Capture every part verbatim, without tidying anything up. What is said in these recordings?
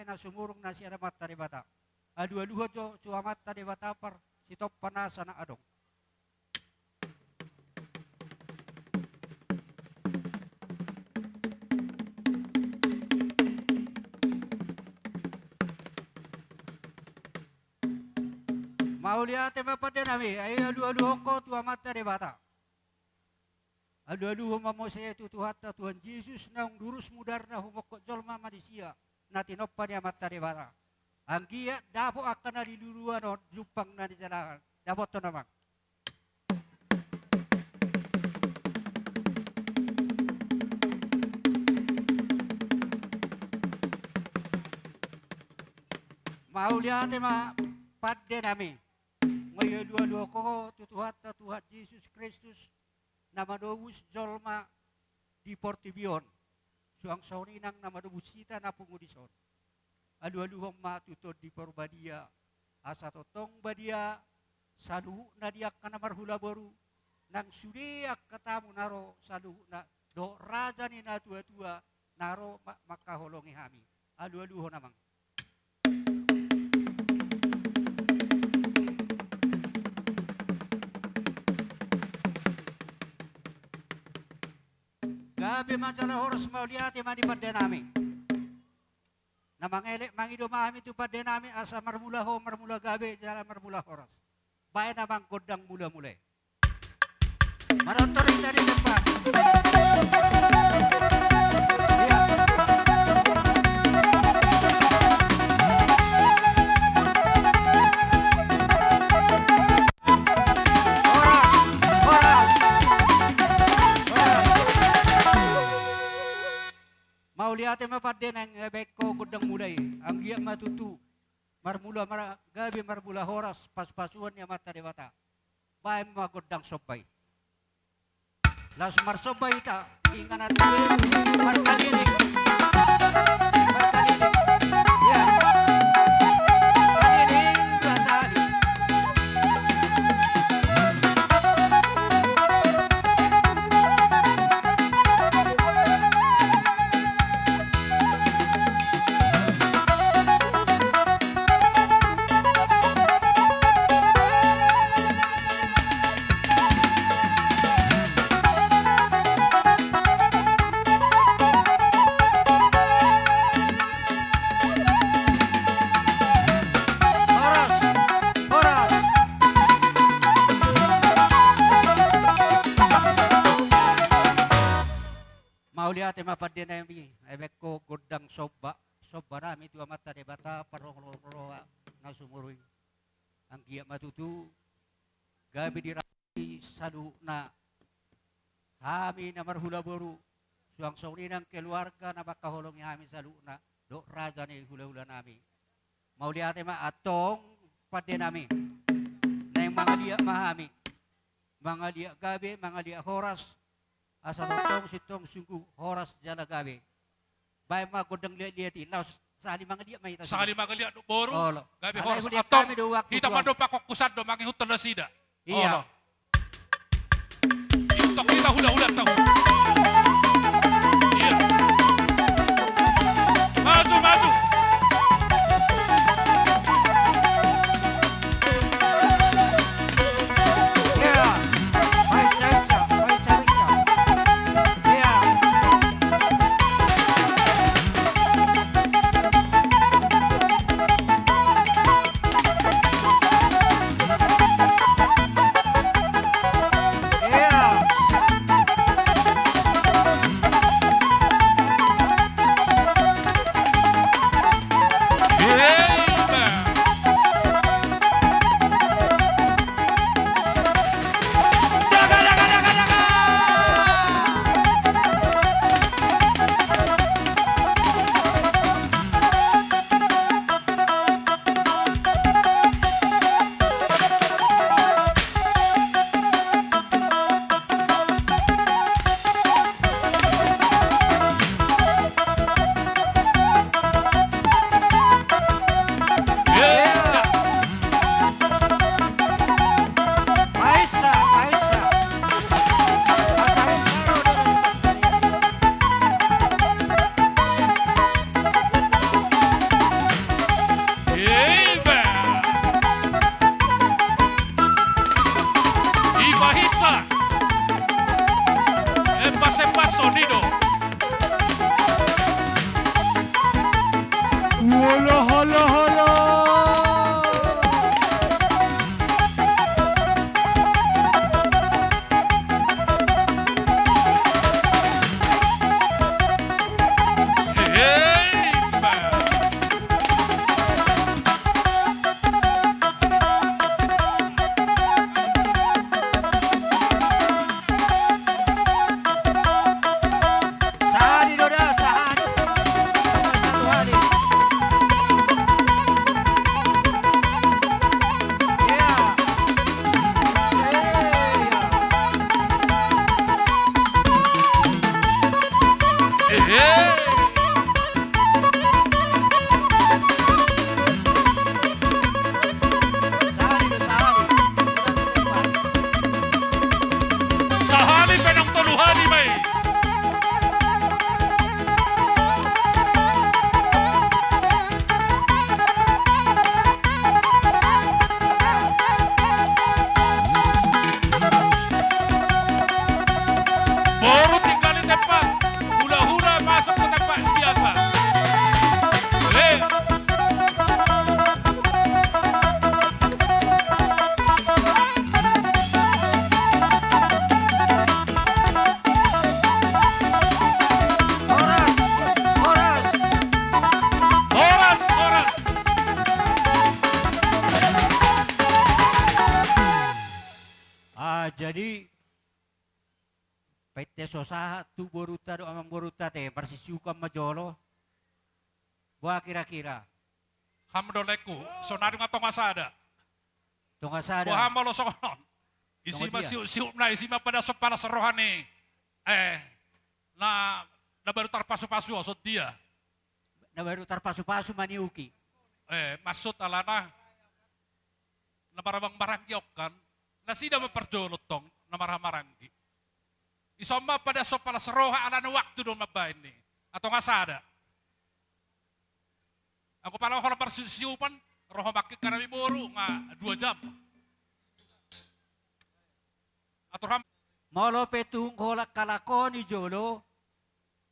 na sumurung na sian Amanta Debata. Alualuhon jo tu Amanta Debata parsitompa nasa na adong. Mauliate ma pande nami, ai alualuhon ho tu Amanta Debata. Alualuhon ma muse tu Tuhanta Tuhan Jesus naung lurus mudarna humophop jolma manisia na tinompa ni Amanta Debata. Anggiat dapot angka na niluluan on jumpang na nijalahan. Dapothon amang. Mauliate ma pande nami. Nga i alualuhon ho tu Tuhanta Tuhan Jesus Kristus na manobus jolma di portibi on, suang songon i nang na manobus hita na pungu dison. Alualuhon ma tu Tondi Parbadia, asa tongtong badia saluhutna di angka na marhula boru, nang sude angka tamu na ro saluhutna, dohot raja ni natuatua na ro ma-, mangkaholongi hami. Alualuhon amang. Gabe ma jala horas, mauliate ma di pande nami. Na mangelek mangido ma hami tu pande nami asa marmula ho, marmula gabe jala marmula horas. Baen amang gondang mulamula i. Manortor hita di depan. Iya. Horas, horas, horas. Mauliate ma pande nami, baen ho gondang mula i. Anggiat ma tutu marmula mar-, gabe marmula horas pasupasuon ni Amanta Debata. Baen ma gondang somba i. Laos marsomba hita, inganan markaliling. Markaliling. Iya. Kaliling dua sahali. Horas, horas. Mauliate ma pande nami, ai baen ho gondang somba, somba nami tu Amanta Debata parholong roha na sumurung i. Anggiat ma tutu gabe dirahati saluhutna hami na marhula boru, suang songon i nang keluarga na mangkaholongi hami saluhutna, dohot raja ni hulahula nami. Mauliate ma antong pande nami. Naeng mangaliat ma hami. Mangaliat gabe, mangaliat horas. Asa tongtong sintong sungguh horas jala gabe. Baen ma gondang liatliat i, laos sahali mangaliat ma hita. Sahali mangaliat do boru. Olo. Gabe horas. Antong hita mandompak hongkusan do mangihuthon nasida. Iya. Olo. Ihuthon hita hulahulanta. Iya. Maju, maju. Iya. Baik, baik, baik, baik. Iya. Hola, hola, hola. Hei, Bang. Sahali do da, sahali. Satu hali. Iya. Iya. Iya. Sahali do, sahali. Sahali pe nang tolu hali ma i. Boru tinggal di tempat. Hula-hula masuk ke tempat biasa. Eh. Horas, horas. Horas, horas. Ah, jadi, paitte so sahat tu borunta dohot amangborunta ate, marsisiukan ma jolo. Boha kira-kira? Ham do laengku, sonari nga tonga sada. Tonga sada. Boha molo songon on? Isi ma siup-siup na, isi ma padason-padason roha ni, eh, na, na baru tarpasu-pasu, songon dia. Na baru tarpasu-pasu maniuki. Eh, maksud alana na marhaha maranggi on kan, nasida ma parjolo tong na marhaha maranggi. Ison ma padason-padason roha alana waktu do mambahen i. Antong nga sada. Anggo pala holan marsiup-siupan, ro ho mangkin hami boru nga dua jam. Atur ham. Molo pe tung holan halak on i jolo,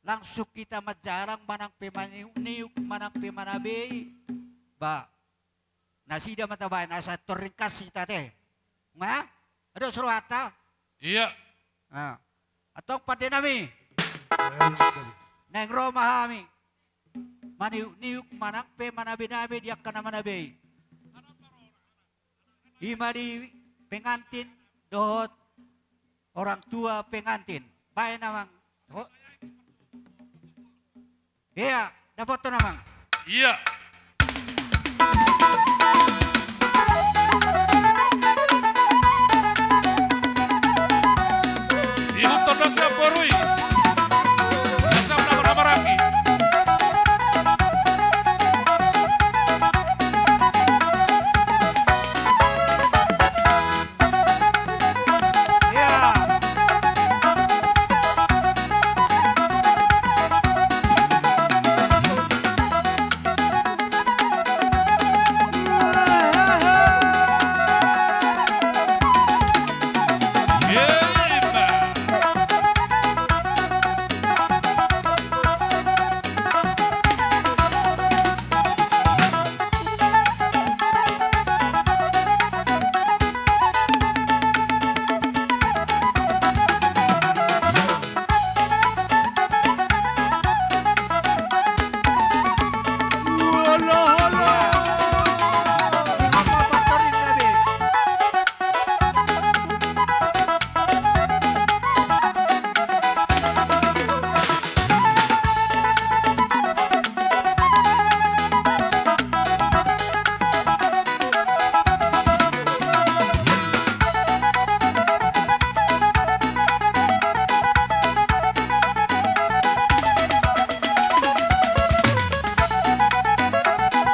langsung hita manjalang manang pe maniuk-niuk, manang pe manabei. Ba, nasida ma tabaen asa tor ringkas hita ate. Nga? Adong so rohanta? Iya. Ah. Antong pande nami. Naeng ro ma hami maniuk-niuk manang pe manabe-nabe di angka na manabei. I ma di pengantin dohot orang tua pengantin. Baen amang. Ho. Iya, dapothon amang. Iya. Ihuthon do sian boru i. Sian na marhaha maranggi.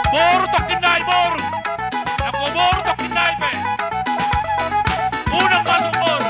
Boru tongkin nai, boru. Anggo boru tongkin nai pe. Unang masuk boru.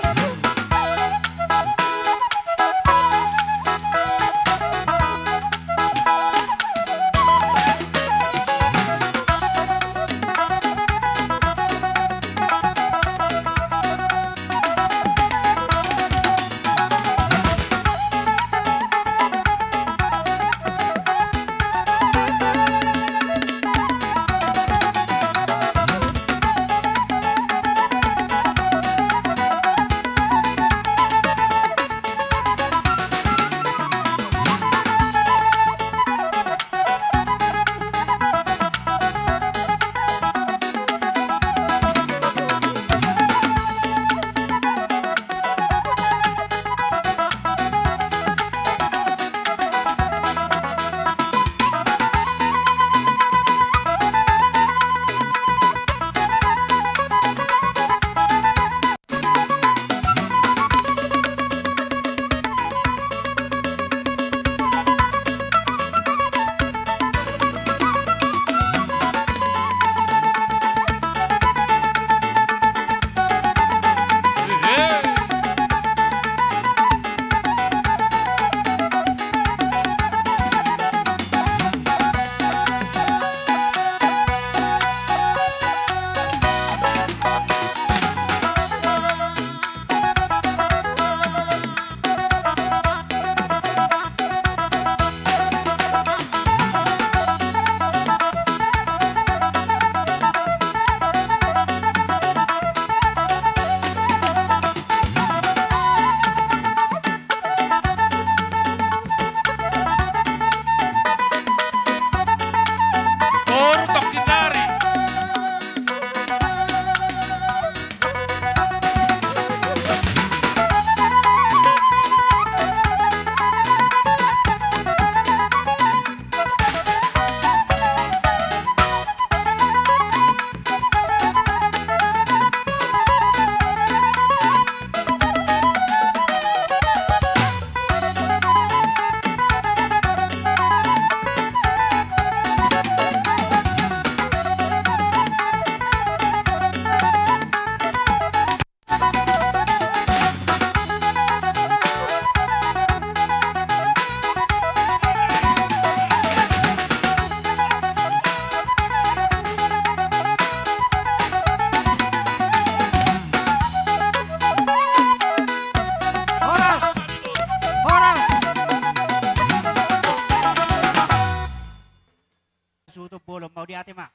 Mauliate ma.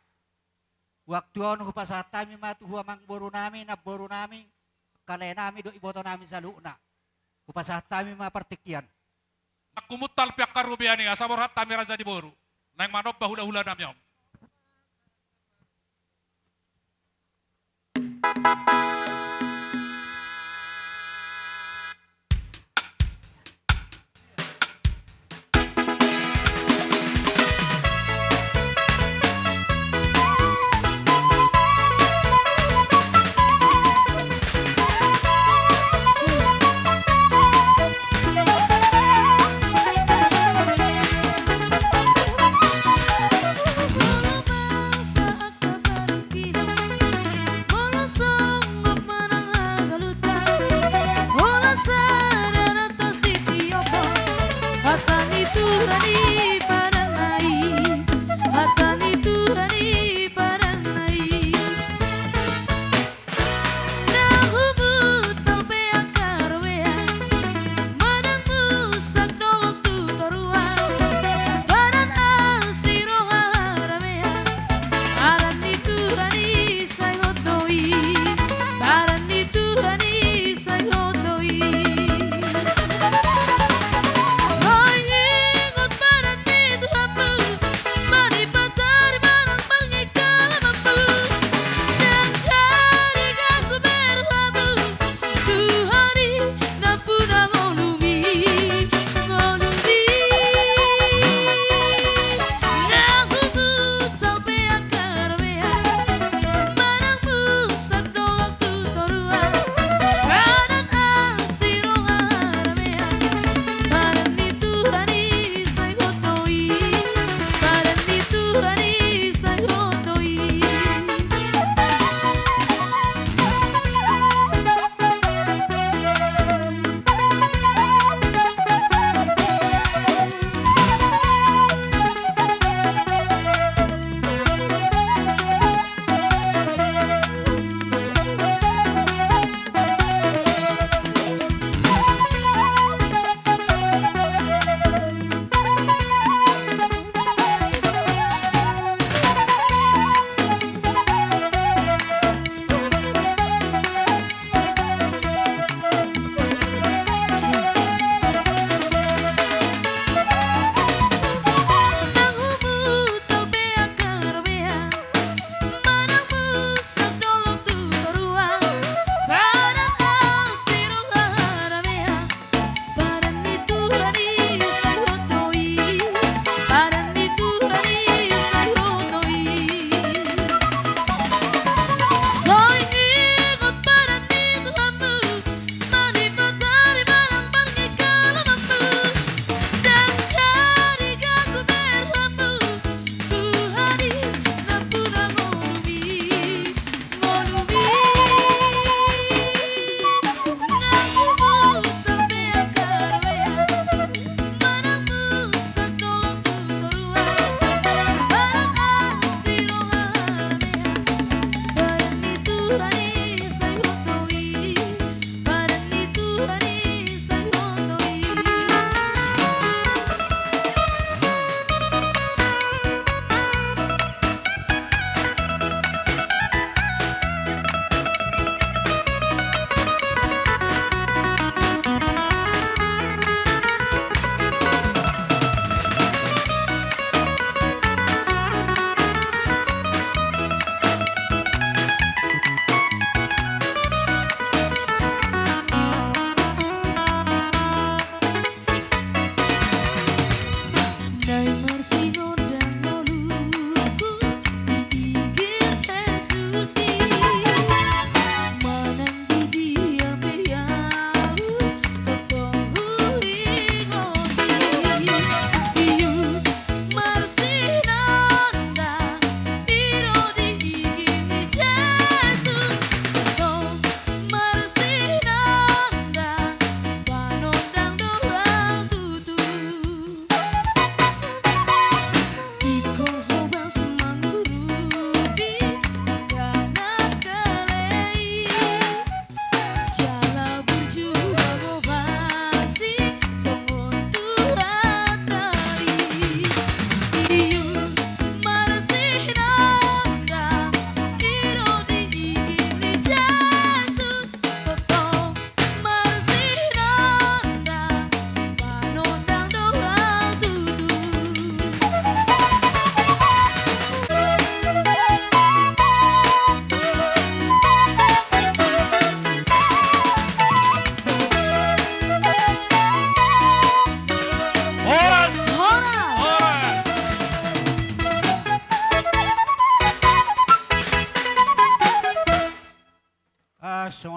Waktu on hupasahat hami ma tu hamu amangboru nami, namboru nami, angka lae nami dohot iboto nami saluhutna. Hupasahat hami ma partingkian. Nang humuntal pe angka rubean i, asa borhat hami raja ni boru. Naeng manomba hulahula nami on.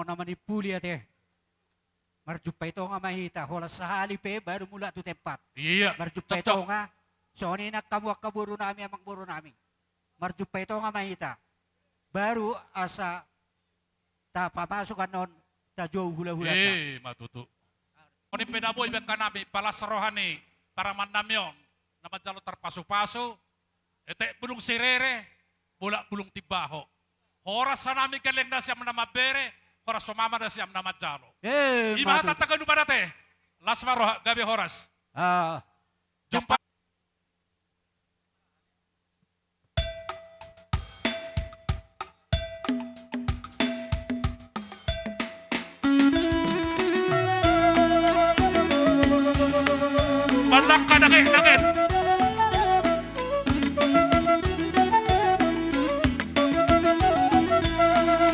na manimpuli ate. Marjumpa i tonga ma hita, holan sahali pe baru mulak tu tempat. Iya, marjumpa i tonga, songon i nang hamu angka boru nami, amang boru nami. Marjumpa i tonga ma hita. Baru asa tapamasuk annon tajou hulahulanta. Ima tutu. Songon i pe na boi be angka nami, palas roha ni parumaen nami on, na manjalo tarpasupasu, etek bulung sirere, bolak bulung timbaho. Horas hanami gelleng na siam na mambere, horas ho ma na siam na manjalo. Ima tutu. Hata tagan upa ate. Las ma roha, gabe horas. Jumpa. Manangka dangek-dangek.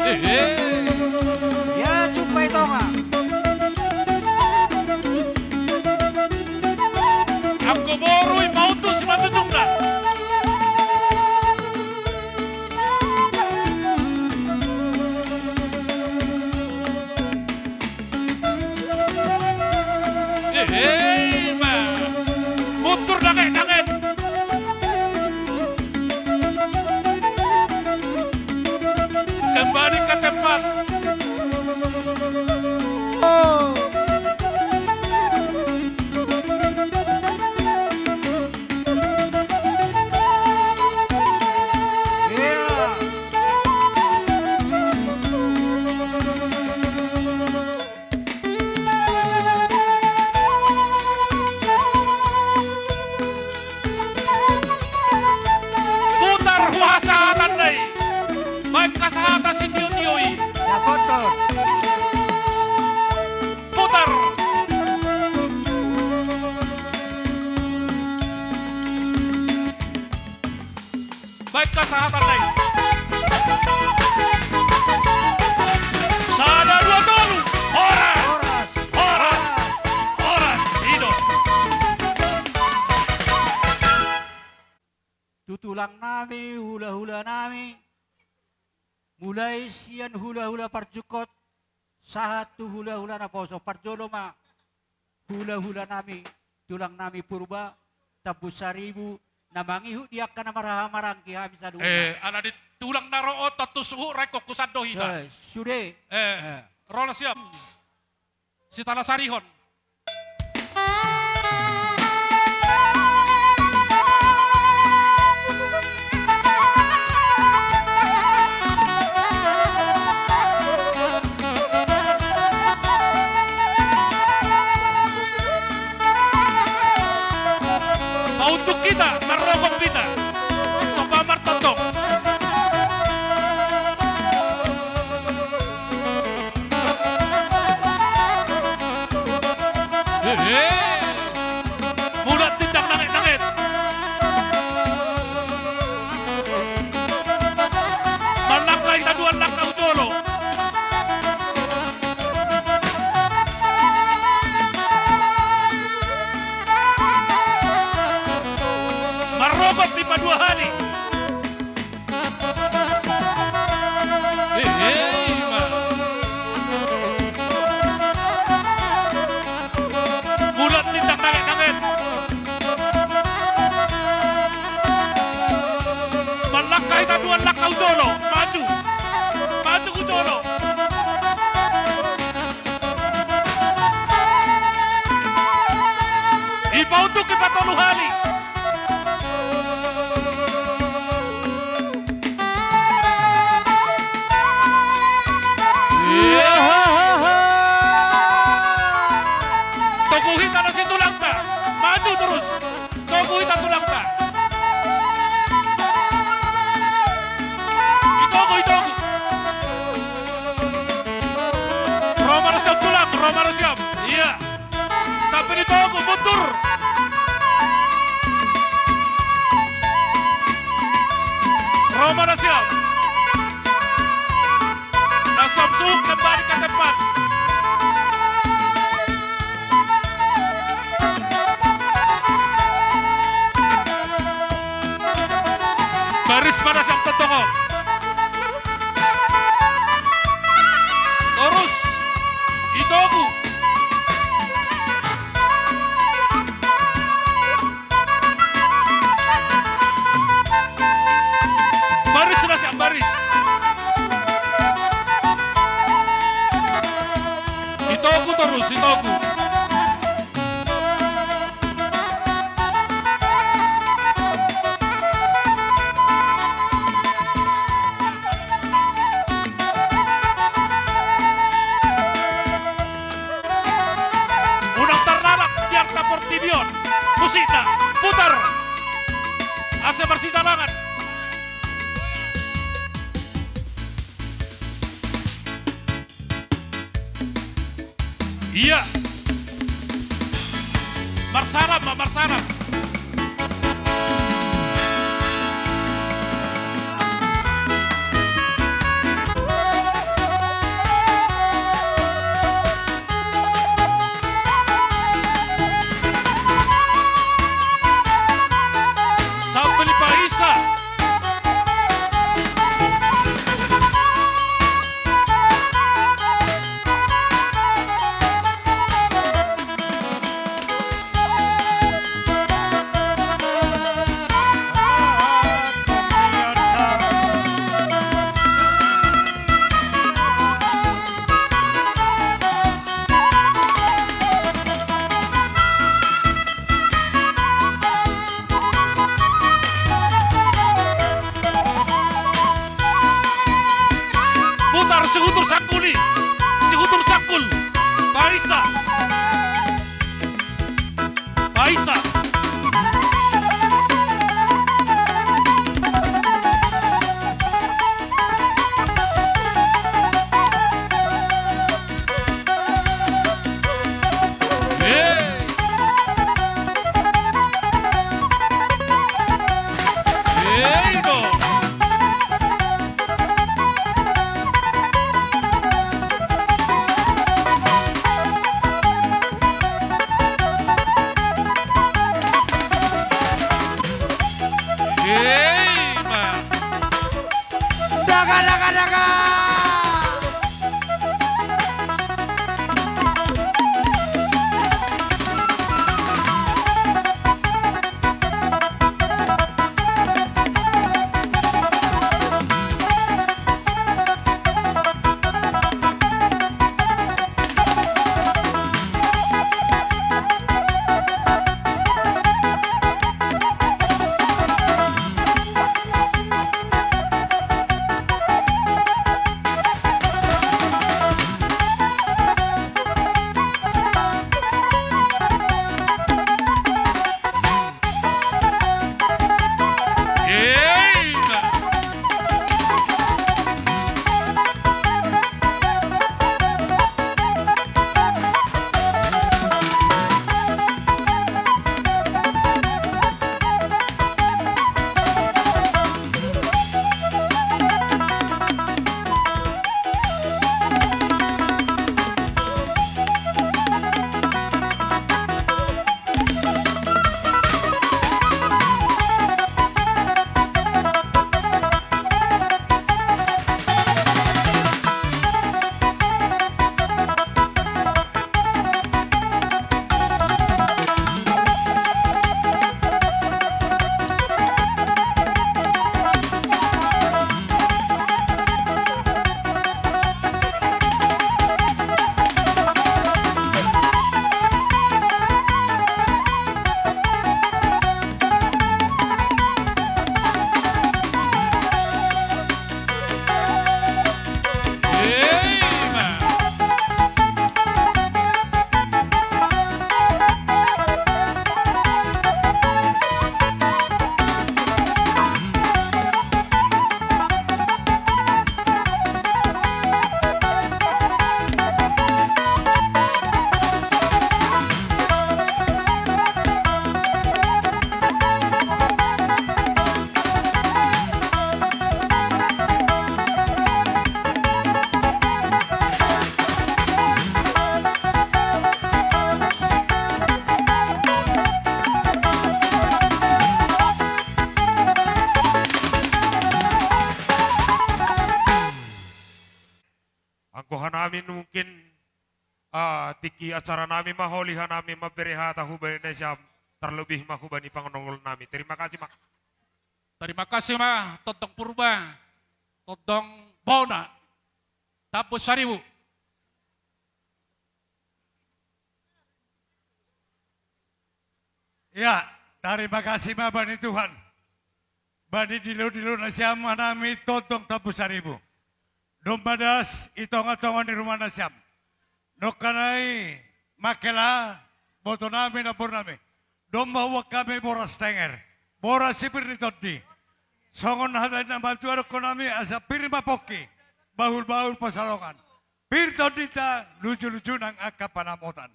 Hehe. Ia jumpa i tonga. Anggo boru i mautu simanjujungna. Hehe, ima. Mundur dangek-dangek. Kembali ke tempat. Putar huhasahatan na i. Baen hasahatan sitiotio i. Putar. Baen hasahatan na i. Sada, dua, tolu. Horas. Horas. Horas. I do. Tu tulang nami, hulahula nami. Mulai sian hulahula parjukot, sahat tu hulahula naposo, parjolo ma hulahula nami, tulang nami Purba, Tambun Saribu, na mangihut di angka na marhaha maranggi hami saluhutna. Eh, ala di tulang na ro on tontu suhut ra ingkon husandu hita. Eh, sude. Eh, eh. Ro ma sian Sitalasarihon. Pauntuk hita, marrogop hita. Sopa martongtong. Hehe. Mulak tindang nanget-nanget. Manlangka hita dua langka tu jolo. Marrogop i padua hali. Hehe, ima. Mulak tindang nanget-nanget. Manlangka hita dua langka tu jolo. Maju. Maju tu jolo. Ipauntuk i patolu hali. Togu hita na situlangta. Maju terus. Togu hita tulangta. Itogu, itogu. Ro ma na siam tulang, ro ma na siam. Iya. Sampe ditogu, mundur. Ro ma na siam. Na siam suhut kembali ke tempat. Baris ma na siam tongtong on. Torus, Ia. Marsalam ma, marsalam. Sambel i, Pak Isa. Putar, Sihutur Sanggul i. Sihutur Sanggul. Pak Isa. Pak Isa. Daga, daga, daga! Anggo hanami mungkin, ah, tingki acara nami ma holi hanami mambere hata hubani nasiam, tarlebih ma hubani pangononggol nami. Terima kasih ma. Terima kasih ma, Tondong Purba, Tondong Bona, Tambun Saribu. Ya, tarima kasih ma bani Tuhan. Bani dilo-dilo nasiam hanami Tondong Tambun Saribu. Domma das i tonga-tonga ni ruma nasiam. Nongkanai mangkela, boto nami, namboru nami. Domma huboan hami boras tenger, boras si pir ni tondi. Songon hata ni na maltua dohonon nami, asa pir ma pongki, bahul-bahul pansalongan. Pir tondinta, luju-luju nang angka panamotan.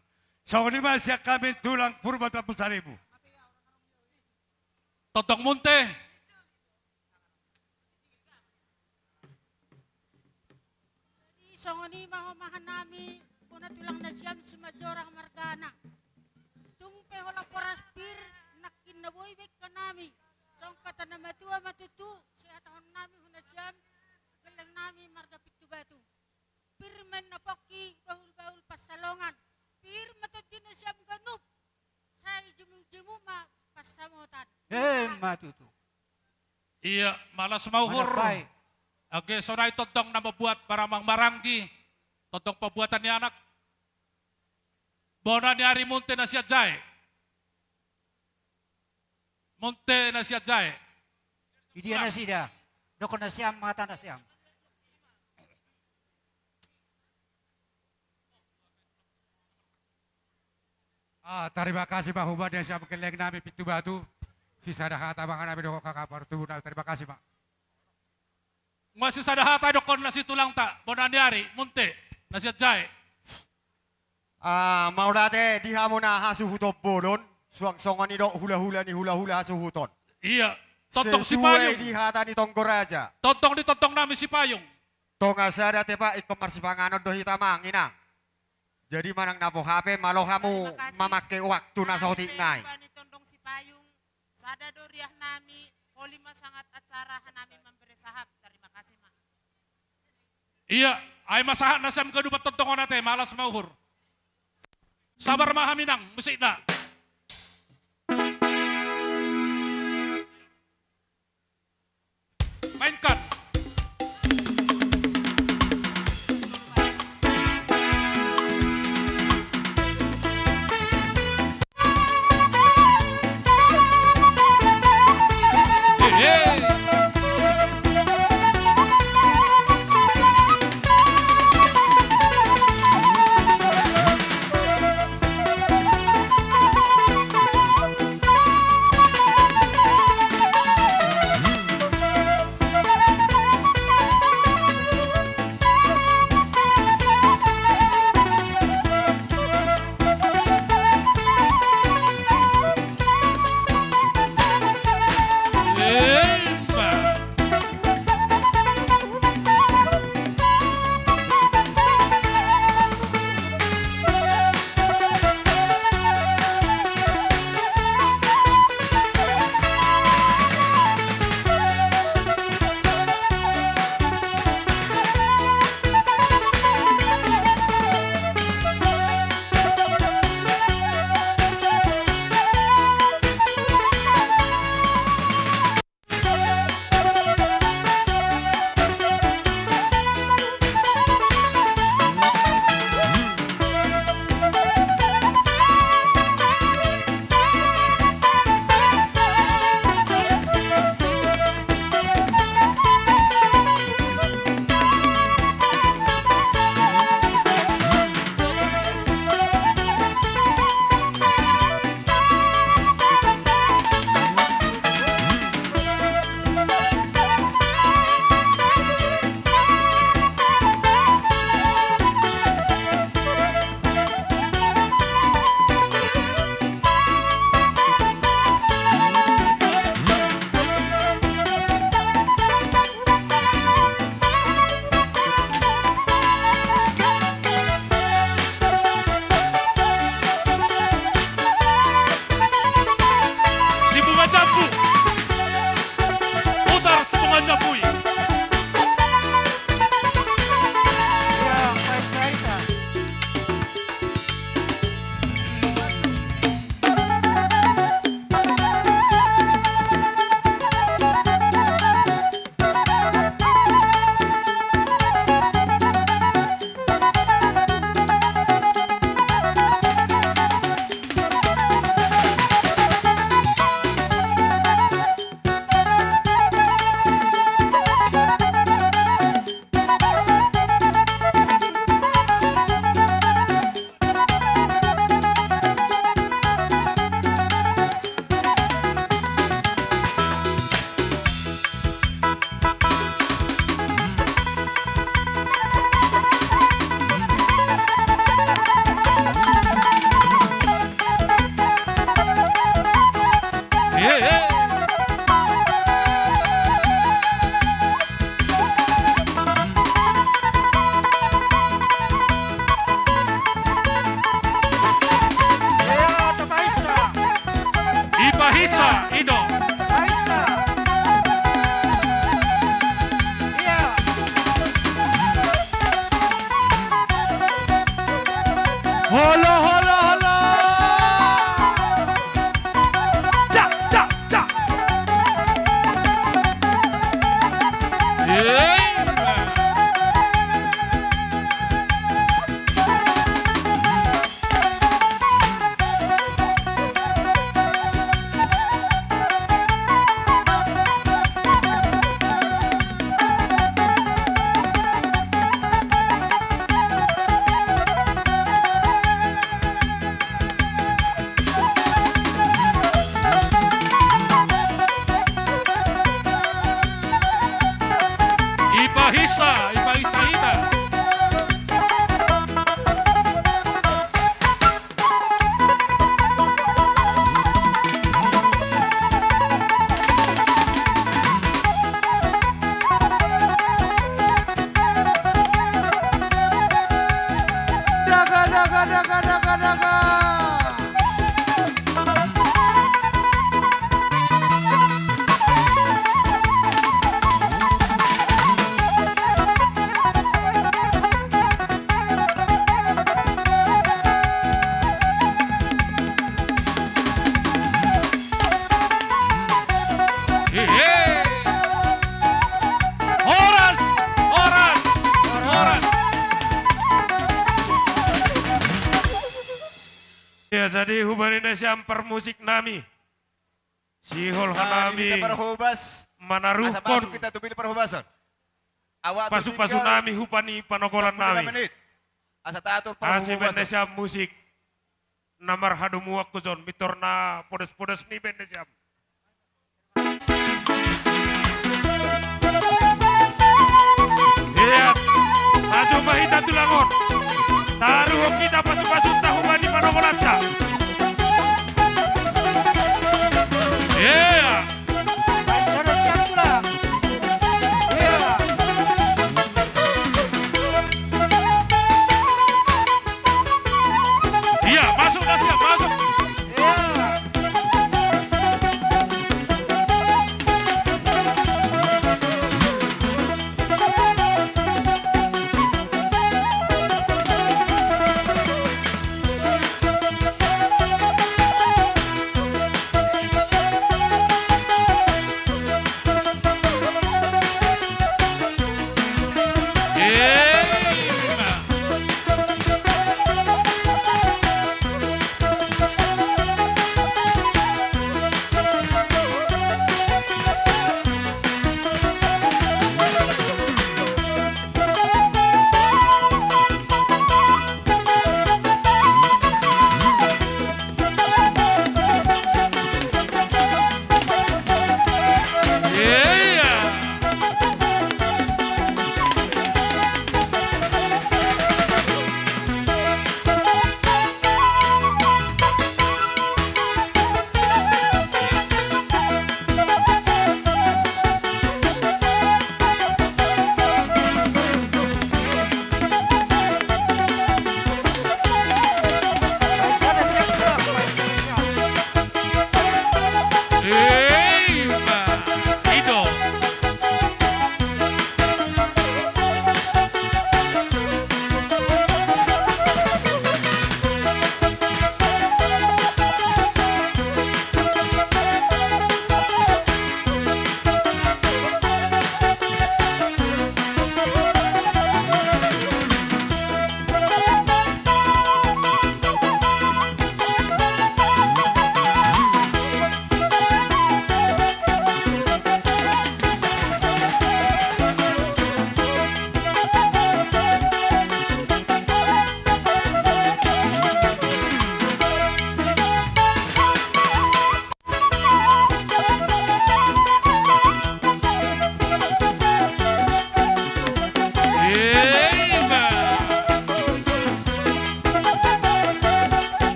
Songon i ma sian hami tulang Purba Tampuharibu. Tongtong Munthe. Jadi songon i ma homa hanami, bona tulang nasiam Simanjorang margana. Tung pe holan boras pir, nangkin na boi be ingkon hami. Songon hata na matua ma tutu, sihatahon nami hona siam, gelleng nami marga Pintubatu. Pir ma inna pongki, bahul-bahul pansalongan. Pir ma tondi nasiam ganup, sai jumung-jumung ma pansamotan. Emma tutu. Ia, malas ma uhur. Age sonai tongtong na mambuat maramang maranggi, tongtong pambuatan ni anak. Bona ni ari Munthe na sianjae. Munthe na sianjae. Idia nasida? Dokkon nasiam hata nasiam. Ah, tarima kasih ma hubani nasiam gelleng nami Pintubatu. Sisada hata ma hanami dohot angka partubu nami, tarima kasih ma. Masisada hata dokkon na situlang ta, bona ni ari, Munthe na sianjae. Ah, mauliate di hamu na hasuhuton bolon, suang songon i dohot hula-hula ni hula-hula hasuhuton. Ia, tongtong Sipayung. Sesuai di hata ni tonggo raja. Tongtong di tongtong nami Sipayung. Tonga sada tepa ingkon marsipanganon do hita manang inang. Jadi manang na poha pe malo hamu mamangke waktu na saotik nai. Tarima kasih hubani tongtong Sipayung. Sada do riah nami, holi ma sangat acara hanami mambere sahap. Tarima kasih ma. Ia, ai ma sahat nasiam ganupan tongtong on ate, malas ma uhur. Sabar ma hami nang, musikna. Mainkan. Ipahisa, ipahisa hita. Daga, daga, daga, daga, daga. Hehe. Horas, horas, horas. Ya, jadi hubani nasiam parmusik nami. Sihol hanami. Jadi hita parhobas. Manaruhon. Asa masuk hita tu bilik parhobasan. Awak tu pasupasu tinggal nami hubani panogolan nami. Empat puluh lima menit. Asa tato parhobasan. Asa baen nasiam musik na marhadomuan hujon, pintor na podas-podas ni baen nasiam. Iya, maju ma hita tulang on. Taruhon hita pasupasunta hubani panogolanta. Iya. Iya, masuk dah, siap, masuk. Iya.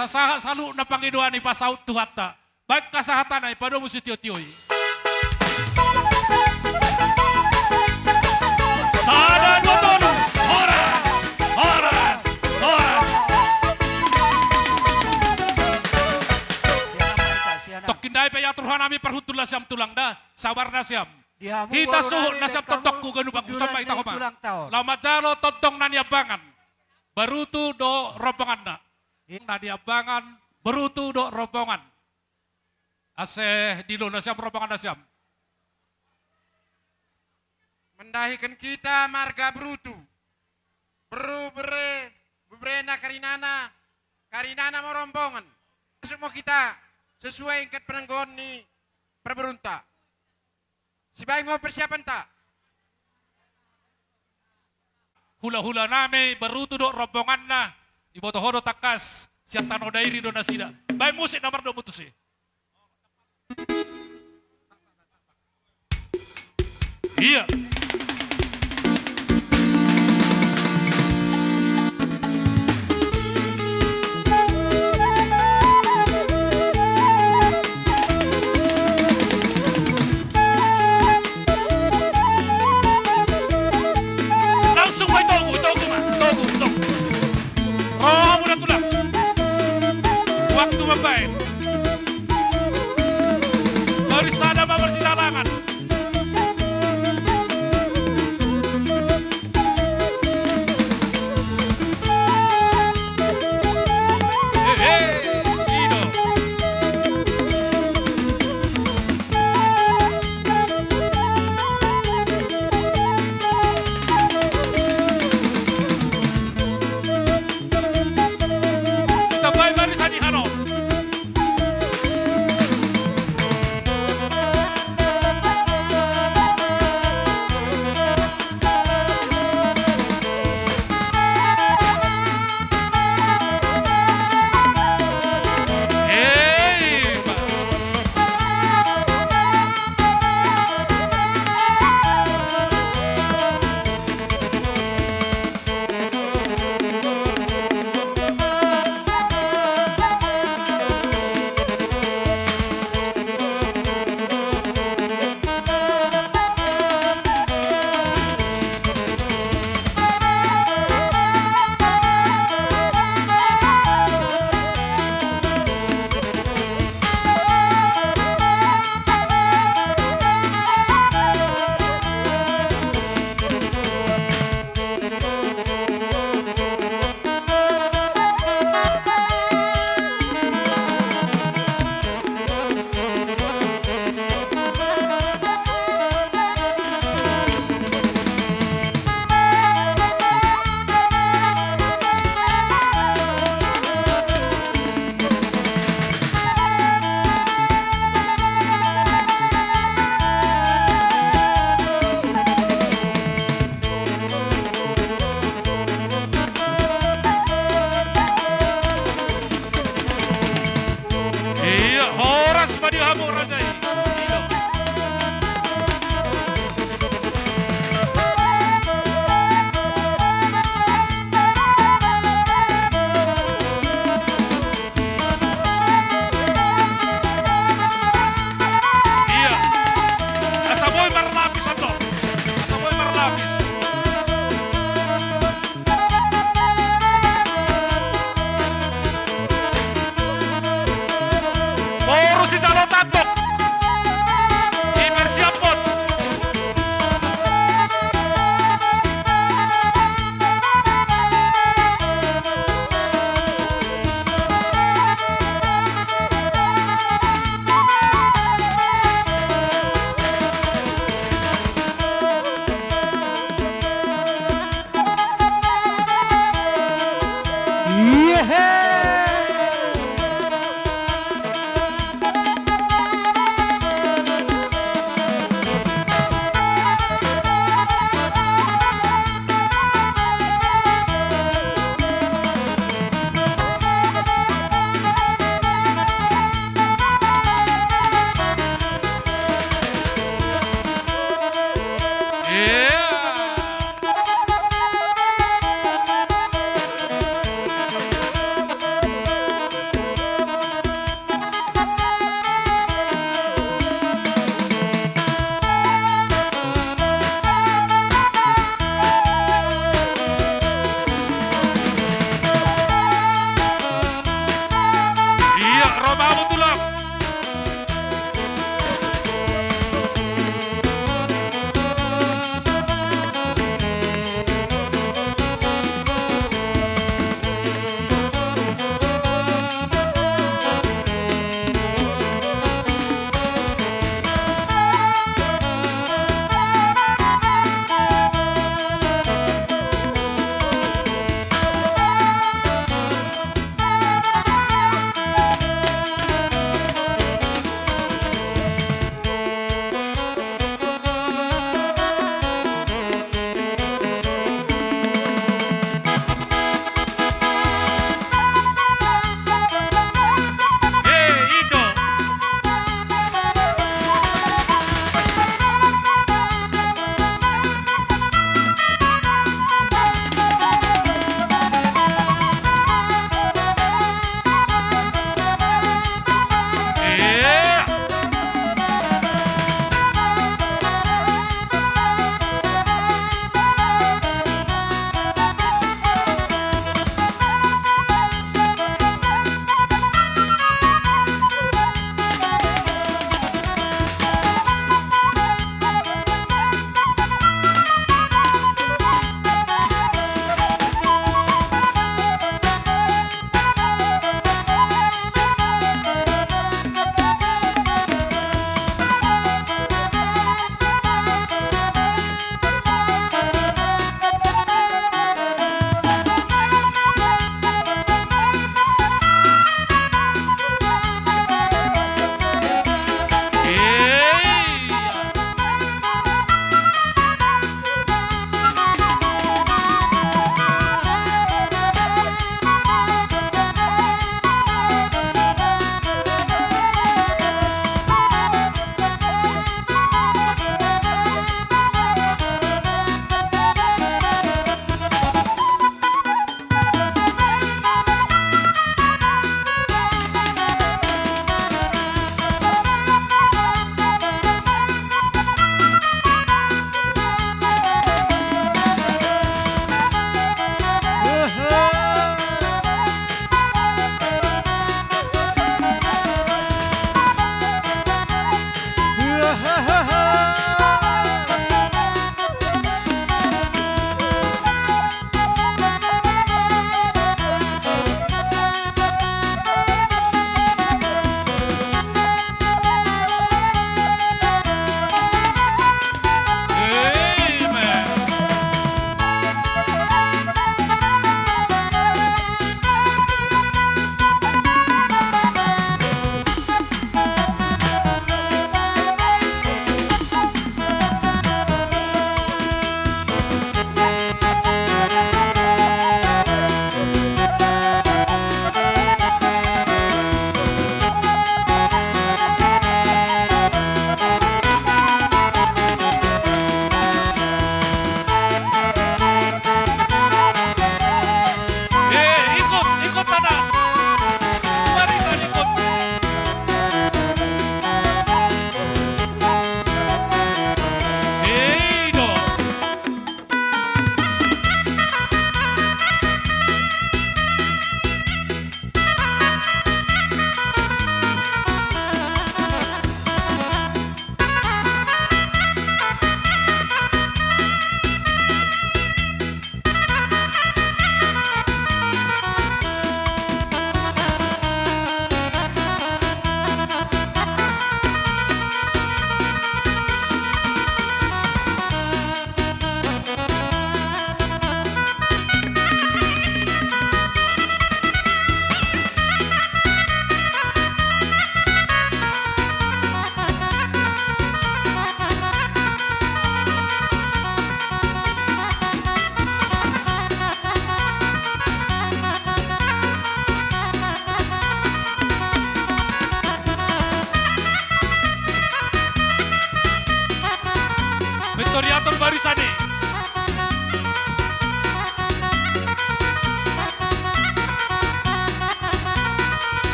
Sahat saluhutna pangidoan i pasaut Tuhanta. Baen hasahatanna i, padomu sitiotio i. Sada, dua, tolu. Horas, horas, horas. Tongkin dai pe ia Tuhan nami parhundul nasiam tulang da, sabar nasiam. Hita suhut nasiam tongtongku ganup angkup sama hita homa. Laho manjalo tongtong na niambangan. Barutu dohot rombonganna. Na niambangan, Barutu dohot rombongan. Ase dilo nasiam rombongan nasiam. Mandahiken hita marga Barutu. Boru, bere, beberena, karinana, karinana ma rombongan. Masuk ma hita sesuai ingkon pananggoan ni parborunta. Sibaen ma persiapenta. Hulahula nami Barutu dohot rombonganna, diboto ho do tangkas sian Tano Dairi do nasida. Baen musik na mardomu tusi. Ia. Langsung ma i togu, i togu ma, i togu, i togu. Rohamu da tulang. Waktu mambaen. Baru sada ma marsidalangan. Ia, horas ma di hamu raja i. Ia. Asa boi marlapis, Anto. Asa boi marlapis. Boru sijalo tandok. Dipersiaphon.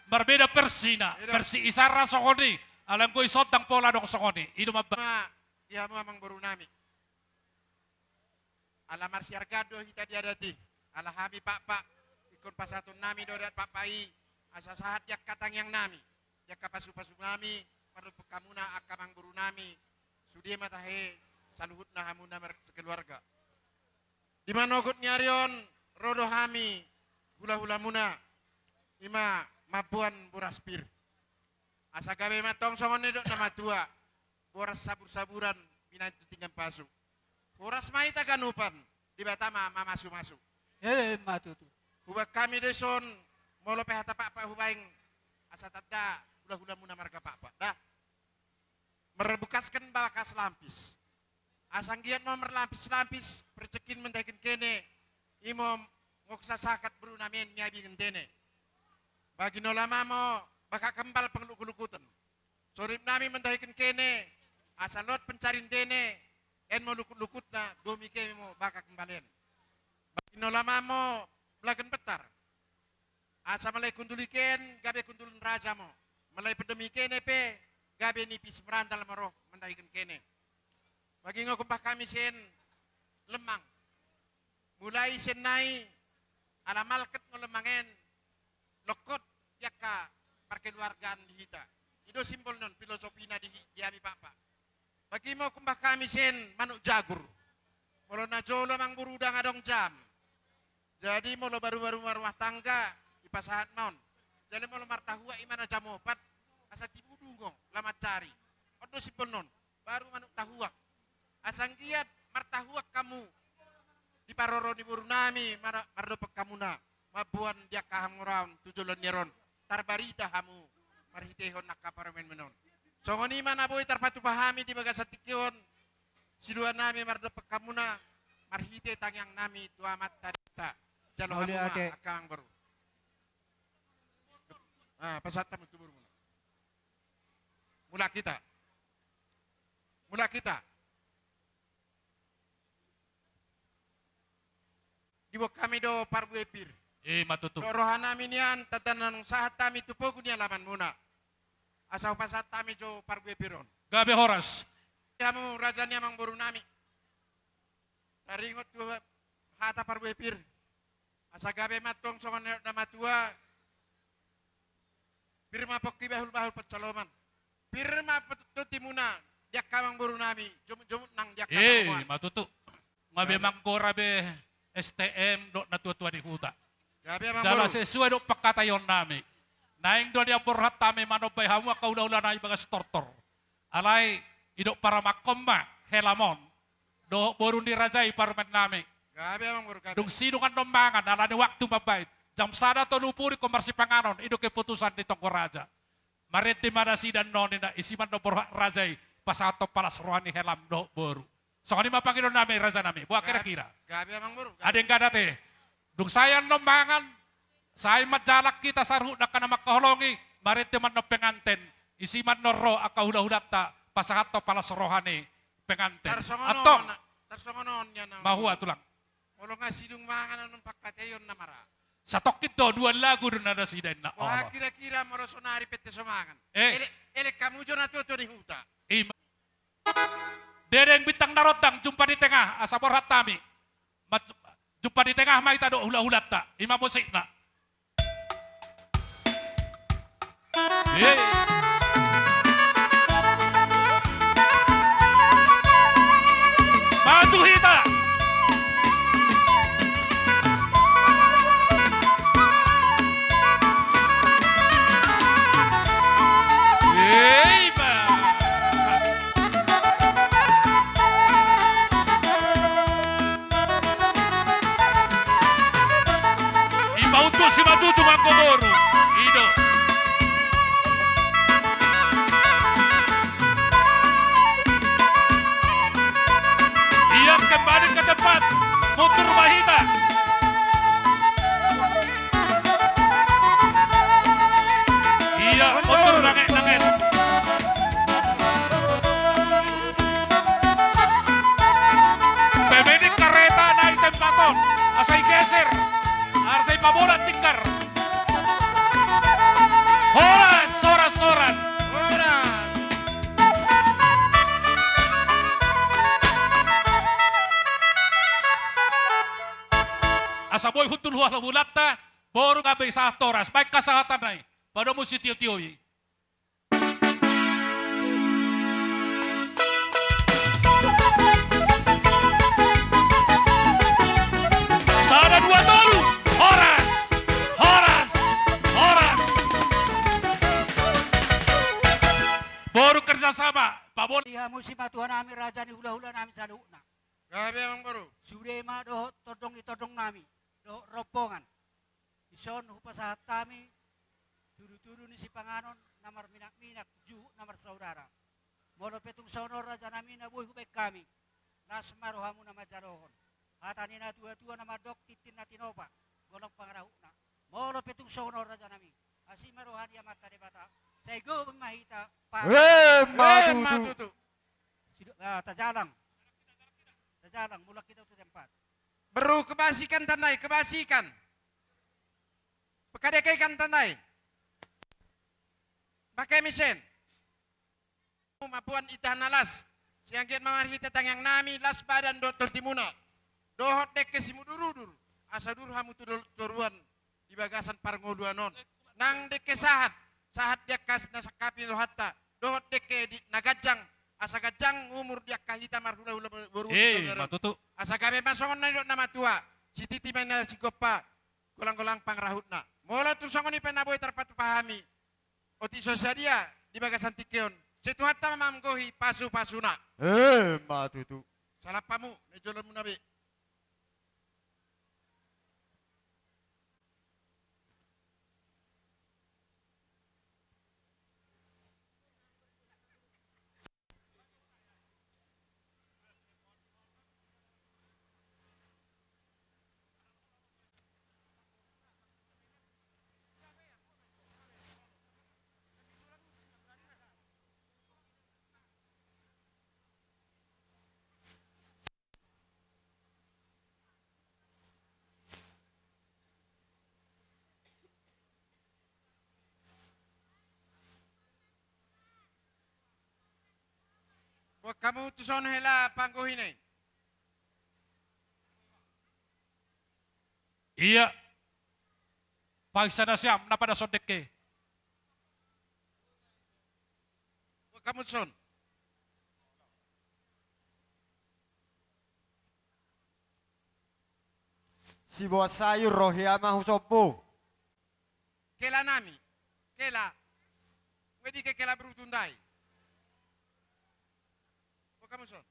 Marbeda versina. Beda. Versi Isarra songon i, alai anggo i sondang pola adong songon i. I do ma ba- Ma, di hamu amangboru nami. Ala marsihargaan do hita di adat i. Ala hami pakpak, ingkon pasahaton nami do adat pakpak i, asa sahat di angka tangiang nami, di angka pasupasu nami, mardophon hamuna angka amangboru nami, sude ma tahe saluhutna hamu na marsekeluarga. Di manogot ni ari on, ro do hami hulahulamuna, i ma mamboan boras pir. Asa gabe ma tong songon nidok na matua, boras sabursaburan, binahen tu tingki pasu. Horas ma hita ganupan, Debata ma mamasumasu. Emma tutu. Hubaen hami do dison, molo pe hata pakpak hubaen, asa tanda hulahulamuna marga pakpak. Da. Marbukasken bagas lampis. Asa anggiat ma marlampislampis, parjengkin mandaiken kene, i ma ngok sasakat boru nami on miabi gentene. Baginola ma mo bagak kembal panglukulukutan. Soripe nami mandaiken kene, asa lot pansarian dene, on ma lukutlukutna, domi kene ma bagak kembal on. Baginola ma mo belagan betar. Asa malai hundul i kene, gabe hundul ni raja mo. Malai pandomi kene pe, gabe nipis marandal ma ro mandaiken kene. Baginola ma hami sian Lembang. Mulai sian nai, ala malket ngo Lembang on, longkot di angka parkeluargaan di hita. I do simbolna on, filosofina di hi-, di hami pakpak. Baginola ma hami sian Manuk Jagur. Molo na jolo amangboru ndang adong jam. Jadi molo barubaru marumah tangga, dipasahat ma on. Jadi molo martahuak i ma na jam opat, asa tibu dungo, laho mancari. On do simbolna on, baru manuk tahuak. Asa anggiat martahuak hamu, di parorot ni boru nami, mar-, mardophon hamuna, mamboan di angka hangoraon tu joloan ni ari on, tarbarita hamu marhitehon angka parumaenmuna on. Songon i ma na boi tarpatupa hami di bagasan tingki on, silua nami mardophon hamuna, marhite tangiang nami tu Amanta Debata. Jalo hamu ma, angka amangboru. Ah, pasahat hamu tu borumuna. Mulak hita. Mulak hita. Diboan hami do parbue pir. I ma tutu. Dohot roha nami nian, tanda na naeng sahat hami tu pogu ni alamanmuna. Asa hupasahat hami jo parbue pir on. Gabe horas. Di hamu raja ni amangboru nami. Taringot tu hata parbue pir. Asa gabe ma tong songon nidok na matua. Pir ma pongki, bahulbahul pansalongan. Pir ma patutuntimuna, di angka amangboru nami, jomutjomut nang di angka, i ma tutu. Nga be manggora be S T M dohot natuatua di huta. Gabe amangboru. Jala sesuai dohot pangkataion nami. Naeng do diamborhat hami manombai hamu angka hulahula nami bagas tortor. Alai, didok paramanghon ma, helam on. Dohot boru ni raja i parumaen nami. Gabe amangboru, gabe. Dung sidung annon mangan, ala ni waktu mambahen. Jam sada tolu puri ingkon marsipanganon, i do keputusan ni tonggo raja. Marende ma nasida annon ninna, isi ma annon borhat raja i, pasahathon palas roha ni helam dohot boru. Songon i ma pangidoan nami raja nami. Boha kira-kira? Gabe amangboru, gabe. Adong denggan ate. Dung sae annon mangan, sae manjalang hita saruhut angka na mangkaholongi, marende ma annon penganten, isi ma annon ro angka hulahulanta, pasahathon palas roha ni penganten. Antong. Tarsongon on, tarsongon on nian. Mahua tulang. Molo nga sidung mangan annon pangkataion na mara. Satongkin do, dua lagu do na nasida inna. Boha kira-kira molo sonari pe ente so mangan. Eh. Elek, elek hamu jo natuatua ni huta. I ma. Dedeng bintang na rondang, jumpa di tengah, asa borhat hami. Mat-, jumpa di tengah ma hita dohot hulahulanta. I ma musikna. Eh. Maju hita. Eh, i ma. I ma untu si matutu anggo boru. I do. Olo bulanta, boru gabe sahat horas, baen hasahatanna i. Padomu sitiotio i. Sada, dua, tolu. Horas. Horas. Horas. Boru kerjasama, pabon. Di hamu simatuanami, raja ni hulahulanami saluhutna. Gabe, amang boru. Sude ma dohot tondong ni tondongnami dohot rombongan. Dison hupasahat hami tudutudu ni sipanganon na marminakminak, juhut na marsaudara. Molo pe tung songon on, rajanami, na boi hubaen hami, las ma rohamu na manjalohon. Hata ni natuatua na mandok, tintin na tinopa, golangpangarahutna. Molo pe tung songon on, rajanami, asi ma roha ni Amanta Debata, sai gabun ma hita. Emma tutu. Sido-, ah, tajalang. Tajalang, mulak hita tu tempat. Boru, kebasikan tandai, kebasikan. Pekadeke ikan tandai. Pake misen. Mamboan ita na las. Sai anggiat ma marhite tangiangnami las badan dohot tontimuna. Dohot dengke simudurudur. Asa udur hamu tu dol-, toruan di bagasan parngoluan on. Nang dengke sahat, sahat di angka na sangkapi rohanta, dohot dengke di, na ganjang, asa ganjang umur di angka hita marhulahula boru. Emma tutu. Asa gabe ma songon na nidok na matua, sititi ma inna sigompa, golanggolang pangarahutna. Molo tung songon i pe na boi tarpatupa hami, otik so sadia di bagasan tingki on, sai Tuhanta ma manggohi pasupasuna. Emma tutu. Salam hamu, na di jolomuna be. Boan hamu tuson hela panggohina i. Ia. Paisa nasiam na pada sondek ke. Boan hamu tuson. Siboan sayur rohia ma husombu. Kela nami, kela. Wedi ke kela berutu ndai. Boan hamu tuson.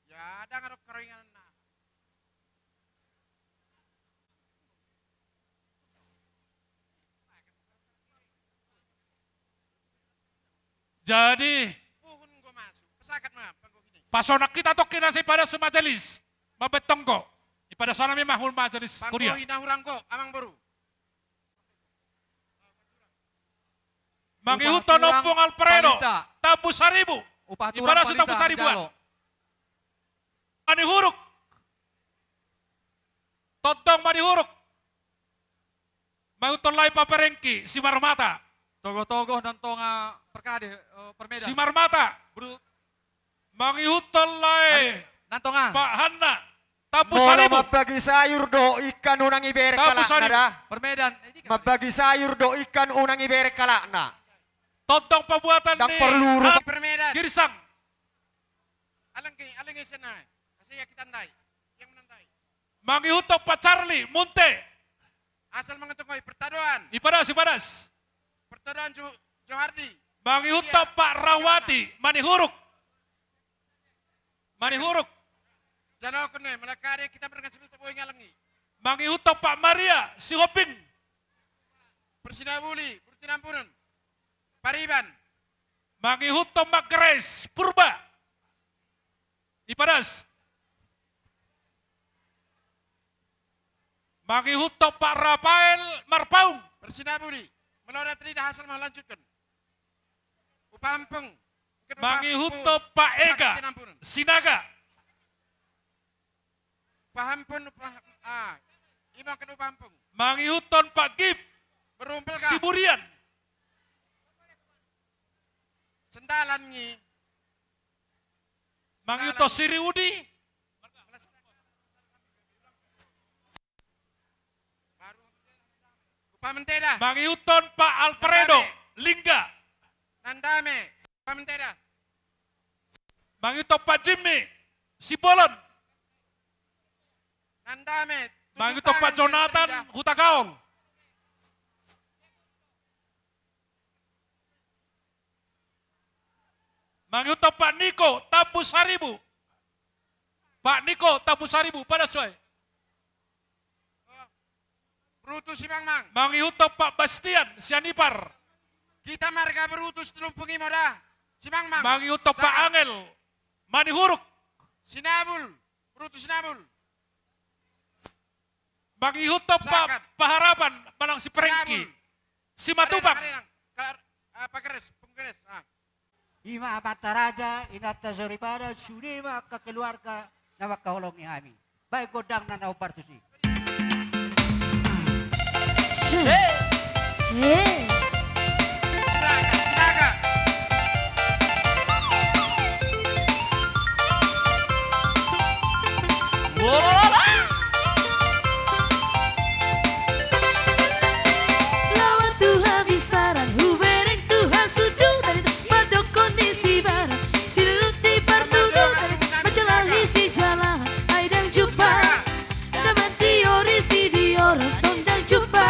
Ya, ndang adong karoinganna. Jadi, pasonang hita tongkin asa ipadas majelis. Mambaen tonggo. Ipadas nami ma hul majelis kuria. Panggohi na hurang go, amang boru. Mangihuthon Ompung Alfredo, Tambu Saribu. Ipadas Tambu Saribu an. Manihuruk. Tongtong Manihuruk. Mangihuthon lae paperengki, Simarmata. Togotogo nang tonga perkade, eh, permedan. Simarmata. Mangihuthon lae. Nang tonga. Pak Hanna. Tambu Saribu. Molo mambagi sayur do ikan unang ibere kalakna da. Permedan. Mambagi sayur do ikan unang ibere kalakna. Tongtong pembuatan di permedan. Girsang. Alangke, alangke sana. Asa ia kita ndai. Yang menandai. Mangihuthon Pak Charlie Munte. Asal mangetongoi pertadoan. Ipadas, ipadas. Pertadoan Jo-, Johardi. Mangihuthon Pak Rawati Manihuruk. Manihuruk. Jalo kene, melekat kita berengah sebelum teboi ngalengi. Mangihuthon Pak Maria Sihombing. Persinabuli, Burtinampunan. Pariban. Mangihuthon Pak Grace Purba. Ipadas. Mangihuthon Pak Rafael Marpaung. Persinabuli. Molo da tadi da asal mau lanjutkan. Upahampung. Mangihuthon Pak Ega. Sinaga. Upahampung, upa-, ah, ima kena Upahampung. Mangihuthon Pak Gip. Berumpel kah? Siburian. Sendalan ngi. Mangihuthon Siriudi. Pamenteda. Mangihuthon Pak Alfredo Lingga. Nandame, Pamenteda. Mangihuthon Pak Jimmy Sibolon. Nandame. Mangihuthon Pak Jonathan Hutagaol. Mangihuthon Pak Niko Tambu Saribu. Pak Niko Tambu Saribu, pada suai. Brutus Simangmang. Mangihuthon Pak Bastian Sianipar. Hita marga Brutus Telumpungi Moda. Simangmang. Mangihuthon Pak Angel Manihuruk. Sinabul. Brutus Sinabul. Mangihuthon Pak Paharapan manang si Prengki. Sinabul. Simatupang. Pakeres, Pungkeres. I ma amanta raja, inanta soripada, sude ma angka keluarga na mangkaholongi hami. Baen gondangna na hombar tusi. Laho tu habisaran, hubereng tu hasundut, mandok ni sibarang, sinundut ni partudutan, manjalahi sijalahan, ai ndang jumpa. Daman diorisi diorang, tong ndang jumpa.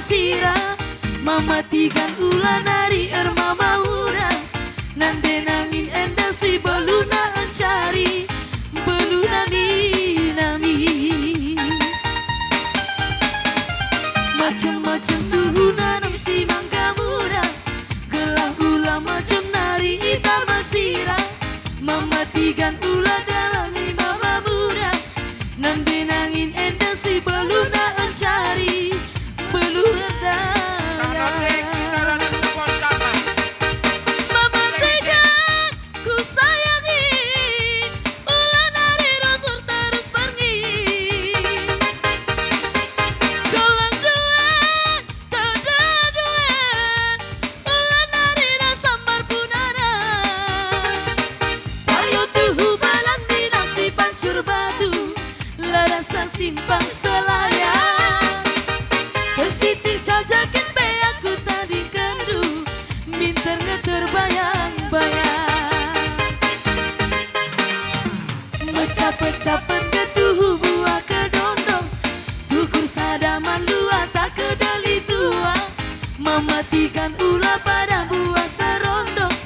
sira, mamatikan ula nari ermamauran, nande nangin enda si bolu na ancari, bolu nami nami. Macem-macem tuhu nanam si mangga muda, gelah ula macem nari ita masira, mamatikan ula dalam ni mama muda, nande nangin enda si bolu na ancari, bolu enda. Mamatikan ku sayangi, ula nari rosur terus pergi. Golang due, tanda due, ula nari na sambar punana. Payo tuhu balang ni nasi pancur batu, ladang sa simpang selayan. Kesiti sajakin be aku tading kendu, minter nge terbayang-bayang. Mecapet-capet nge tuhu buah kedondong, tukur sada malua tak kedali tua, mamatikan ula pada buah serondong,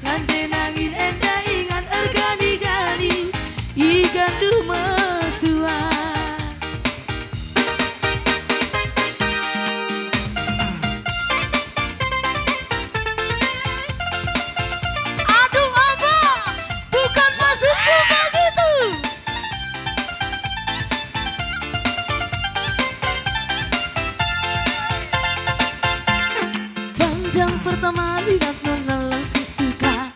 nande nangin enda ingan ergani-gani, igan dume tua. Aduh, Abah, bukan maksudku begitu. Pandang pertama lihat nona langsung suka.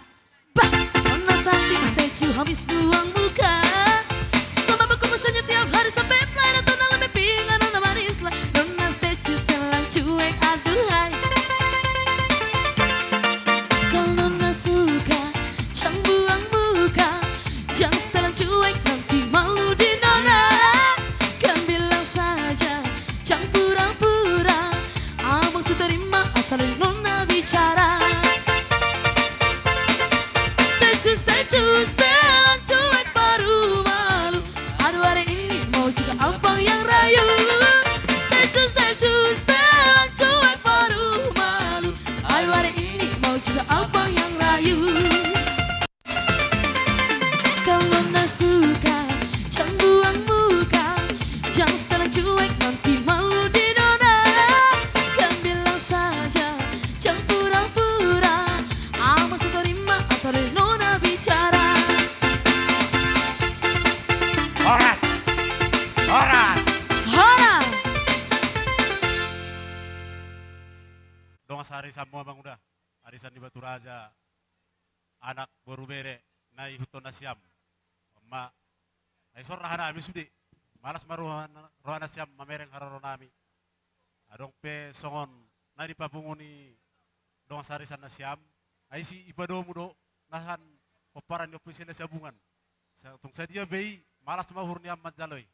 Bah, nona cantik setuju habis buang muka. Sama berkumpul senyum tiap hari sampai pelayanan, nona lebih pingan, nona manis lah. Nona setuju setelan cuek, aduhai. Kalau nona suka, jangan buang muka. Jangan setelan cuek, nanti malu di nona. Kan bilang saja, jangan pura-pura. Abang su terima asal nona bicara. Setuju, setuju, setelan cuek baru malu. Aduh, hari ini mau juga abang yang rayu. Setuju, setuju, setelan cuek baru malu. Aduh, hari ini mau juga abang yang rayu. Kalau nona suka, jangan buang muka. Jangan setelan cuek, nanti malu di nona. Kan bilang saja, jangan pura-pura. Abang su terima asal nona bicara. Horas. Horas. Horas. Dongan sarisan hamu, Amang Uda. Arisan ni Batu Raja, anak boru bere na ihuthon nasiam. Amma, ai so ra hanami sude. Malas ma roha, roha nasiam mamereng haroro nami. Adong pe songon na dipapungu ni dongan sarisan nasiam, ai si ipadomu do nahan pomparan ni Ompu Sena Sabungan. Sa-, tung sadia pe i, malas ma uhur ni am manjalo i.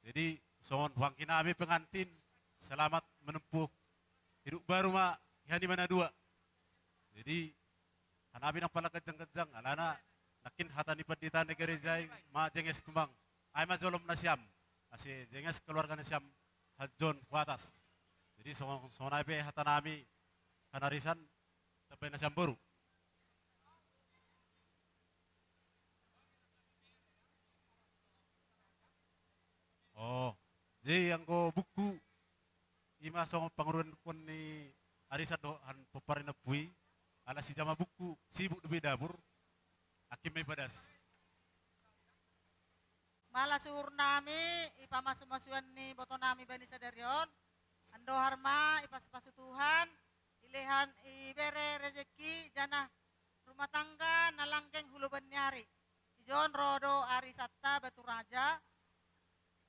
Jadi, songon huanggi nami pengantin, selamat menempuh hidup baru ma i, hanima na dua. Jadi, hanami nang pala ganjang-ganjang, alana nangkin hata ni pandita ni gereja i ma jenges tumang. Ai ma jolom nasiam, ase jenges keluarga nasiam hanjon hu atas. Jadi songon, songon i pe hata nami, hanarisan, tambai nasiam boru. Oh, jadi anggo buku, i ma songon panguruan ni arisan dohot pomparan ni ompu i, ala sijama buku, sibuk dope dapur, nangkin ma ipadas. Malas uhur nami, i pamasu-masuan ni boto nami bani sadari on, andohar ma, ipasu-pasu Tuhan, ilehan, ibere rezeki, janah rumah tangga na langgeng hu loban ni ari. Ijon ro do arisanta Batu Raja,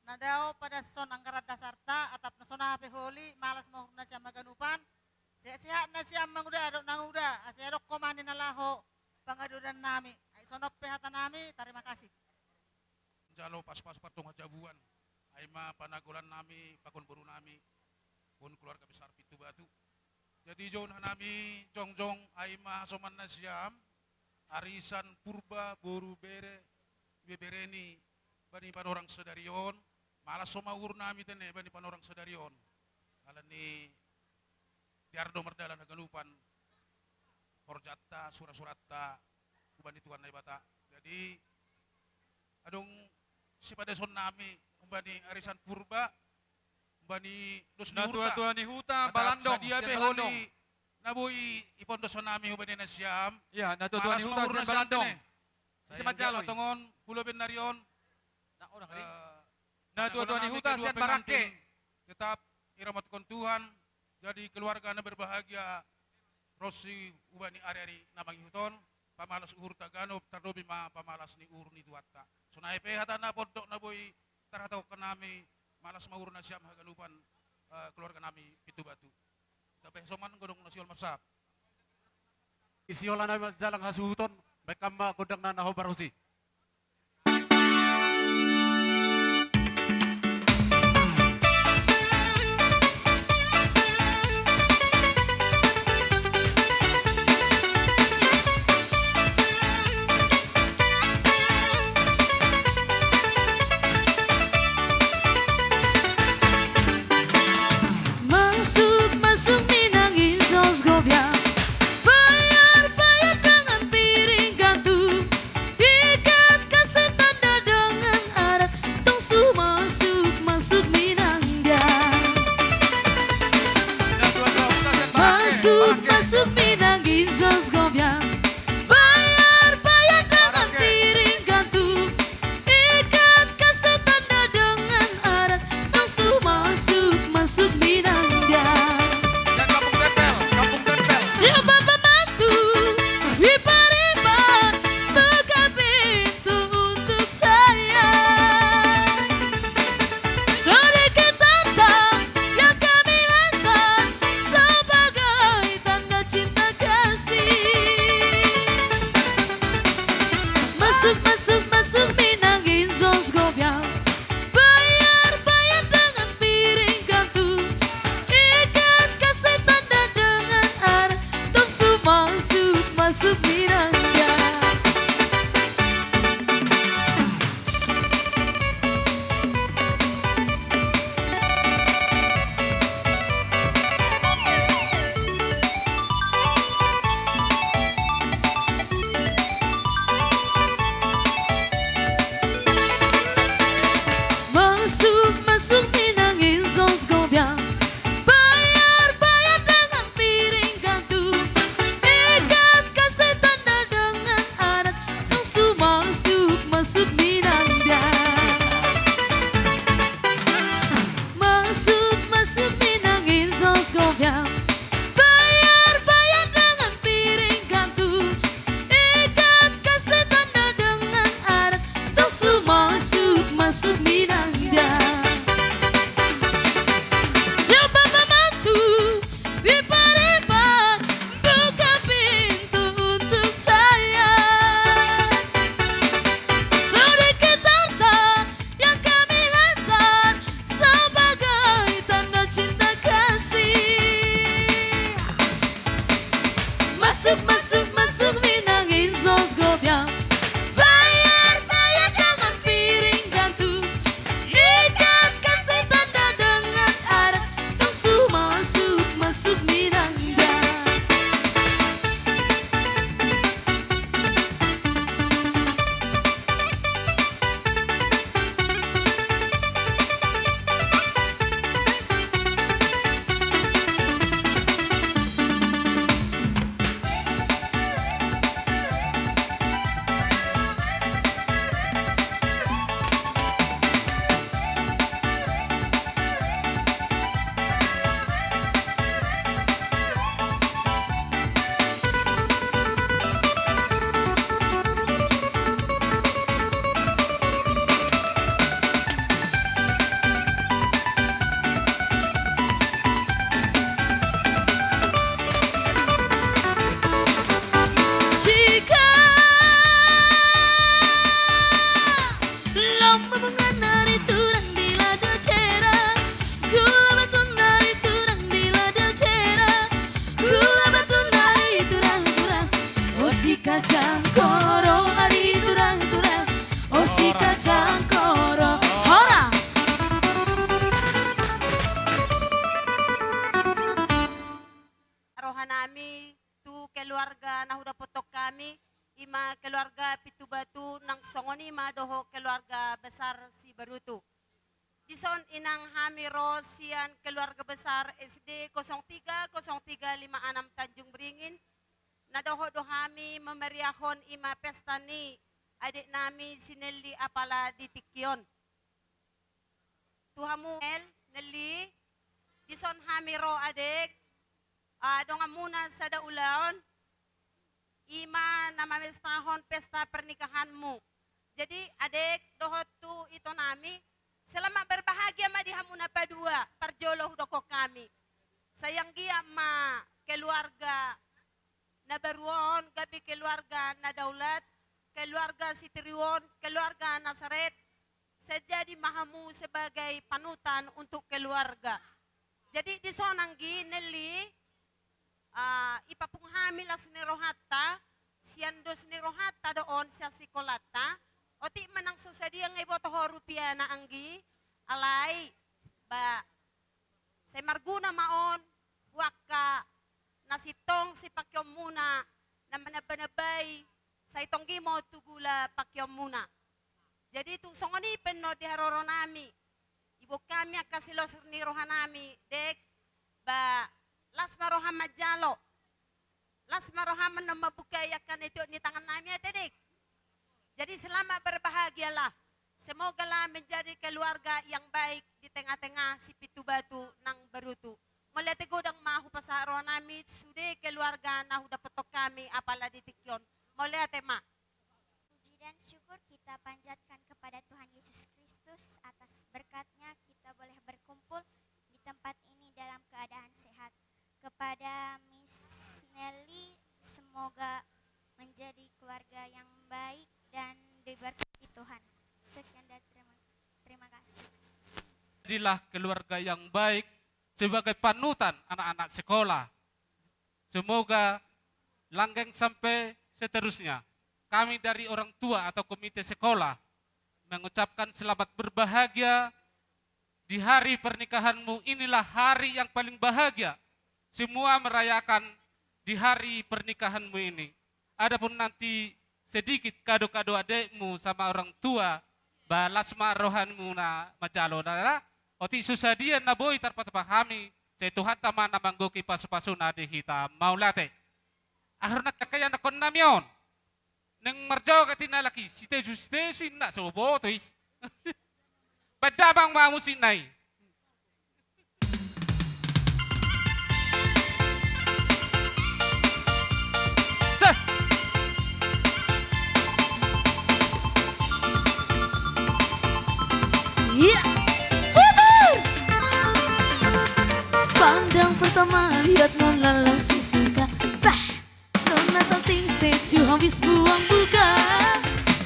na dao padashon anggaran dasarta, atap na so nunga pe holi, malas ma uhur nasiam haganupan, sehat-sehat nasiam manguda dohot nanguda, ase adong ho ma na laho pangadoan nami, ai songon on pe hata nami, tarima kasih. Jalo pasu-pasu partong hajabuan, ai ma panagolan nami, pakon boru nami, pakon keluarga besar Pintu Batu. Jadi ijon hanami jongjong, ai ma hasoman nasiam, arisan Purba boru bere, ibebere ni bani panorang sadari on, malas so ma uhur nami tene bani panorang sadari on. Alani i, biar do mardalan haganupan horjanta, sura-suranta, hubani Tuhan Naibata. Jadi, adong sipadeson nami, hubani arisan Purba, hubani dos ni huta. Natuatua ni huta, Balandong, sadia pe holi na boi ipondoshon nami hubani nasiam. Ia, natuatua ni huta sian Balandong. Ise manjalo i? Tongon, huloben nari on. Natuatua ni huta sian Barangke. Tetap dirahmatkon Tuhan, jadi keluarga na berbahagia, ronsi hubani ari-ari na mangihut on, pamalas uhurta ganup, tarlobi ma pamalas ni uhur ni Tuhanta. Songon i pe hata na pondok na boi tarhatahon nami, malas ma uhur nasiam haganupan, eh, keluarga nami Pintu Batu. Gabe soman godang na sihol marsahap. Isi ola nami manjalang hasuhuton, baen ma gondang na hombar hos i. Masuk, masuk minang insos gobiang. Bayar, bayar dengan piring gantung. Ikat kasih tanda dengan adat. Tong su masuk, masuk minang dia. Masuk, masuk minang insos gobiang. Bayar, bayar dengan piring gantung. Ikat kasih tanda dengan adat. Tong su masuk, masuk minang dia. Siapa pembantu di Pariban, buka pintu untuk saya. Sedikit harta yang kami letakkan sebagai tanda cinta kasih. Masuk, masuk, masuk minang insos gobiang. Bayar, bayar dengan piring gantung. Ikat kasih tanda dengan adat. Tong su masuk, masuk minang dia. Masuk, masuk minang insos gobiang. Bayar, bayar dengan piring gantung. Ikat kasih tanda dengan adat. Tong su masuk, masuk minang dia. Masuk, masuk minang insos gobiang. Bayar, bayar dengan piring gantung. Ikat kasih tanda dengan adat. Tong su masuk, masuk minang dia. Siapa pembantu di Pariban, buka pintu untuk saya. Sedikit harta yang kami letakkan sebagai tanda cinta kasih. Masuk, masuk, masuk minang insos gobiang. Bayar, bayar dengan piring gantung. Ikat kasih tanda dengan adat. Tong su masuk, masuk minang dia. Jika Laho mambunga nari turang di lada jera. Gula batu nari turang di lada jera. Gula batu nari turang, turang. O si kacang koro nari turang, turang. O si kacang koro. Hora. Keluarga na hudapothon hami, i ma keluarga Pintubatu nang songon i ma dohot keluarga besar Sibarutu. Dison inang hami ro sian keluarga besar S D kosong tiga kosong tiga lima enam Tanjung Beringin, na dohot do hami mamariahon i ma pesta ni adek nami si Nelly apala di tingki on. Tu hamu, El, Nelly, dison hami ro adek, ah, donganmuna sada ulaon, i ma na mamestahon pesta pernikahanmu. Jadi, adek dohot tu ito nami, selamat berbahagia ma di hamu na padua, parjolo hudokhon hami. Sai anggiat ma keluarga na baru on gabe keluarga na daulat, keluarga Sitrion, keluarga Nasaret, sai jadi ma hamu sebagai panutan untuk keluarga. Jadi dison anggi Nelly, ah, ipapung hami las ni rohanta, sian dos ni rohanta do on sian sikolanta, otik ma nang so sadia nga iboto ho rupiana anggi, alai, ba, sai marguna ma on, tu angka na sintong sipakeonmuna, na manambanambai, sai tonggi ma on tu gula pakeonmuna. Jadi tung songon i pe annon di haroro nami, iboan hami angka silas ni roha nami, dek, ba, las ma roham manjalo. Las ma roham annon mambuka angka na tio ni tangan nami ate, dek. Jadi selamat berbahagialah. Semogalah menjadi keluarga yang baik di tengah-tengah si Pintubatu nang Barutu. Mauliate godang ma hupasahat roha nami sude keluarga na hudapothon hami apala di tingki on. Mauliate ma. Puji dan syukur kita panjatkan kepada Tuhan Yesus Kristus, atas berkat-Nya kita boleh berkumpul di tempat ini dalam keadaan sehat. Kepada Miss Nelly, semoga menjadi keluarga yang baik dan diberkati Tuhan. Sekian dan terima, terima kasih. Jadilah keluarga yang baik sebagai panutan anak-anak sekolah. Semoga langgeng sampai seterusnya. Kami dari orang tua atau komite sekolah mengucapkan selamat berbahagia di hari pernikahanmu. Inilah hari yang paling bahagia. Semua merayakan di hari pernikahanmu ini. Adapun nanti sedikit kado-kado adekmu sama orang tua, ba las ma rohamuna manjalo, na, otik so sadia na boi tarpatupa hami, sai Tuhanta ma na manggohi pasupasuna di hita. Mauliate. Aha do na angka ianakhon nami on? Naeng marjaogat inna laki, si Tesu, si Tesu inna, so huboto i. Baen damang ma musik nai. Seh. Iya. Putar. Pandang pertama lihat nona langsung suka. Bah. Nona salting sejuk habis buang buka.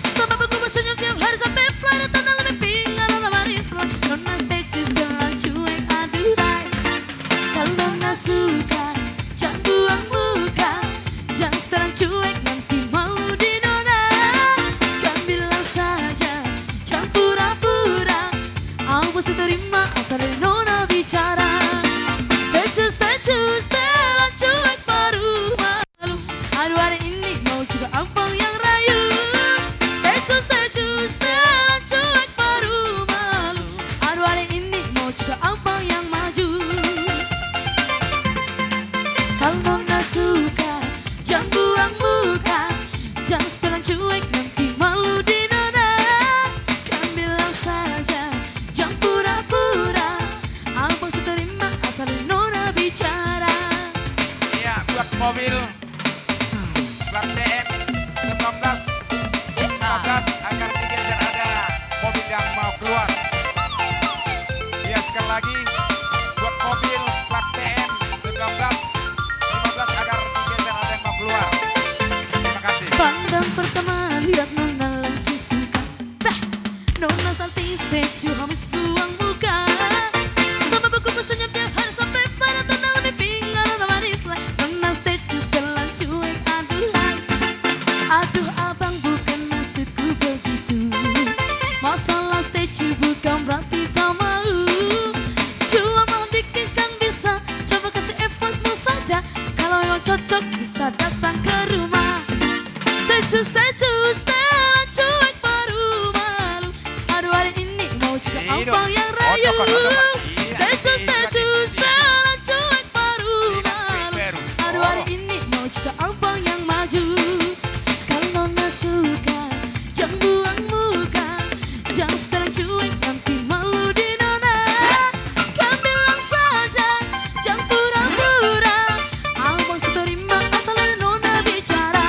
Sama aku bersenyum tiap hari sampai planet tanah lebih pinggang nona manis lah. Nona sejuk setelan cuek aduhai. Kalau nona suka jangan buang muka. Jangan setelan cuek nanti malu di nona. Kan bilang saja jangan pura-pura. Apa sih terima asal dari nona bicara. Sejuk sejuk setelan cuek baru. Aduh hari ini mau juga ampang yang rayu. Tecu, tecu, setelan cuek baru malu. Aduh hari ini mau juga ampang yang maju. Kalau nona suka jangan buang muka. Jangan setelan cuek nanti malu di nona. Kan bilang saja jangan pura-pura. Ampang saya terima asal nona bicara. Iya, buat mobil plat T M sembilan belas lima belas agar digeser, ada mobil yang mau keluar. Iya, sekali lagi, buat mobil plat T M sembilan belas lima belas agar digeser, ada yang mau keluar. Terima kasih. Pandang pertama lihat nona langsung suka. Bah! Nona salting sejuk habis buang muka. Sama aku bersenyum tiap hari sampai pada tanah lebih pinggang nona manis lah. Nona sejuk setelan cuek aduhai. Stay tuned, stay tuned, cuek parumalu. Aduh, hari ini mau juga ampang yang rayu. Stay tuned, stay tuned, stay tuned, cuek parumalu. Aduh, hari ini mau juga ampang yang maju. Kalau nona suka, jangan buang muka. Jangan setelan cuek, nanti malu di nona. Kau bilang saja, jangan pura-pura. Abang Sitorima asal dari nona bicara.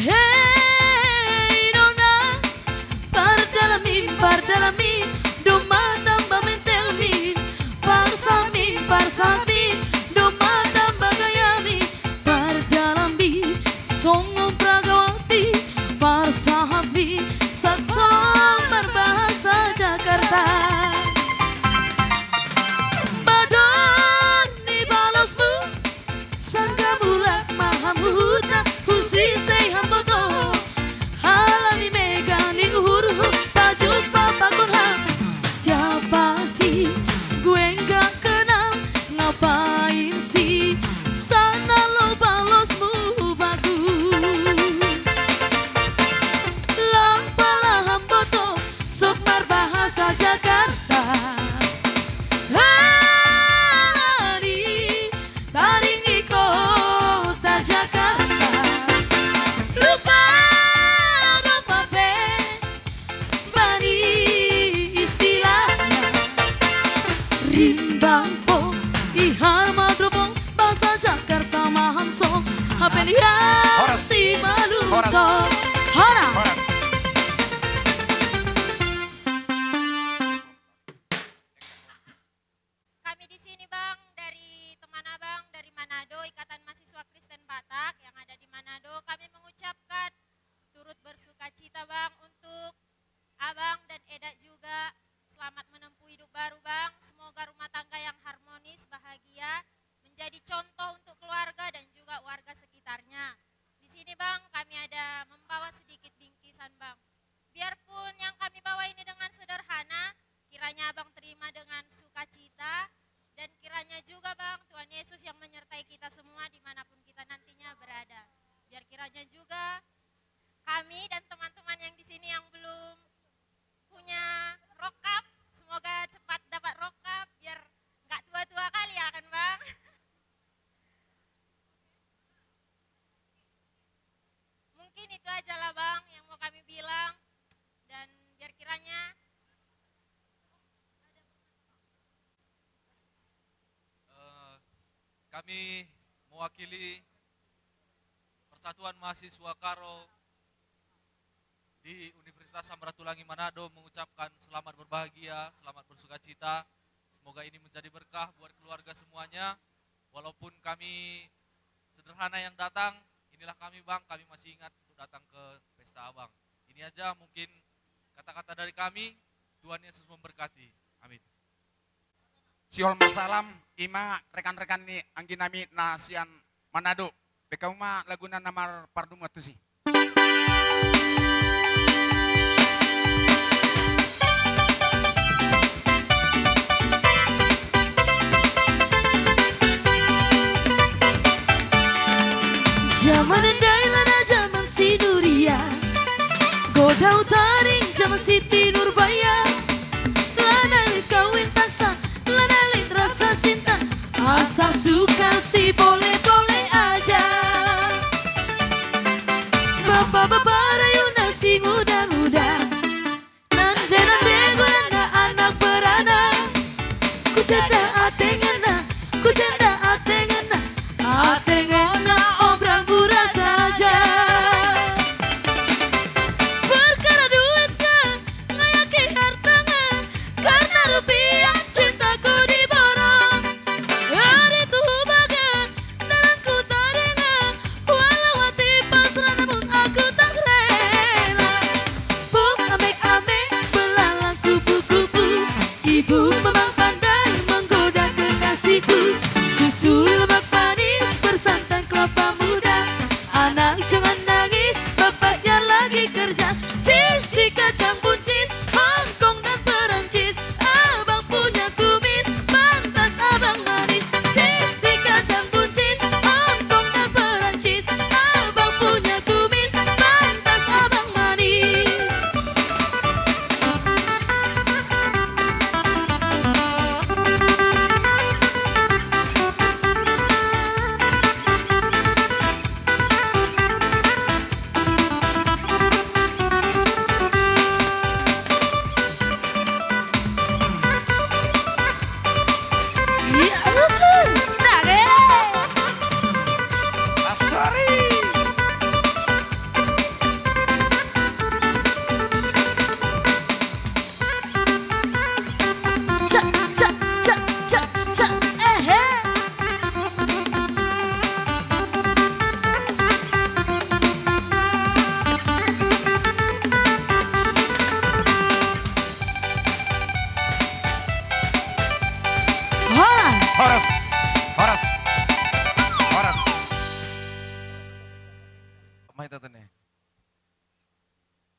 Hei nona, pardalamin, pardalamin, domma tamba mentelmin. Parsahatin, parsahatin, domma tamba gayamin. Pardalanmin songon pragawati, parsahatin saksong marbahasa Jakarta. Badon ni balosmu, sangka mulak ma hamu huta, husise hamboto. Alani mega ni uhurhu, tajumpa pakon hami. Siapa sih? Gue nggak kenal. Ngapain sih sana lo balosmu bagus? Lam pala hamboto, sok marbahasa Jakarta. Alani taringot kota Jakarta. Lupa do hape bani istilahna. Rimbang po, ihar ma do po, bahasa Jakarta ma hamso. Hape ni asi maluto. Horas. Horas. Kami di sini, Bang, dari teman Abang dari Manado, Ikatan Mahasiswa Kristen Batak yang ada di Manado, kami mengucapkan turut bersukacita, Bang, untuk Abang dan Eda juga. Selamat menempuh hidup baru, Bang. Semoga rumah tangga yang harmonis, bahagia, menjadi contoh untuk keluarga dan juga warga sekitarnya. Di sini, Bang, kami ada membawa sedikit bingkisan, Bang. Biarpun yang kami bawa ini dengan sederhana, kiranya Abang terima dengan sukacita, dan kiranya juga, Bang, Tuhan Yesus yang menyertai kita semua dimanapun kita nantinya berada. Biar kiranya juga kami dan teman-teman yang di sini yang belum punya rokap, semoga cepat dapat rokap, biar nggak tua-tua kali ya kan, Bang? Mungkin itu aja lah, Bang, yang mau kami bilang. Dan biar kiranya Eh, kami mewakili Persatuan Mahasiswa Karo di Universitas Samratulangi Manado mengucapkan selamat berbahagia, selamat bersukacita. Semoga ini menjadi berkah buat keluarga semuanya. Walaupun kami sederhana yang datang, inilah kami, Bang, kami masih ingat untuk datang ke pesta Abang. Ini aja mungkin kata-kata dari kami. Tuhan Yesus memberkati. Amin. Sihol ma salam, i ma rekan-rekan ni anggi nami na sian Manado. Bahen hamu ma laguna na marpardumuan tusi. Jaman ndai lana jaman si Nuria, godang taring jaman Siti Nurbaya. Lana leleng kawin paksa, lana leleng rasa cinta, asal suka si boleh-boleh aja. Bapak-bapak rayunan si muda-muda, nande-nande godang anak beranak. Kujanda atenganna, kujanda atenganna,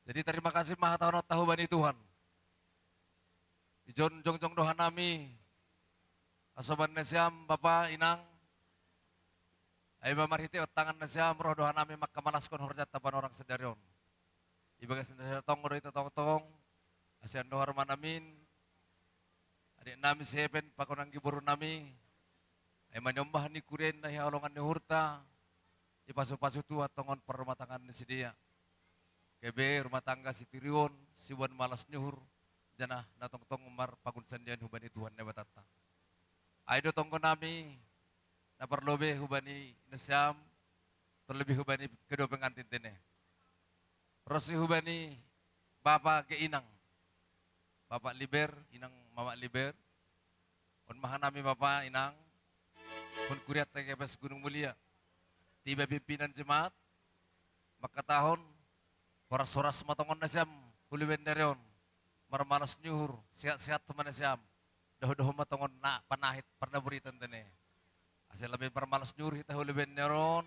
Jadi tarima kasih ma hatahononta hubani Tuhan. Ijon jongjong do hanami, asoman nasiam bapa inang. Ai ma marhitehon tangan nasiam roh do hanami mangkamalaskon horjanta panorang sadari on. Ibagas na tonggo do hita tongtong, asa andohar ma namin, adek nami si Epen pakon anggi boru nami. Ai ma niombah ni kuria na hihaholongan ni uhurta, ipasupasu Tuhan tongon parrumahtanggaon ni sidea. Gabe rumah tangga sitiruon, siboan malas ni uhur, janah na tongtong marpangunsandean hubani Tuhan Nabatanta. Ai do tonggo nami, na parlobei hubani nasiam, terlebih hubani kedua pengantin tene. Ronsi hubani bapa ge inang. Bapa Liber, inang mama Liber. On ma hanami bapa inang. Hun kuriat T K P S Gunung Mulia. Tiba pimpinan jemaat. Mangkatahon. Horas-horas ma tongon nasiam. Huleben ni ari on. Marmalas ni uhur. Sehat-sehat ma nasiam. Dohot-dohot ma tongon na panahit parnaburitan tene. Asa labe marmalas ni uhur hita huleben ni ari on,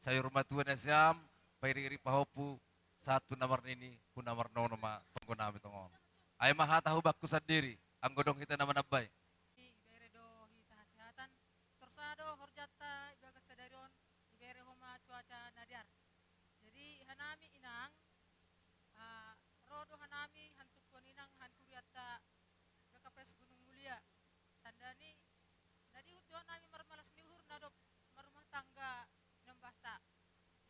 sai ur matua nasiam, pairik-irik pahompu, sahat tu na marnini, tu na marnono ma tonggo nami tongon. Ai ma hata hubakku sandiri, anggo dong hita na manambai. Ibere do hita hasehatan, torsa do horjanta ibagas sadari on, ibere ho ma cuaca na dear. Jadi hanami inang, ah, ro do hanami hantukkon inang han kurianta G K P S Gunung Mulia. Tanda ni na dihut do hanami marmalas ni uhur na dob marrumah tangga nambahta.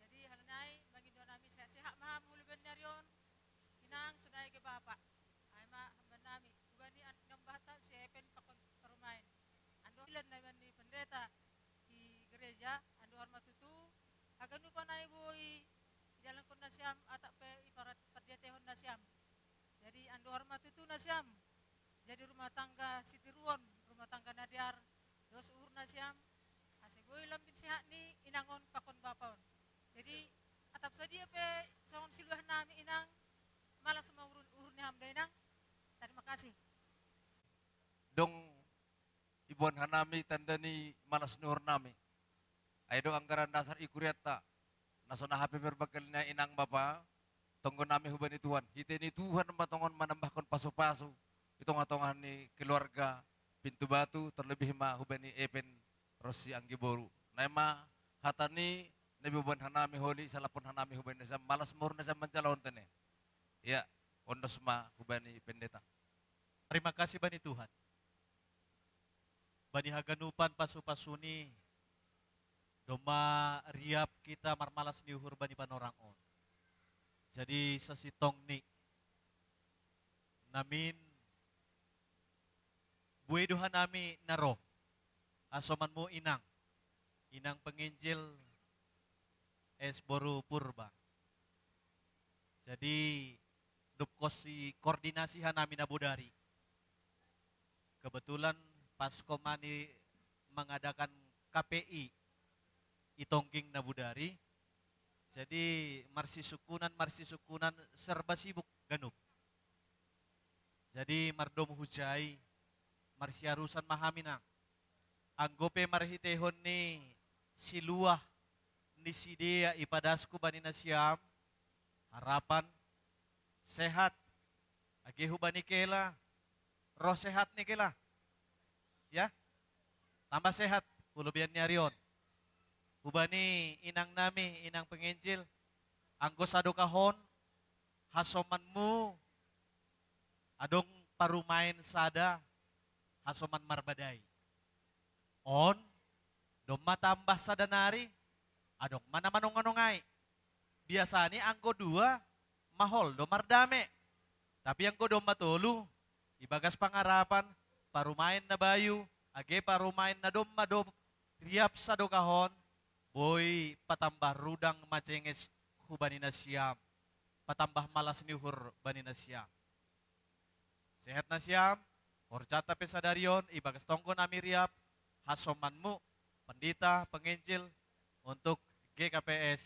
Jadi hal nai mangido hanami sehat-sehat ma ham huleben ni ari on. Inang sonai ge bapa. Ai ma hamban nami. Hubani an nambahta si Epen pakon parumaen. Ando ilan na iban ni pendeta di gereja, andohar ma tutu haganupan na boi idalankon nasiam atap pe iparat pardiatehon nasiam. Jadi andohar ma tutu nasiam. Jadi rumah tangga sitiruon, rumah tangga na dear, dos uhur nasiam, asa boi lambin sehat ni inang on pakon bapa on. Jadi atap sadia pe songon siluah nami inang, malas ma uhur, uhur ni ham da inang. Terima kasih. Dong iboan hanami tanda ni malas ni uhur nami. Ai do anggaran dasar i kurianta. Na so na hape perbangkal na inang bapa, tonggo nami hubani Tuhan. Hite ni Tuhan ma tongon manambahkon pasu-pasu, di tongah-tongah ni keluarga Pintu Batu, terlebih ma hubani Epen ronsi anggi boru. Nai ma hata ni na iboan hanami holi, salaphon hanami hubani nasiam, malas ma uhur nasiam manjalo on tene. Ia, ondos ma hubani pendeta. Terima kasih bani Tuhan. Bani haganupan pasu-pasu ni, domma riap kita marmalas ni uhur bani panorang on. Jadi sasintong ni namin, bue do hanami na ro, hasomanmu inang, inang penginjil S boru Purba. Jadi dob kosi koordinasi hanami na bodari. Kebetulan pas komani mengadakan K P I i tongging na bodari. Jadi marsisungkunan, marsisungkunan serba sibuk ganup. Jadi mardomu hujai, marsiarusan ma hami nang. Anggo pe marhitehon ni siluah ni sidea ipadasku bani nasiam, harapan, sehat, age hubani kela, roh sehat ni kela. Ya, tambah sehat, hulabian ni ari on. Hubani inang nami, inang penginjil, anggo sadokahon, hasomanmu, adong parumaen sada, hasoman marbadai. On, domma tambah sada nari, adong ma na manonga-nongai. Biasani anggo dua, mahol do mardame. Tapi anggo domma tolu, ibagas pangarapan, parumaen na bayu, age parumaen na domma dob riap sadokahon, boi patambah rudang macenges hubani nasiam, patambah malas ni uhur bani nasiam. Sehat nasiam, horjanta pe sadari on, ibagas tonggo nami riap, hasomanmu, pendeta, penginjil, untuk G K P S,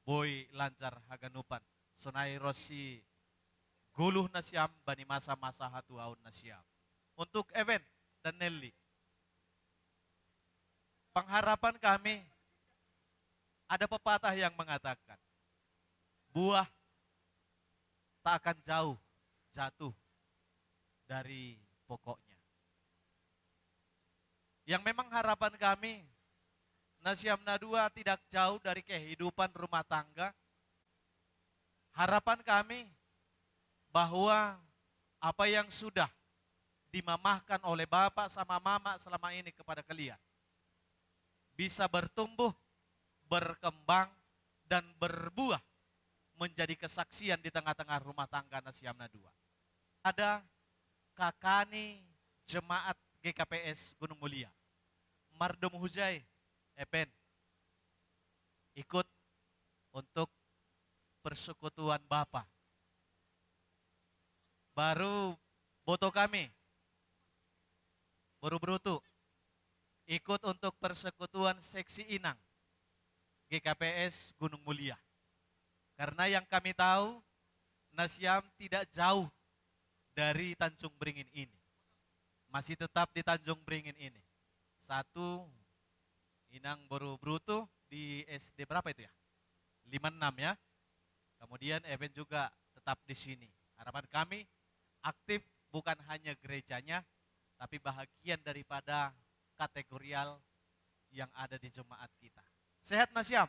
boi lancar haganupan. Sonai ronsi goluh nasiam bani masa-masa hatuaon nasiam. Untuk Ewen dan Nelly. Pengharapan kami, ada pepatah yang mengatakan, buah tak akan jauh jatuh dari pokoknya. Yang memang harapan kami, na si Hamna dua tidak jauh dari kehidupan rumah tangga. Harapan kami bahwa apa yang sudah dimamahkan oleh bapak sama mama selama ini kepada kalian bisa bertumbuh, berkembang, dan berbuah menjadi kesaksian di tengah-tengah rumah tangga na si Hamna dua. Ada kakak ni jemaat G K P S Gunung Mulia, mardom hujai, Epen, ikut untuk persekutuan Bapa. Baru boto kami, boru Brutu, ikut untuk persekutuan seksi inang G K P S Gunung Mulia. Karena yang kami tahu, na si Ham tidak jauh dari Tanjung Beringin ini. Masih tetap di Tanjung Beringin ini. Satu, inang boru Brutu di S D berapa itu ya? Lima enam ya. Kemudian Epen juga tetap di sini. Harapan kami aktif bukan hanya gerejanya, tapi bahagian daripada kategorial yang ada di jemaat kita. Sehat na si Ham?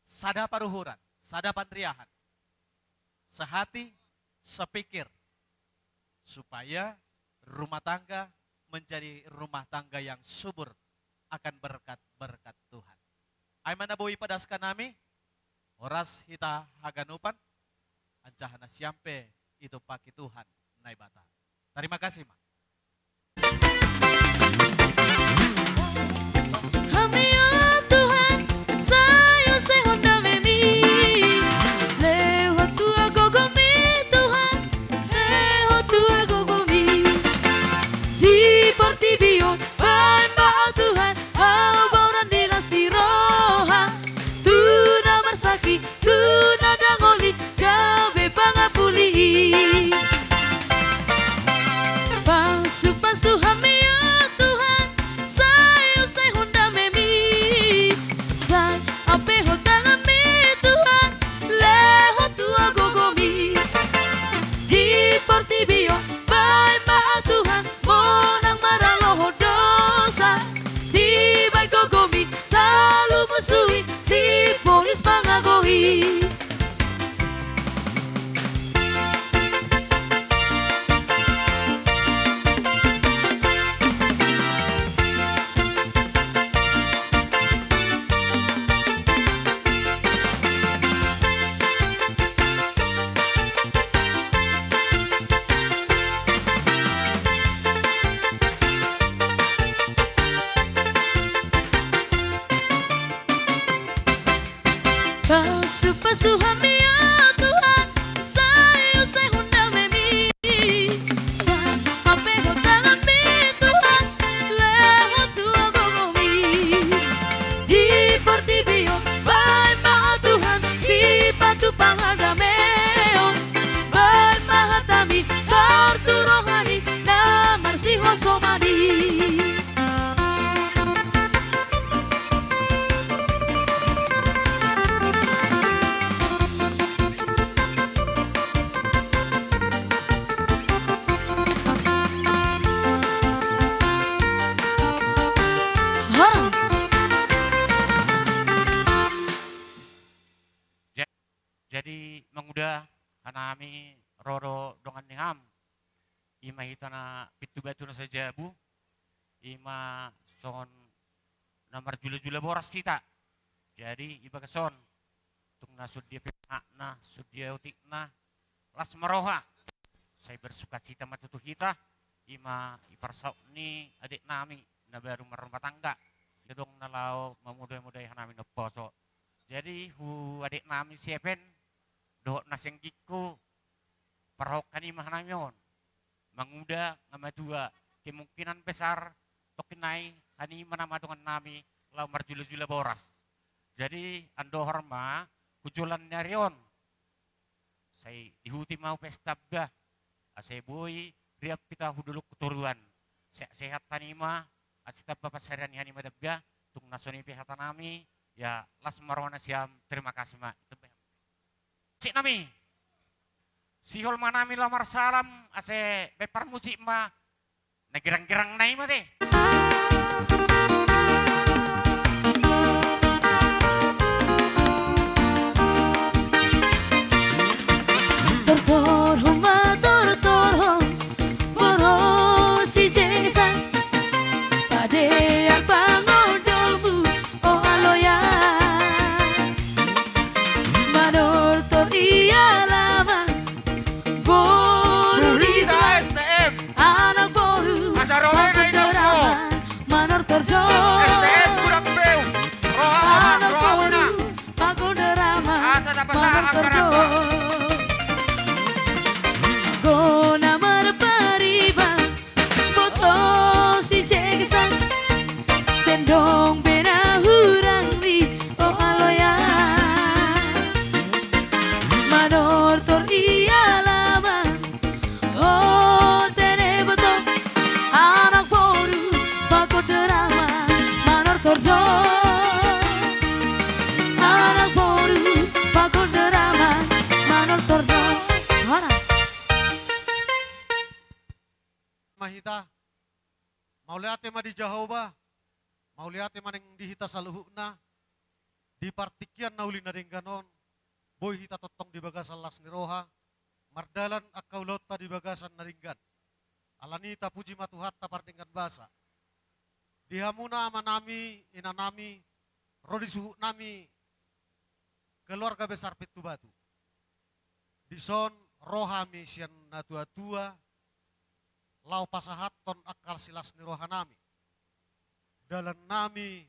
Sada paruhuran, sada panriahan. Sehati, sepikir. Supaya rumah tangga menjadi rumah tangga yang subur akan berkat-berkat Tuhan. Ai ma na boi padaskan nami, horas hita haganupan, anjaha na si Ham pe ditumpaki Tuhan Naibata. Terima kasih ma. Hami, o Tuhan, sai usehon damemi. Lehon tu agogomi, Tuhan, lehon tu agogomi. Di portibi on, baen ma au, Tuhan, au baonan ni las ni roha. Tu na marsangki, tu na dangoli, gabe pangapuli. Pasupasu hami, o Tuhan, sai usehon damemi. Sai ampehon tanganmi, Tuhan, lehon tu agogomi. Di portibi on, baen ma au, Tuhan, monang maralohon dosa. Dibaen gogomi, talu musui, sipolis mangagoi. Pasupasu hami, o Tuhan, sai usehon damemi. Sai ampehon tanganmi, Tuhan, lehon tu agogomi. Di portibi on, baen ma au, Tuhan, sipatupa hadameon. Baen ma hatami, saor tu rohami, na marsihosomani. Ja-, jadi manguda hanami ro do dongan ni ham. Ima hita na pintu batu na sajabu, ima songon na marjulajula boras hita. Jadi, i bagas on, tung na songon dia pe makna, songon dia otikna, las ma roha. Sai bersukacita ma tutu hita, ima i parsaut ni adek nami, na baru marrumah tangga. Dia dong na laho mamodai-modai hanami na poso. Jadi, tu adek nami si Epen, dohot na senggingku, parhongkan i ma hanami on. Manguda nga matua, kemungkinan besar, tongkin nai, hanima nama dongan nami, laho marjulajula boras. Jadi, andohar ma, tu joloan ni ari on. Sai dihuti ma au pesta bah. Asa boi, riap hita tu dolok tu toruan. Sehat-sehat hanima, asa tamba pansarian ni hanima damba, tung na songon i pe hata nami, ya las ma roha na si ham, terima kasih ma. Itu bah. Musik nami. Sihol ma nami laho marsalam, ase baen parmusik ma. Na girang-girang nai ma te. Tortorhon ma, tortorhon, boru si Jengsan. Padear pangondolmu, o aloya. Manortor i alaman, boru di Tulang. Anak boru, asa ro na i, manortor do. S T M Gudang Beu. Roha, anak boru, roha, pangondolmu, asa dapasa manortor do. Angka rasa. Gona marpariban, boto si Jengsan. Sendong be na hurang ni, o aloya. Manortor i alaman, o tene boto. Anak boru, pangondolmu, manortor do. Anak boru, pangondolmu, manortor do. Horas. Ma hita, mauliate ma di Jahowa, mauliate ma nang di hita saluhutna, di partingkian na uli na denggan on, boi hita tongtong di bagasan las ni roha, mardalan angka ulaonta di bagasan na denggan. Alani i tapuji ma Tuhanta pardenggan basa. Di hamuna amanami, inanami, ro di suhutnami, keluarga besar Pintubatu. Dison ro hami sian natuatua, laho pasahathon angka silas ni rohanami, dalannami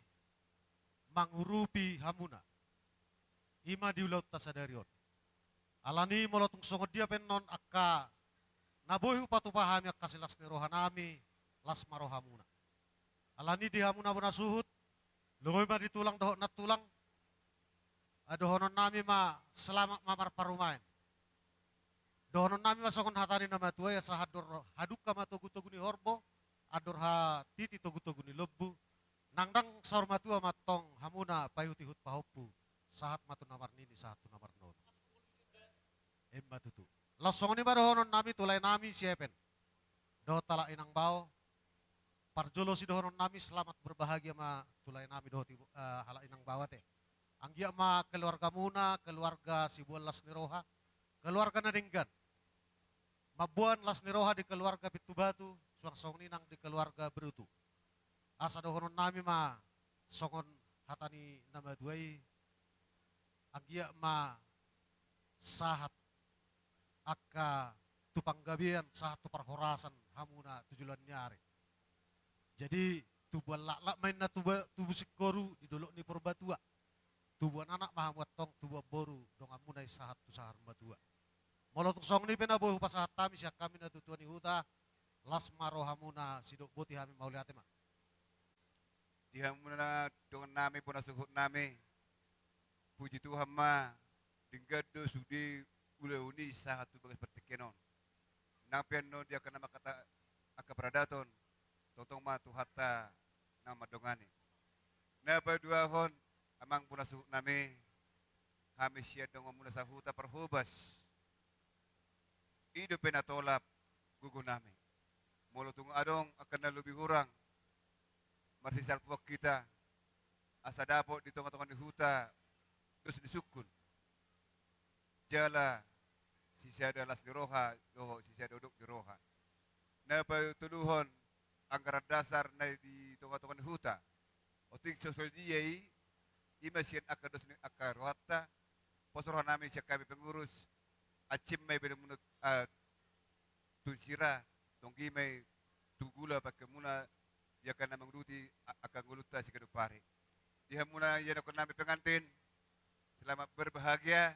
mangurupi hamuna. I ma di ulaonta sadari on. Alani molo tung songon dia pe annon angka na boi hupatupa hami angka silas ni rohanami, las ma rohamuna. Alani di hamuna bona suhut, lunga ma di tulang dohot nantulang, dohononnami ma selamat ma marparumaen. Dohononnami ma songon hata ni na matua i, asa andor hadungka ma togutogu ni horbo, andor hatiti togutogu ni lombu, nang ndang saur matua ma antong hamuna paihutihut pahompu, sahat ma tu na marnini, sahat tu na marnono. Emma tutu. Laos songon i ma dohononnami tu laenami si Epen dohot halak inang bao. Parjolo sidohononnami selamat berbahagia ma tu laenami dohot ibu, eh, halak inang bao ate. Anggiat ma keluargamuna keluarga siboan las ni roha, keluarga na denggan. Mamboan las ni roha di keluarga Pintubatu, suang songon i nang di keluarga Berutu. Asa dohononnami ma songon hata ni na matua i, anggiat ma sahat angka tu panggabean, sahat tu parhorasan hamuna tu joloan ni ari. Jadi tubuan laklak ma inna tubu, tubu singkoru di dolok ni Purbatua. Tubuan anak ma hamu antong, tubuan boru donganmuna i sahat tu saur matua. Molo tung songon i pe na boi hupasahat hami sian hami natuatua ni huta, las ma rohamuna, sidok boti hami, mauliate ma. Di hamuna dongannami bona suhutnami, puji Tuhan ma, denggan do sude ulaon i sahat tu bagas partingkian on. Nang pe annon di angka na mangkatai angka paradaton, tongtong ma Tuhanta na mandongani. Na paduahon, amang bona suhutnami, hami sian donganmuna sahuta parhobas, i dope na tolap gogonami. Molo tung adong angka na lobi hurang, marsisalpuan hita, asa dapot di tongatonga ni huta dos ni sungkun, jala sisada las ni roha dohot sisada odok ni roha. Na patoluhon, anggaran dasar na di tongatonga ni huta, otik so sadia i, i ma sian angka dos ni angka rohanta, pos rohanami sian hami pengurus, ancim ma i baenmuna, ah, tu sira, tonggi ma i tu gula pakeonmuna, di angka na manguduti a-, angka ngolunta siganup ari. Di hamuna ianakhonnami pengantin, selamat berbahagia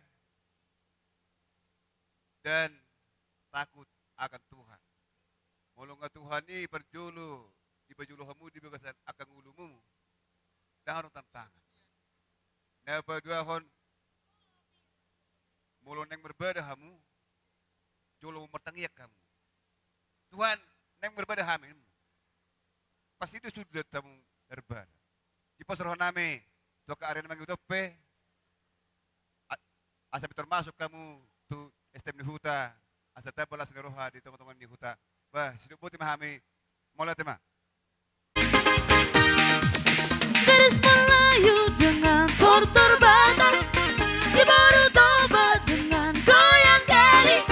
dan takut akan Tuhan. Molo nga Tuhan i parjolo, dipajolo hamu di bagasan angka ngolumuna, ndang adong tantangan. Na paduahon, molo naeng marbada hamu, jolo martangiang hamu. Tuhan, naeng marbada hami. Pasti do suda hamu marbada. Dipos rohanami tu angka ari na mangihut on pe, a-, asa pintor masuk hamu tu STM ni huta, asa tamba las ni roha di tongatonga ni huta. Bah, sidok boti ma hami, mauliate ma. Gadis Melayu dengan tortor Batak, si boru Toba dengan goyang keli.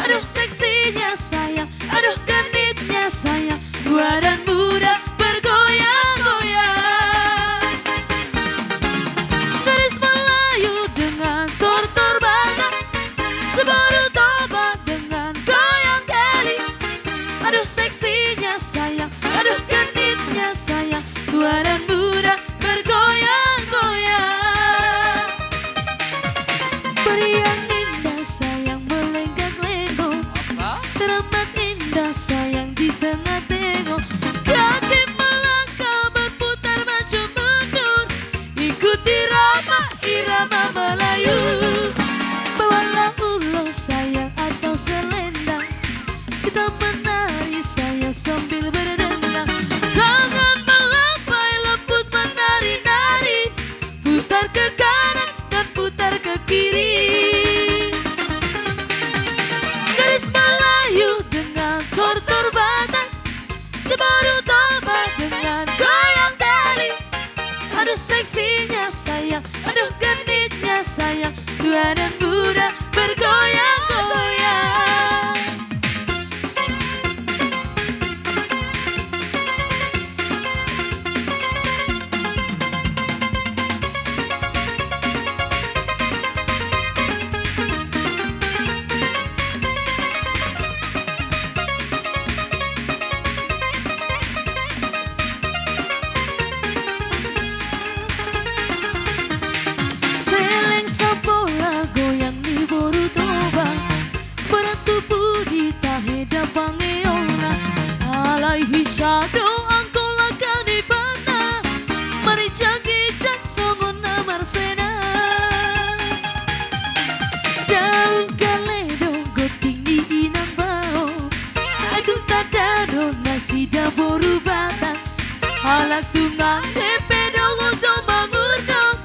Aduh seksinya sayang, aduh genitnya sayang, tua dan muda bergoyang-goyang. Gadis Melayu dengan tortor Batak, si boru Toba dengan goyang keli. Aduh seksinya sayang, aduh genitnya sayang, tua dan muda bergoyang-goyang. Pria yang indah sayang melenggak-lenggok, teramat indah sayang di tengah tengok. Kaki melangkah berputar maju mundur, ikuti irama, irama Melayu. Bawalah ulos sayang atau selendang, kita menari sayang sambil berdendang. Tangan melambai lembut menari-nari, putar ke kanan dan putar ke kiri. Gadis Melayu dengan tortor Batak, si boru Toba dengan goyang keli. Aduh seksinya sayang, aduh genitnya sayang, tua dan muda bergoyang-goyang. Leleng sabola goyang ni boru Toba, berat tubu di tahe dampang eona. Alai hinsa do angka langka ni panah, marinjak-injak songon na marsena. Daun kaledong gondang ni inang bao, ai tung tanda do nasida boru Batak. Halak tung ate pe dohot do mangurdot,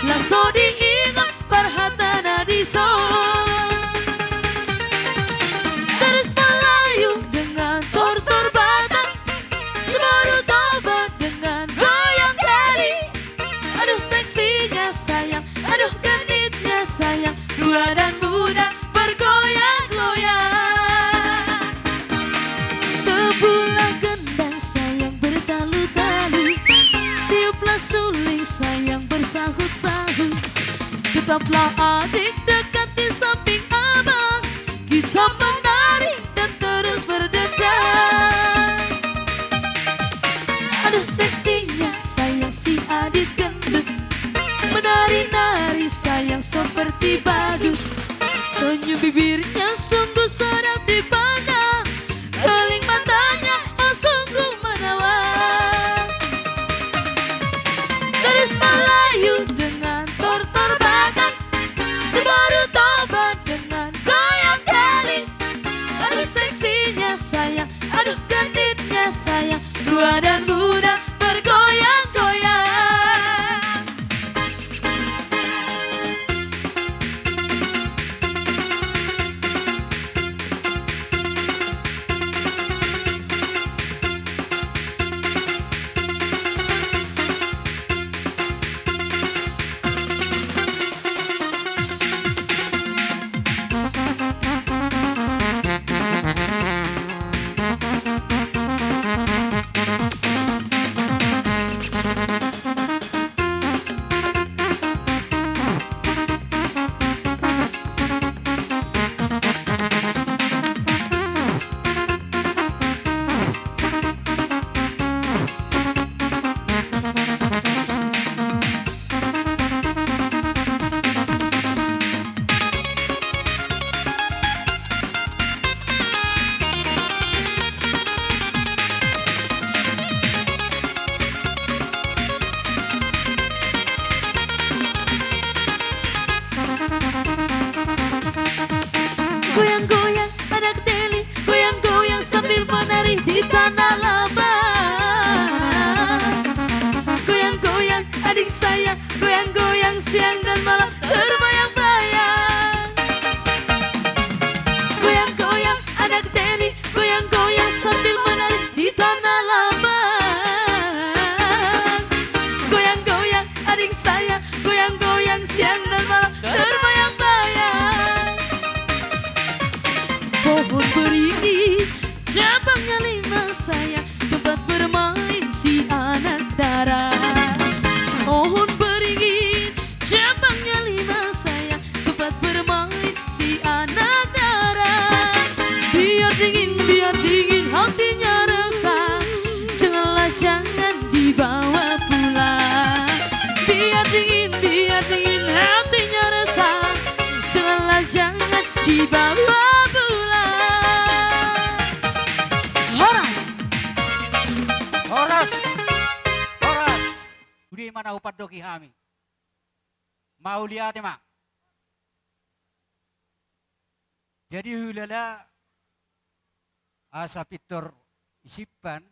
laos so diingot parhata na dison. Gadis Melayu dengan tortor Batak, si boru Toba dengan goyang keli. Aduh seksinya sayang, aduh genitnya sayang, tua dan muda bergoyang-goyang. Tebuklah gendang sayang bertalu-talu, tiuplah suling sayang bersahut-sahut. Tetaplah adik dekat di samping abang, kita menari dan terus berdendang. Aduh seksinya sayang si Adit Gendut, menari-nari sayang seperti badut. Senyum bibirnya sungguh sedap dipandang, beling matanya, oh, sungguh menawan. Gadis Melayu dengan tortor Batak, si boru Toba dengan goyang keli. Aduh seksinya sayang, aduh genitnya sayang, tua dan muda bergoyang-goyang. Goyang-goyang anak Deli, goyang-goyang sambil menari di Tanah Abang. Goyang-goyang adik saya, goyang-goyang siang dan malam, terbayang-bayang. Goyang-goyang sian dalmalam terbayang-bayang. Pohon beringin, cabangnya lima sayang, tempat bermain si anak dara. Pohon beringin, cabangnya lima sayang, tempat bermain si anak dara. Biar dingin, biar dingin hatinya resah, janganlah, jangan dibawa pulang. Biar dingin, biar dingin hatinya resah, janganlah, jangan dibawa pulang. Horas. Horas. Horas. Sude ma na hupandoki hami. Mauliate ma. Jadi hulala asa pintor isimpan.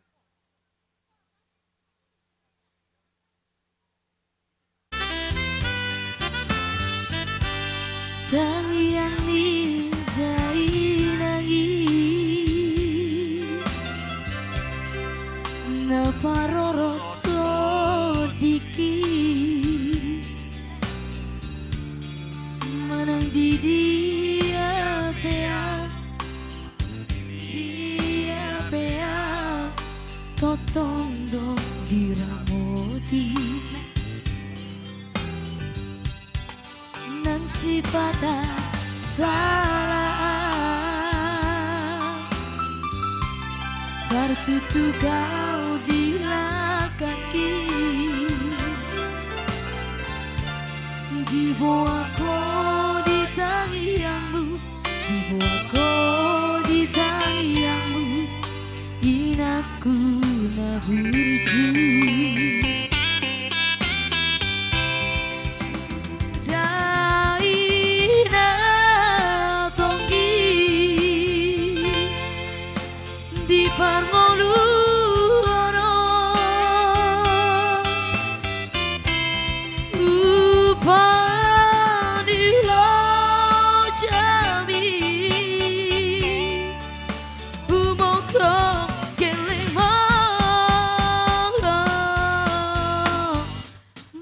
Tangiang ni dainang i na parorot tondingki. Manang di dia pe au, di dia pe au tongtong do diramoti. Nang sipata sala au, tartutu au di langkangki. Diboan ho di tangiangmu, diboan ho di tangiangmu, inangku na burju. Dainang tonggi di parngoluon on, upa ni lojami humongkop gellengmu.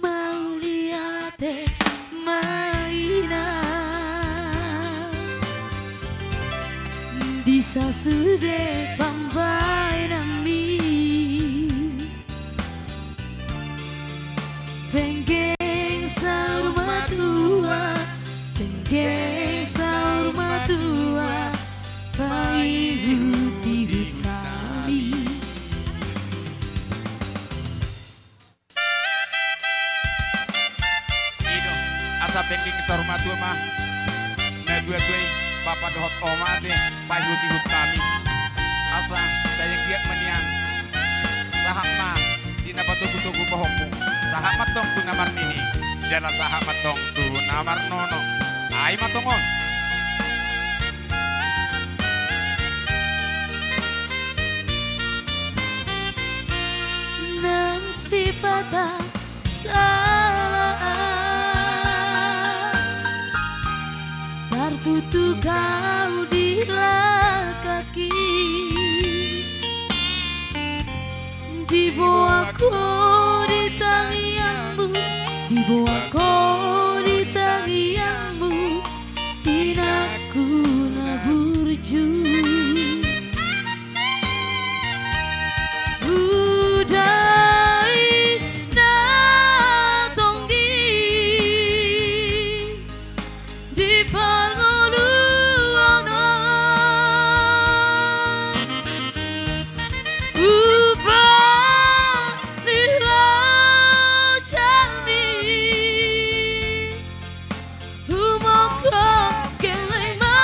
Mauliate ma inang di sasude pambaenanmi. Penggeng saur matua, penggeng saur matua, paihut-ihut hami. I do, asa penggeng saur matua ma natuatua i, bapa dohot omak, ate, paihut-ihut hami. Asa sai anggiat ma nian sahat ma di na patogu-togu bohongmu, sahat ma tong tu na marnini, jala sahat ma tong tu na marnono. Ai ma tong on. Nang sipata sala au, tartutu au di langkangki. Diboan ho di tangiangmu, diboan ho di tangiangmu, inangku na burju. Dainang tonggi di parngoluon on, upa ni lojami humongkop gellengmu.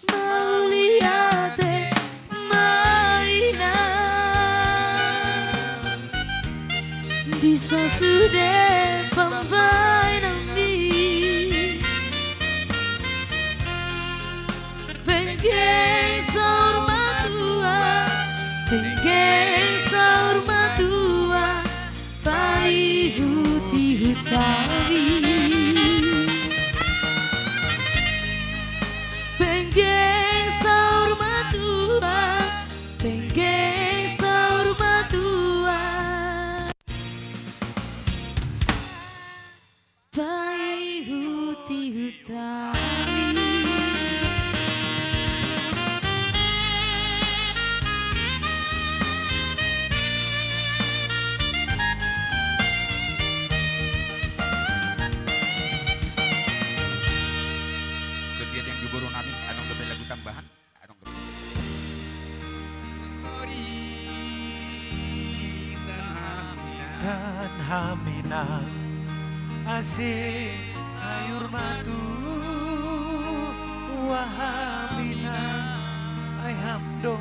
Mauliate ma inang di sasude pambaenanmi. Penggeng saur matua, penggeng saur matua, paihut-ihut hami. Penggeng saur matua, penggeng saur matua. Paihutihut hami. Songon dia di boru nami, adong dope lagu tambahan. Adong dope. Tan hami nang ase sayur matu, ua hami nang ai ham do.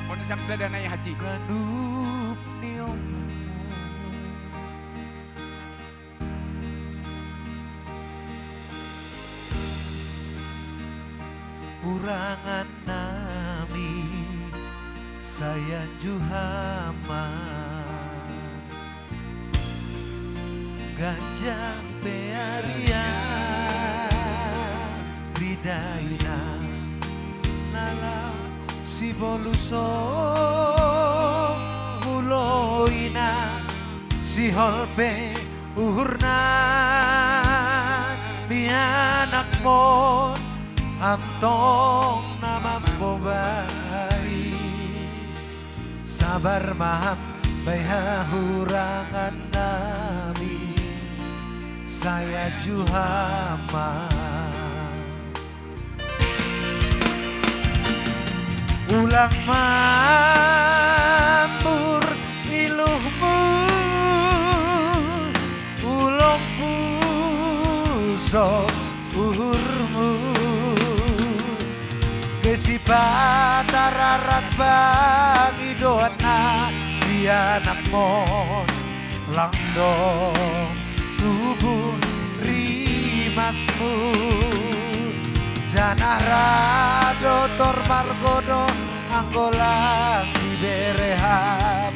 Pon sam sada nai haji. Ganup ni ombakmu. Hurangan nami sai anju hami ma. Ganjang pe arian, rida inang na laho siboluson, molo inang sihol pe uhurna ni anakmon, antong na mambobai. Sabar ma hami, hahurangan nami, sai anju hami ma. Ulang mambur iluhmu, ulang puson uhurmu. Gesi patararat pangidoanna di anakmon, lang dong tubu rimasmu. Janah ra do tor margodo anggo lang dibere ham,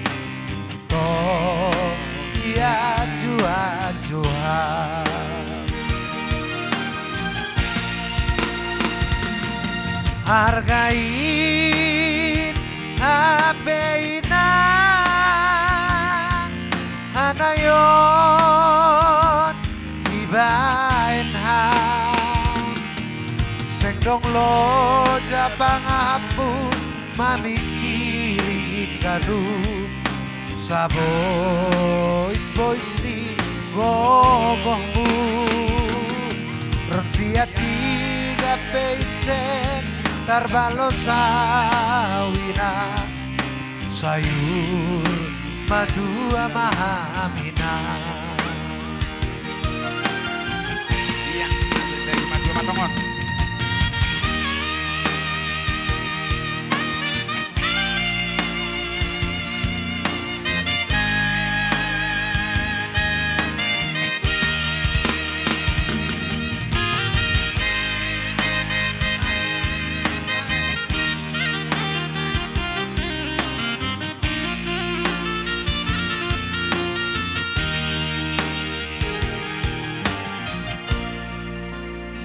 tong ianjuanju ham. Arga i hape inang, hanaeon dibaen ham. Seng dong loja pangahapmu mamingkiri ganup saboisbois ni gogohmu. Ronsiat di gape insen tarbalos au inang, sayur matua ma hami nang. Iya, sayur matua ma tongon.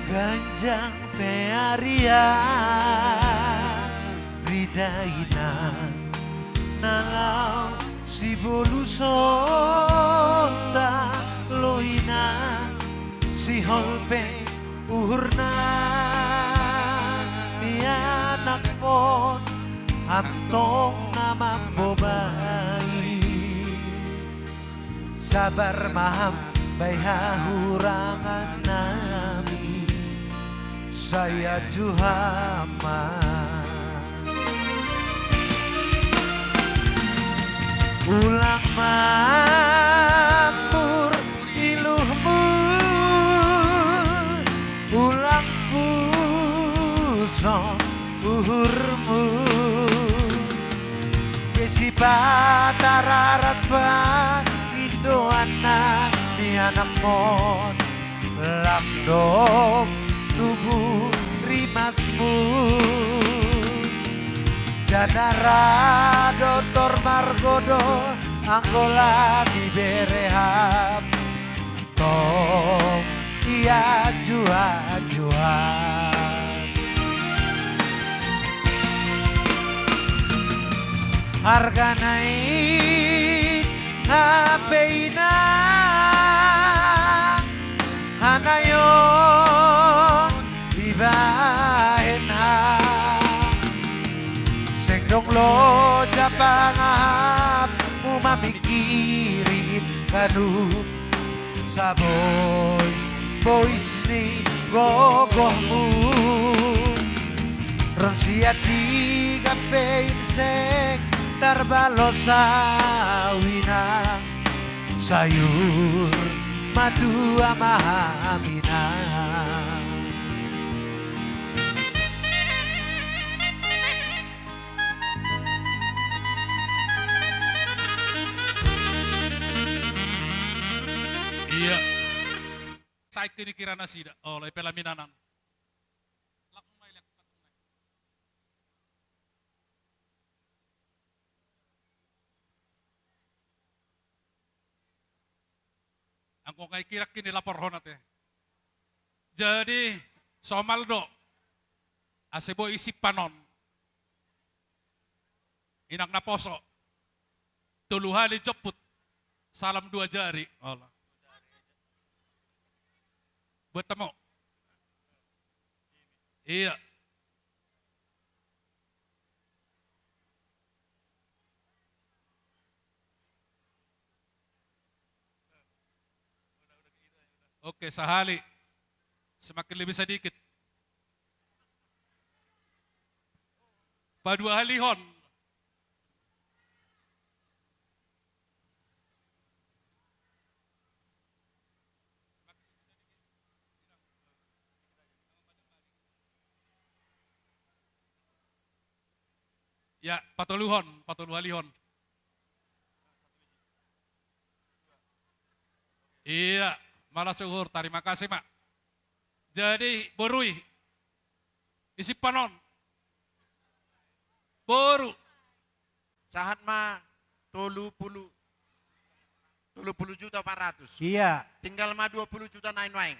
Ganjang pe arian, rida inang na laho sibolusonta, lo inang sihol pe uhurna ni anakmon, antong na mambobai. Sabar ma hami, hahurangan nami, sai anju hami ma. Ulang mambur iluhmu, ulang puson uhurmu. Gesi patararat pangidoanna ni anakmon, lang dong tubu rimasmu. Janah ra do tor margodo anggo lang dibere ham, tong ianjuanju ham. Arga na i Hape inang, hanaeon dibahen ham. Seng dong loja pangahapmu mamingkiri ganup saboisbois ni gogohmu. Ro sian tingki pe seng tarbalos au inang, sayur matua ma ham inang. Ia. Sai kini kira nasida. Oh, lai pela minanan. Langsung mai lihat patung nai. Anggo ngai kira kini lapor hona te. Jadi, somal do. Ase boi simpan on. Inang naposo. Tolu hali jomput. Salam dua jari. Ola. Buat temu. Ia. Oke, sahali. Semakin lebih sedikit. Paduahalihon. Ya, patoluhon, patoluhalihon. Ia, malas suhur, tarima kasih, Mak. Jadi, boru i, isimpan on. Boru. Sahat ma tolu pulu, tolu pulu juta opat ratus. Ia. Tinggal ma dua pulu juta nai nuaeng.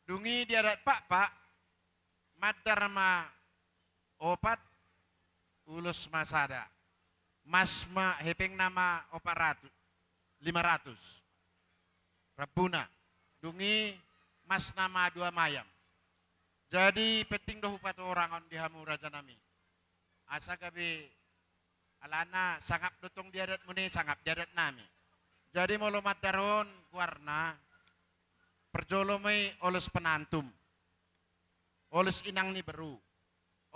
Dung i di adat Pakpak, mandar ma opat, ulos ma sada. Mas ma hepengna ma opat ratus, lima ratus. Rambuna. Dung i masna ma dua mayam. Jadi penting do hupatorang on di hamu rajanami. Asa gabe alana sangap do tong di adatmuna i, sangap di adatnami. Jadi molo mandar on goarna, parjolo ma i oles penantum. Oles inang ni boru.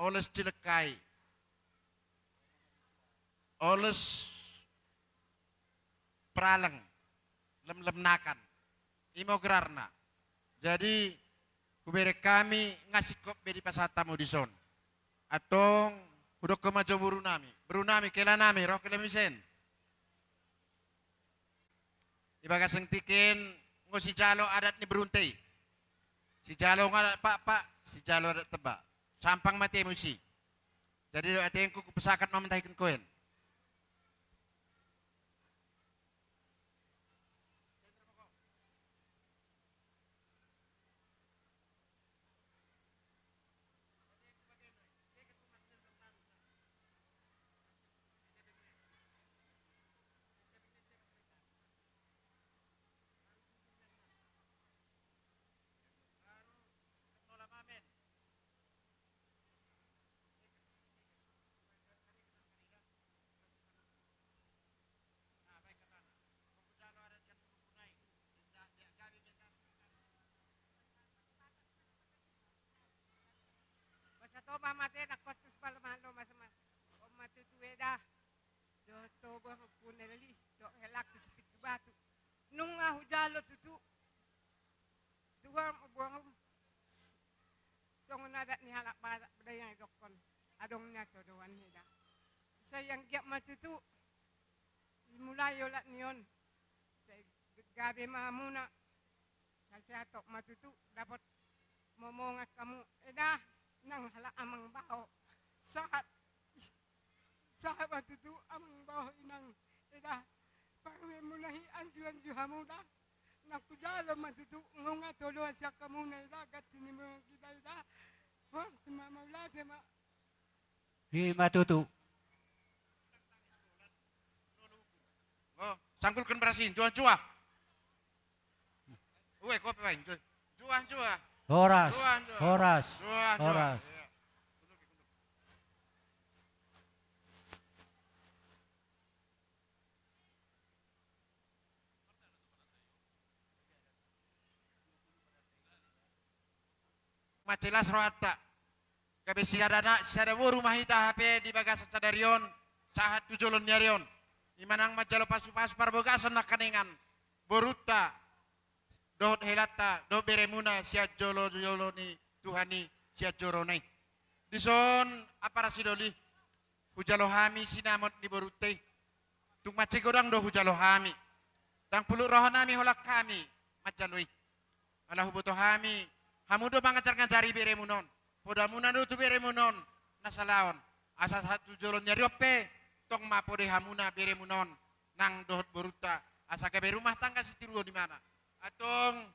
Oles cilengkai. Oles peraleng, lemlem nakan. I ma goarna. Jadi, hubereng hami nga singkop be dipasahat hamu dison. Antong, hudokhon ma jo borunami. Borunami, kelanami, ro hela muse. Di bagasan tingki on, nga sijalo adat ni borunta i. Sijalo nga adat Pakpak, sijalo adat Tamba. Sampang ma ate musi. Jadi dohot atengku hupasahat ma mandahikan koen. Masa toba mate na kotus pala malo masa ma. Om mate tu eda. Dohot toba pun eli. Dok helak tu sipit tu batu. Nunga hujalo tutu. Tuhan oborum. Songon adat ni halak Batak Bidayuh i dokkon. Adong na so doan heda. Sai anggiat ma tutu. Dimulai olat ni on. Sai gabe ma hamuna. Sai sehat ma tutu dapot momongan hamu. Eda nang halak amang bao. Sahat. Sahat ma tutu amang bao inang. Eda. Paruemuna i anju-anju hamu da. Nang hujalo ma tutu nunga toloan sian hamuna eda ganti ni muna hita eda. Hos ma mauliate ma. I ma tutu. Nga Tanggulkan beras i, juah, juah. Ue, kopi baen, juah, juah, juah. Horas, juah, juah, horas, juah, juah, horas. Iya. Mansai las rohanta. Gabe sisada na, sisada boru ma hita hape di bagasan sadari on, sahat tu jolo ni ari on. I ma nang manjalo pasupasu parbagason nangkaningan borunta, dohot helanta, dohot beremuna sian jolo, jolo ni Tuhan i, sian joro na i. Dison ampara sidoli, hujalo hami sinamot ni borunta i. Tung mansai godang do hujalo hami. Ndang pulut roha nami holan hami manjalo i. Ala huboto hami, hamu do mangajar-ngajari beremuna on. Podamuna do tu beremuna on na sala on. Asa sahat tu jolo ni ari on pe, tong ma pode hamuna beremuna on nang dohot borunta. Asa gabe rumah tangga sitiruon imana. Antong,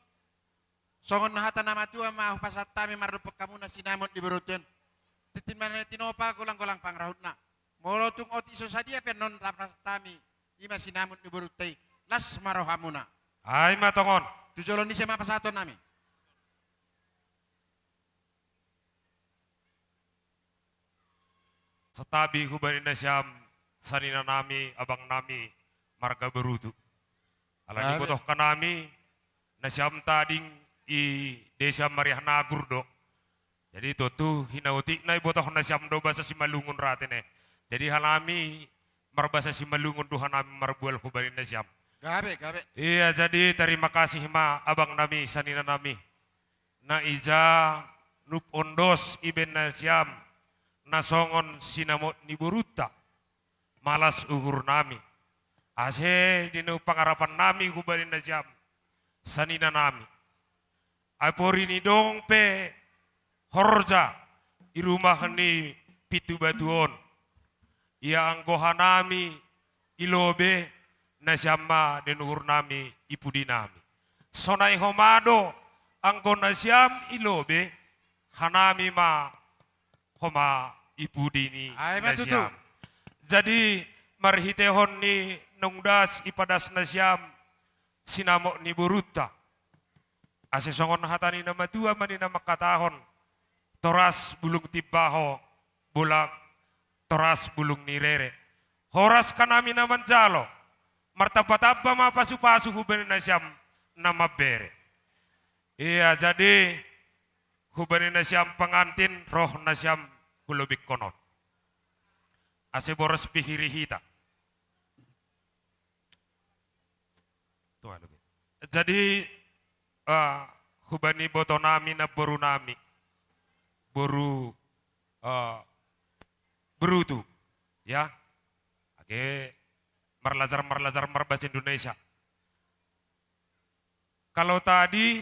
songon hata na matua ma hupasahat hami mardophon hamuna sinamot ni borunta on. Tintin ma na tinopa, golang-golang pangarahutna. Molo tung otik so sadia pe annon tapasahat hami, i ma sinamot ni borunta i. Las ma rohamuna. Ai ma tongon. Tu jolo ni ise ma pasahaton nami? Santabi hubani nasiam, sanina nami, abang nami, marga Borutu. Ala ni, amin, botohon nami, nasiam tading i desa Mariah Nagur do. Jadi tontu hinaotikna ibotohon nasiam do basa Simalungun ra, ate ne. Jadi hanami marbasa Simalungun do hanami marbual hubani nasiam. Gabe, gabe. Iya, jadi terima kasih ma abang nami, sanina nami. Na ija nup ondos ibaen nasiam na songon sinamot ni borunta, malas uhur nami. Ase di na pangarapan nami hubani nasiam, sanina nami. Ai porini dong pe horja i rumah ni Pitu Batu on. Ia anggo hanami i lobe, nasiam ma di na uhur nami i pudi nami. Sonai homa do anggo nasiam i lobe, hanami ma homa i pudi ni nasiam. Ai ma tutu. Jadi marhitehon ni naung das ipadas nasiam sinamot ni borunta. Ase songon hata ni na matua ma ninna mangkatahon, toras bulung timbaho, bola toras bulung ni rere. Horas hanami na manjalo, martambatamba ma pasupasu hubani nasiam na mambere. Ia, jadi hubani nasiam pangantin, ro nasiam hu lobingkon on. Ase boras pihiri hita. Jadi, eh, hubani boto nami, namboru nami, boru, eh, Borutu, ya. Age marlajar-marlajar marbahasa Indonesia. Kalau tadi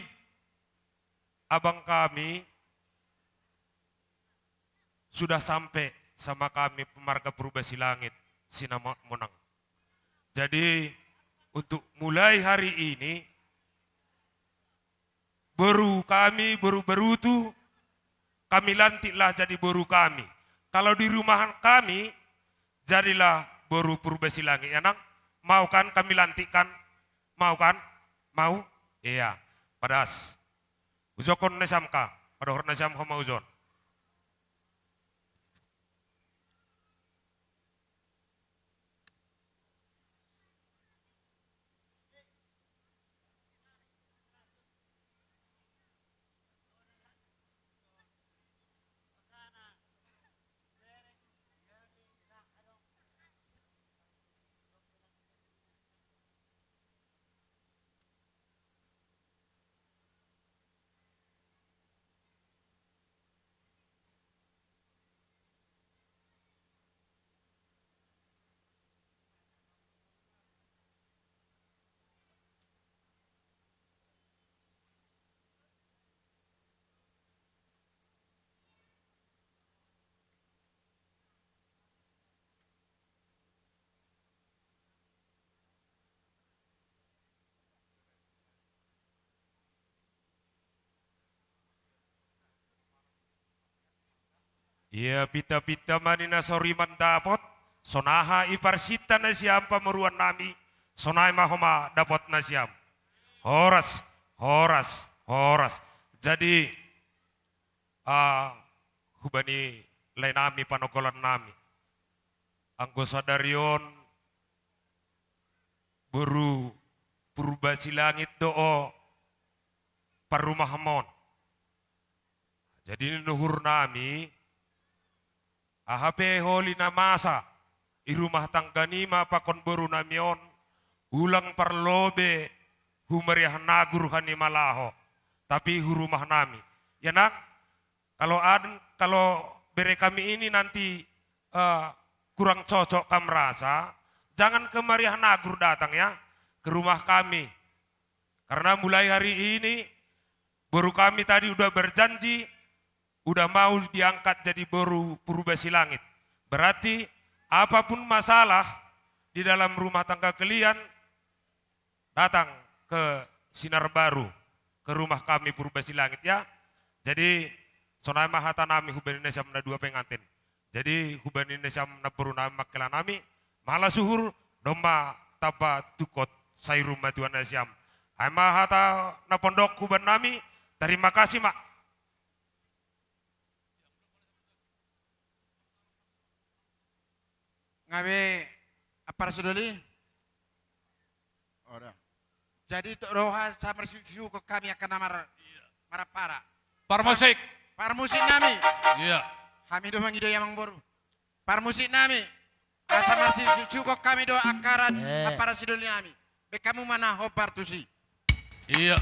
abang kami sudah sampai sama kami, marga Purba Silangit, sinamot monang. Jadi, untuk mulai hari ini, boru kami, boru Borutu, kami lantiklah jadi boru kami. Kalau di rumahan kami, jadilah boru Purba Silangit, ya nang? Mau kan kami lantikkan? Mau kan? Mau? Iya. Padas. Ujokkon nasiam ka, padohor nasiam homa ujon. Ia pinta-pinta ma ninna soriman dapot, sonaha i parsinta nasiam pamoruan nami, Sonai ma homa dapot nasiam. Horas, horas, horas. Jadi, ah, hubani laenami, panogolan nami. Anggo sadari on, boru Purba Silangit do o parrumahmon. Jadi ninna uhur nami, aha pe holi na masa i rumah tangga nima pakon boru nami on, ulang parlobe humariah nagur hanima laho, tapi hu rumah nami. Ya nang, kalau ad-, kalau bere kami ini nanti, eh, kurang cocok kam rasa, jangan ke Mariah Nagur datang ya, ke rumah kami. Karena mulai hari ini, boru kami tadi udah berjanji, udah mau diangkat jadi boru Purba Silangit. Berarti, apapun masalah di dalam rumah tangga kalian, datang ke Sinar Baru, ke rumah kami Purba Silangit, ya. Jadi, sonai ma hata nami hubani nasiam na dua pengantin. Jadi, hubani nasiam namboru nami, mangkela nami, malas uhur, domma tamba tungkot, sai rum ma tu nasiam. Ai ma hata na pondok hubani nami, tarima kasih ma. Nga be, ampara sidoli? Oda. Jadi, to-, roha sa marsiusiukon hami angka na mar-, marampara. Parmusik. Par-, parmusik nami. Iya. Hami do mangido i, amangboru. Parmusik nami. Asa marsiusiukon hami do angka ra-, eh, ampara sidoli nami. Baen hamu ma na hombar tusi. Iya.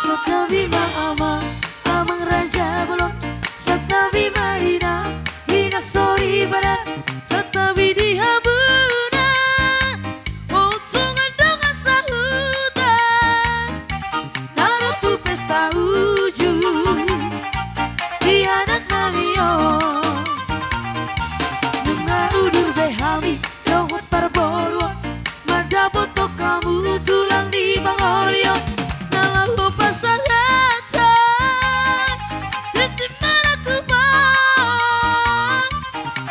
Santabi ma amang, amang raja bolon. Santabi ma inang, inang soripada. Santabi di hamuna, ontungan dongan sahuta, na ro tu pesta uju di anak nami on. Nunga udur be hami dohot parboruon, mandapothon hamu tulang di pangolian, na laho pasahat tintin marangkup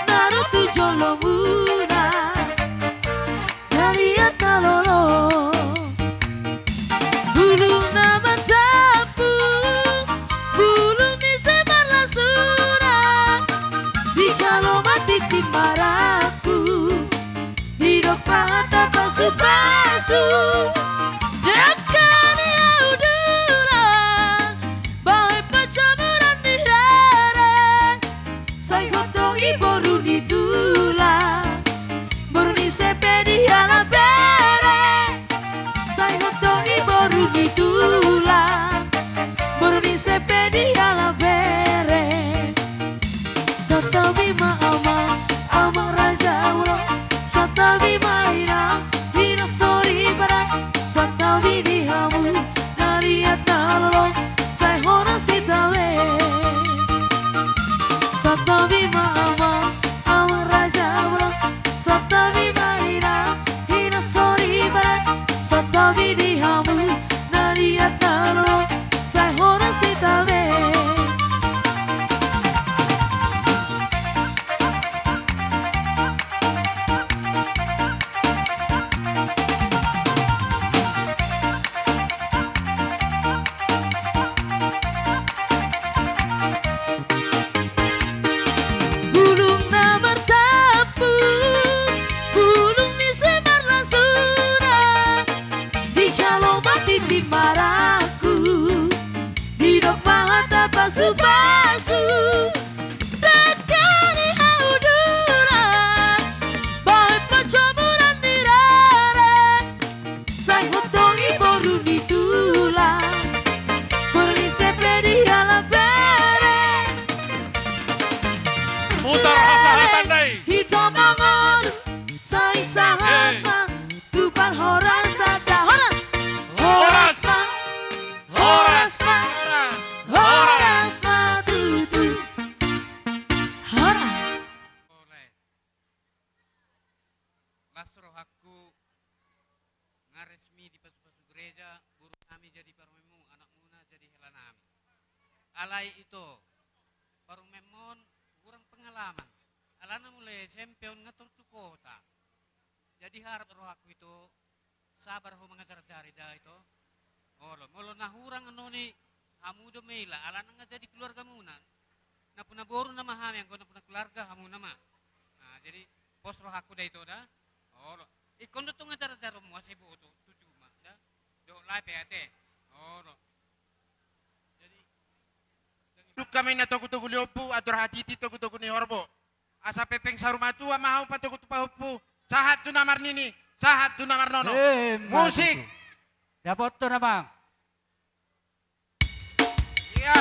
na ro tu jolomuna, na liat na lolo. Bulung na mardampuk, bulung ni simarlasuna, dijalo ma tintin marangkup, didok ma hata pasupasu. Dangka ni hau dulang, bahen pancomuran ni rere, sai hot do i boru ni tulang, boru ni ise pe dialap bere. Sai hot do i boru ni tulang, boru ni ise pe dialap bere. Santabi ma amang, amang raja bolon. Santabi ma inang, inang soripada. Santabi di hamu na liat na lolo, sai horas hita be. Santabi ma amang, amang raja bolon. Santabi ma inang, inang soripada. Santabi di hamu na liat na lolo, sai horas hita be. Bulung na mardampuk, bulung ni simarlasuna, dijalo ma tintin marangkup, didok ma hata pasupasu. Dangka ni hau dulang, bahen pancomuran ni rere, sai hot do i boru ni tulang, boru ni ise pe dialap bere. Putar hasahatan, dai. Hita mangolu, sai sahat ma tu parhorasan da. Horas. Horas ma. Horas ma. Horas ma tutu. Horas. Las rohangku Nga resmi dipasupasu gereja, boru nami jadi parumaenmu, anakmuna jadi hela nami. Alai ito, parumaenmon hurang pengalaman. Alana mulai S M P on nga torop tu kota. Jadi harap rohangku ito, sabar ho mangajarajari da ito. Olo, molo na hurang annon i hamu do mela, alana nga jadi keluargamuna. Nampuna boru nama hami, anggo nampuna keluarga hamu nama. Nah, jadi pos rohangku da ito da. Olo. Ingkon do tong ajarajaronmu asa iboto tu juma da. Dohot lae pe ate. Olo. Jadi, dung hami na togutogu ni ompu, andor hatiti togutogu ni horbo. Asa pepeng saur matua ma hamu patogu tu pahompu, sahat tu na marnini, sahat tu na marnono. Eh, musik. Mantap. Dapot tu nama. Ia.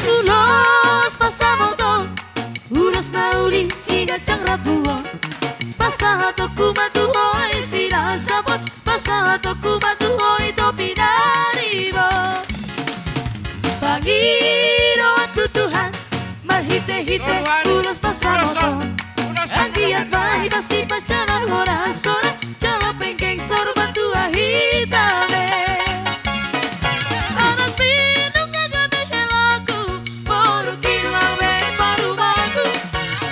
Ulos pasamoton, ulos na uli siganjang rambu on. Pasahatonku ma tu ho i silas sapot, pasahatonku ma tu ho i topi na ribot. Pangidoan tu Tuhan, marhitehite ulos pasamoton. Anggiat ma i masipasalah horas-horas, jala penggeng saur matua hita be. Anak pinung gabe helaku, boru kilala be parumaenku.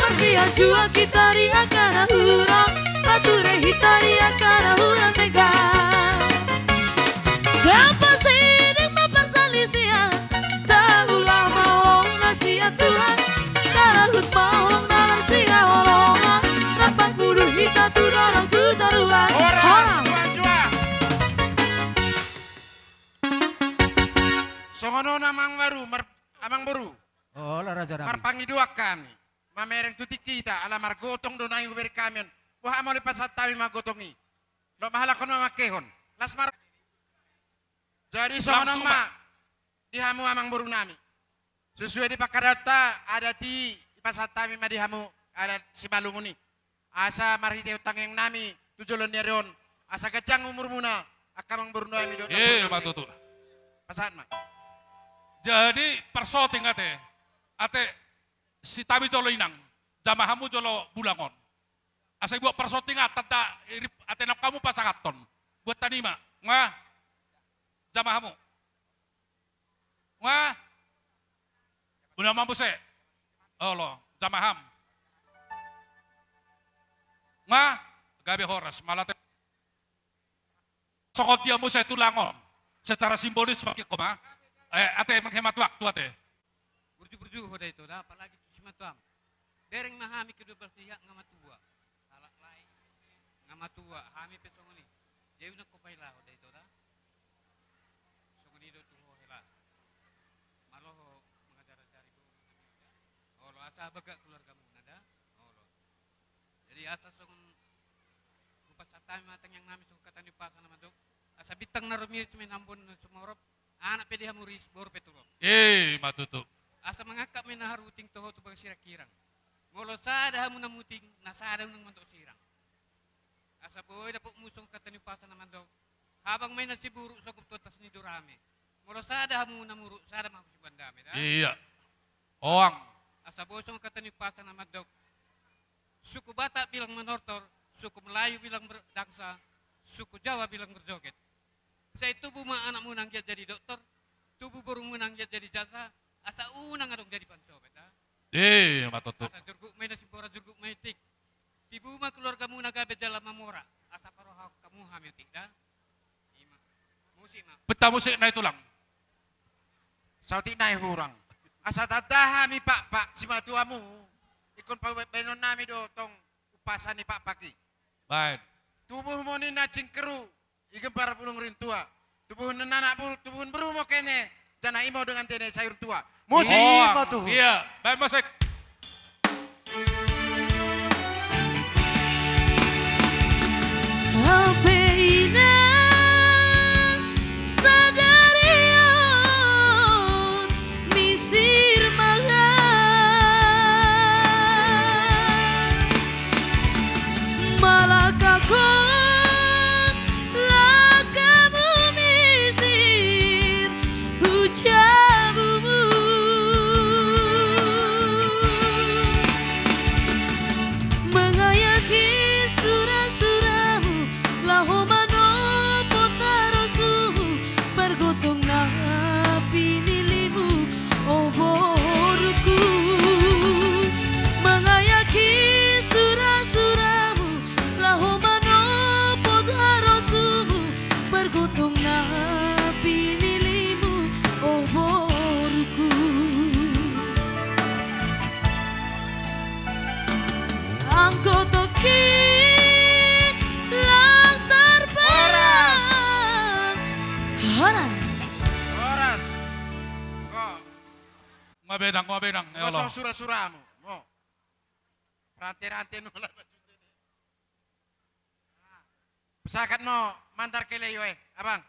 Marsiajuang hita di angka na hurang, pature hita di angka na hurang denggan. Dang pasiding ma parsalisian, taula ma holong na sian Tuhan, tarahut ma holong na marsihaholongan, rap mangkudu hita tu dolok tu toruan. Horas, horas. Jua, jua. Songon on amang boru, mar-, amang boru. Olo, raja nami. Marpangidoan hami. Mamereng tu tingki hita, ala margotong do na i hubereng hami on. Boha molo dipasahat hami ma gotong i. Dohot ma halak on mamangkehon. Las mar-, jadi songon on ma di hamu amang boru nami. Sesuai di pangkadaonta, adat i dipasahat hami ma di hamu adat Simalungun i. Asa marhitehon tangiang nami tu joloan ni ari on, asa ganjang umurmuna, angka amang boru nami dohot. Eh, namboru nami. Ma tutu. Pasahat ma. Jadi parsoting ate, ate sitabi jolo inang, jama hamu jolo bulang on. Asa dibuat parsoting ate, tanda irip ate naung hamu pasahathon. Buat tani ma, nga jama hamu. Nga. Unang ma muse. Olo, jama hamu. Nga. Gabe horas, mala te. Songon dia muse tulang on. Secara simbolis pakai koma. Eh, ate manghemat waktu ate. Burju-burju ho da ito da, apalagi tu simatuam. Bereng ma hami kedua belah pihak nga matua. Halak lae nga matua, hami pe songon i. Jadi unang ho paila ho da ito da. Songon i do tu ho hela. Malo ho mangajarajari boru nami da. Olo, asa bagak keluargamuna da. Olo. Jadi asa songon hupasahat hami ma tangiang nami songon hata ni umpasa na mandok. Asa bintang na rumiris ma i na ambon na sumorop. Anak pe di hamu ris, boru pe turop. Eh, ma tutu. Asa mangangkat ma i na haruting toho tu bagas hirang-hirang. Molo sada hamu na muting, na sada unang mandok sirang. Asa boi dapotmu songon hata ni umpasa na mandok. Habang ma i na siburuk sogop tu atas ni dorame. Molo sada hamu na muruk, sada ma hamu sibuan dame da. Ia. Oang. Asa boi songon hata ni umpasa na mandok. Suku Batak bilang manortor, suku Melayu bilang berdangsa, suku Jawa bilang berjoget. Sai tubu ma anakmuna anggiat jadi doktor, tubu borumuna anggiat jadi jaksa, asa unang adong jadi pancopet da. Eh, ma tutu. Asa jurgut ma i na simbora, jurgut ma i tik. Tibu ma keluargamuna gabe jala mamora, asa parohahon hamu hami otik da. Ima. Musik ma. Peta musik na i tulang. Saotik nai hurang. Asa tanda hami pakpak simatuamu. Ingkon pabaenon nami do tong umpasa ni pakpak i. Baen. Tubuhmu ninna cingkeru, i gembar bulung rintua. Tubuhon ninna anak bulu, tubuhon berumu kene, jana imo dengan tene sayur tua. Musik. Ima tutu. Ia, baen musik. Hape inang sadari on misir mangan. Malangkahon langkahmu misir, hu jabu Tung na pinilihmu, o boruku. Angkotongki lang terperang. Horas. Horas. Kok nga benang, nga benang, ya Allah. Sura-suramu. Mo. Rante-rante nula. Pasahat ma, mandar kelei, oe, abang.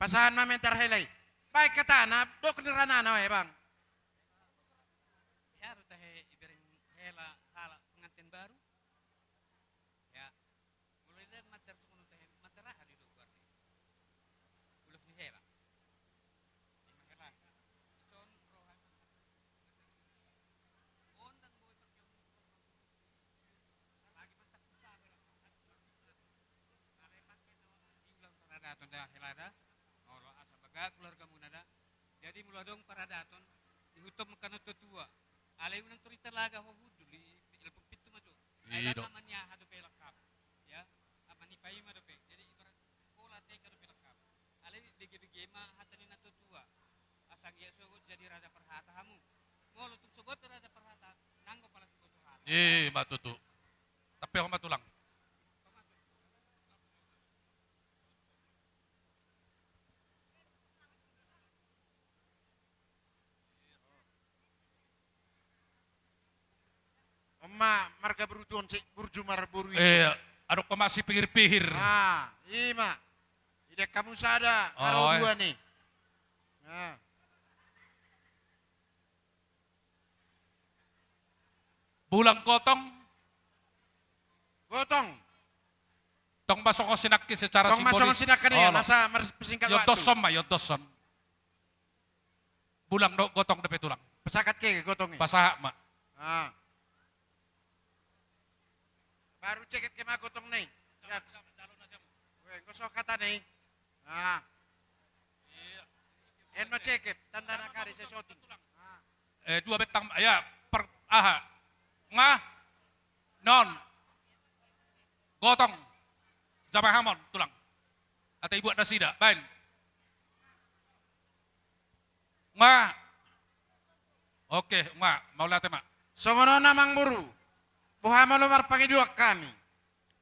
Pasahat ma mandar hela i. Baen hatana, dok ni ranana, oe, abang. Ia, ro tahe ibereng hela halak pengantin baru. Ya. Mulai dari mandar songon on tahe, mandar aha do i do goarna? Ulos ni hela. Ima hela. Ison roha. On ndang boi parjolo. Lagi mantap susah hela. Alai mangkin diulang paradaton da hela da. Olo, asa bagak keluargamuna da. Jadi molo adong paradaton, ihuthon ma angka natua-tua. Alai unang tor i talaga ho hundul, i, i, i, pintu ma jo. Ai i do. Ama ni aha dope lengkap. Ya, ama ni paima dope. Jadi ibarat sekolah T K dope lengkap. Alai bege-bege ma hata ni natua-tua. Asa anggiat sogot jadi raja parhata hamu. Molo tung sogot raja parhata, nanggo pala sogot hata. Ima tutu. Tapi ho ma tulang. On ma marga Burju on, si Burju marboru i. Iya, adong ho ma sipihir-pihir. Ah, ima. Ida kamu sada, oh, aro dua ni. Ah. Bulang gotong. Gotong. Tong ma songon sinangkin secara simbolis. Tong ma songon sinangkin, iya, olo. Masa mar-, persingkat waktu. Iondoshon ma, iondoshon. Bulang dohot gotong dope tulang. Pasahat ke gotong i. Pasahat ma. Ah. Baru cekep ke ma gotong na i. Lihat. Weh, enggo so hata na i. Ah. Eno cekep, tanda na kari sesoting. Ah. Eh, dua bentang, ya, per, aha. Nga. Non. Gotong. Jamahamon, tulang. Ate ibuat nasida, baen. Nga. Oke, nga, mauliate ma. Songon on amang boru. Boha molo marpangidoan hami.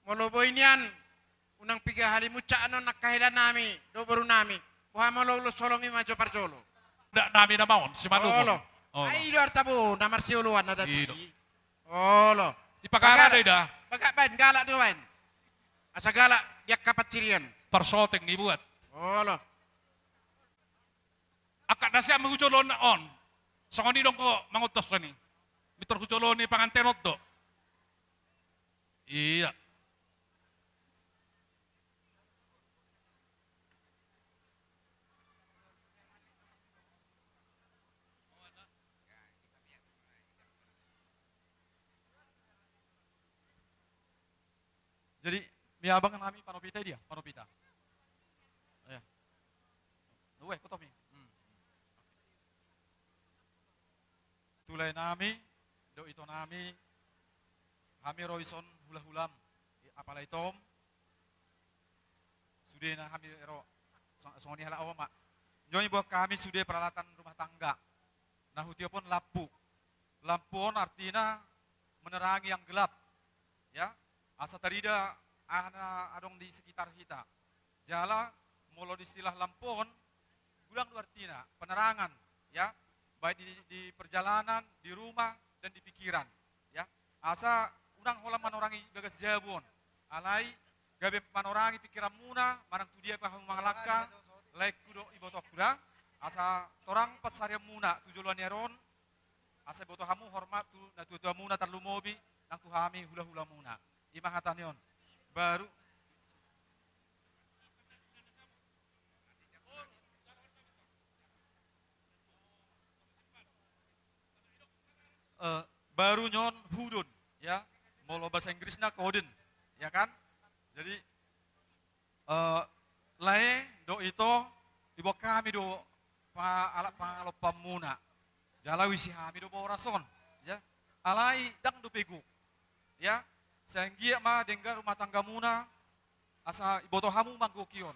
Molo boi nian, unang piga hali muncak anon angka hela nami, dohot boru nami. Boha molo ulos holong i ma jo parjolo. Nda nami nama on, si Manumon. Olo. Olo. Ai do arta bo, na marsioloan na dati. I do. Olo. Ipagara do i da. Bagak baen, galak do baen. Asa galak di angka pansirian. Parsoting ibuat. Olo. Angkat nasiam hujolo on. Songon i do anggo mangontos on i. Mitor hujolo ni panganten on do. Iya. Jadi, mi abang nami panopita dia, panopita. Ya. Weh, kotomi. Hmm. Tu lae nami, dohot ito nami, hami ro dison hula-hulam, apala itom, sudena hami ro, so-, songon i halak omak. Joni buat hami sude peralatan rumah tangga. Na hutiopon lampu. Lampu on artina menerangi yang gelap. Ya, asa tarida aha na adong di sekitar hita. Jala, molo di istilah lampu on, godang do artina, penerangan, ya, baik di, di perjalanan, di rumah, dan di pikiran, ya. Asa unang holan manorangi bagas jabu on, alai gabe manorangi pikiranmuna, manang tu dia pe hamu mangalangka, laengku dohot ibotongku da, asa torang pansarianmuna tu joloan ni ari on, asa boto hamu hormat tu natua-tuamuna tarlumobi nang tu hami hula-hulamuna. I ma hata ni on. Baru, eh, baru nion hudon, ya. Molo bahasa Inggrisna koden, ya kan? Jadi, eh, lae Dohot ito, diboan hami do pa-, ala pangalompanmuna. Jala huisi hami do boras on. Ya. Alai ndang dope gok. Ya. Sai anggiat ma denggan rumah tanggamuna, asa diboto hamu manggoki on.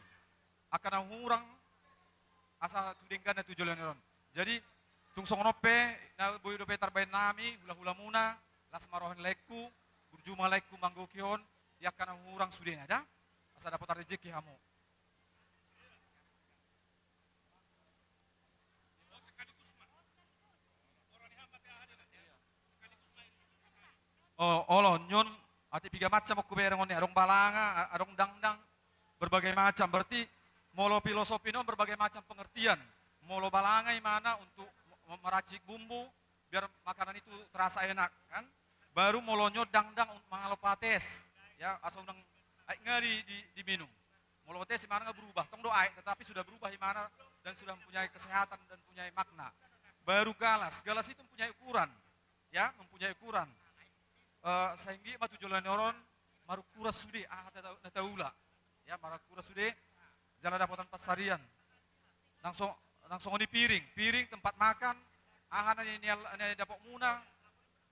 Angka na hurang, asa tu dengganna tu joloan on. Jadi, tung songon on pe, na boi dope tarbahen hami, hulahulamuna, las ma roha ni laengku, burju ma laengku manggoki on, di angka na hurang sudena da, asa dapotan rejeki hamu. O, olo, nion, atik piga macam on hubereng on, adong balanga, a-, adong dangdang, berbagai macam. Berarti molo filosofi on berbagai macam pengertian. Molo balanga imana untuk me-, meracik bumbu, biar makanan itu terasa enak, kan? Baru molo nion dangdang untuk mangalo pates, ya, asa unang aek nga di, di, diminum. Molo teh si mana nga berubah, tong do aek, tetapi sudah berubah imana dan sudah mempunyai kesehatan dan mempunyai makna. Baru galas, galas itu mempunyai ukuran, ya, mempunyai ukuran. Eh, sai anggiat ma tu joloan on, marukkuran sude, aha na ta-, na taula. Ya, marukkuran sude, jala dapotan pansarian. Nang so-, nang songon i piring, piring tempat makan, aha na ni-, ni-, na nidapotmuna,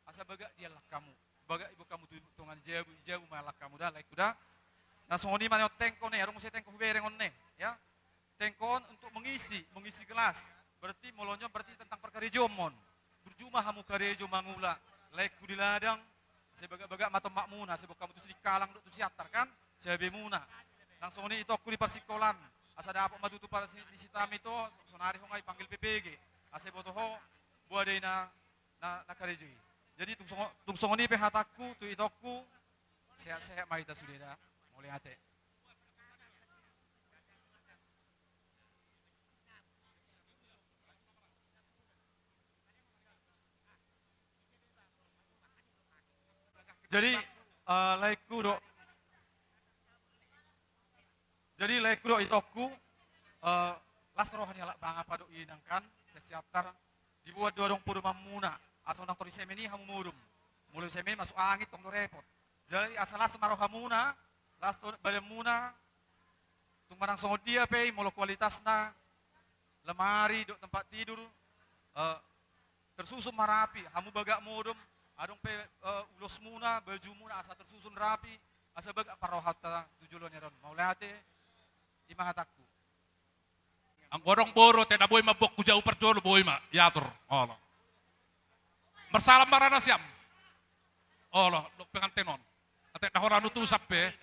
asa bagak diallang hamu. Bagak diboan hamu tu tonga ni jabu, di jabu ma allang hamu da, laengku da. Nang songon i ma nion tengko ne, adong muse tengko hubereng on ne, ya. Tengko on untuk mengisi, mengisi gelas. Berarti molo nion berarti tentang parkarejoon ma on. Burju ma hamu karejo mangula, laengku di ladang, asa bagak-bagak ma tombakmuna, asa diboan hamu tu Sidikalang dohot tu Siantar kan, sabemuna. Nang songon i itongku di parsingkolaan, asa dapot ma tutu parsi-, di sitami to, sonari ho nga dipanggil P P G. Asa diboto ho, boha do i na na, na karejo i. Jadi tung songo-, tung songon i pe hatangku tu itongku, sehat-sehat ma hita sudena, mauliate. Jadi, eh, laengku dohot Jadi, laengku dohot itongku, eh, las roha ni halak Bangapa dohot Inang kan, Siantar, dibuat do adong podomanmuna, asa unang torus semen i hamu modom. Molo semen i masuk angin, tong do repot. Jadi, asa las ma rohamuna, las do badanmuna, tung manang songon dia pe i, molo kualitasna, lemari, dohot tempat tidur, eh, tersusun ma rapi, hamu bagak modom, adong pe, eh, ulosmuna, bajumuna, asa tersusun rapi, asa bagak parrohanta tu joloan on. Mauliate, i ma hatangku. Anggo adong boru, ate na boi mamboan tu jabu parjolo, boi ma, iatur. Olo. Marsalam ma ra nasiam. Olo, dohot pengantin on. Ate na holan utusan pe.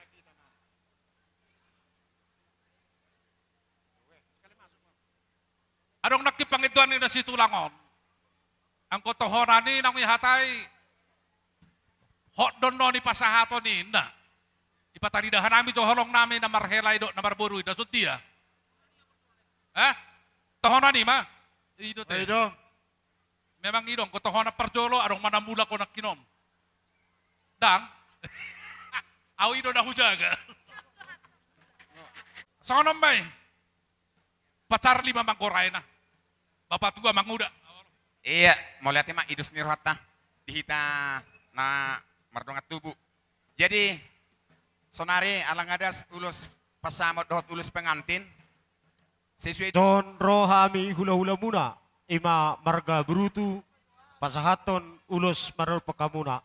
Adong nangkin pangindoan ni na situlang on. Anggo tohonan i naung ihatai, hot do annon i pasahaton i, ninna. Ipataridahan hami jo holong nami na marhela i dohot na marboru i, da songon dia. Eh? Tohonan i ma? I do te. I do. Memang i do, anggo tohonan parjolo, adong ma na mulak on nangkin on. Ndang. Au i do na hujaga. Songon on ma i. Pacarli ma manggoraena. Bapa tua manguda. Iya, mauliate ma, i dos ni rohanta. Di hita na mardongan tubu. Jadi, sonari ala nga das ulos pasamot dohot ulos pengantin. Sesuai. Songon ro hami hulahulamuna, i ma marga Brutu, pasahathon ulos maradophon hamuna.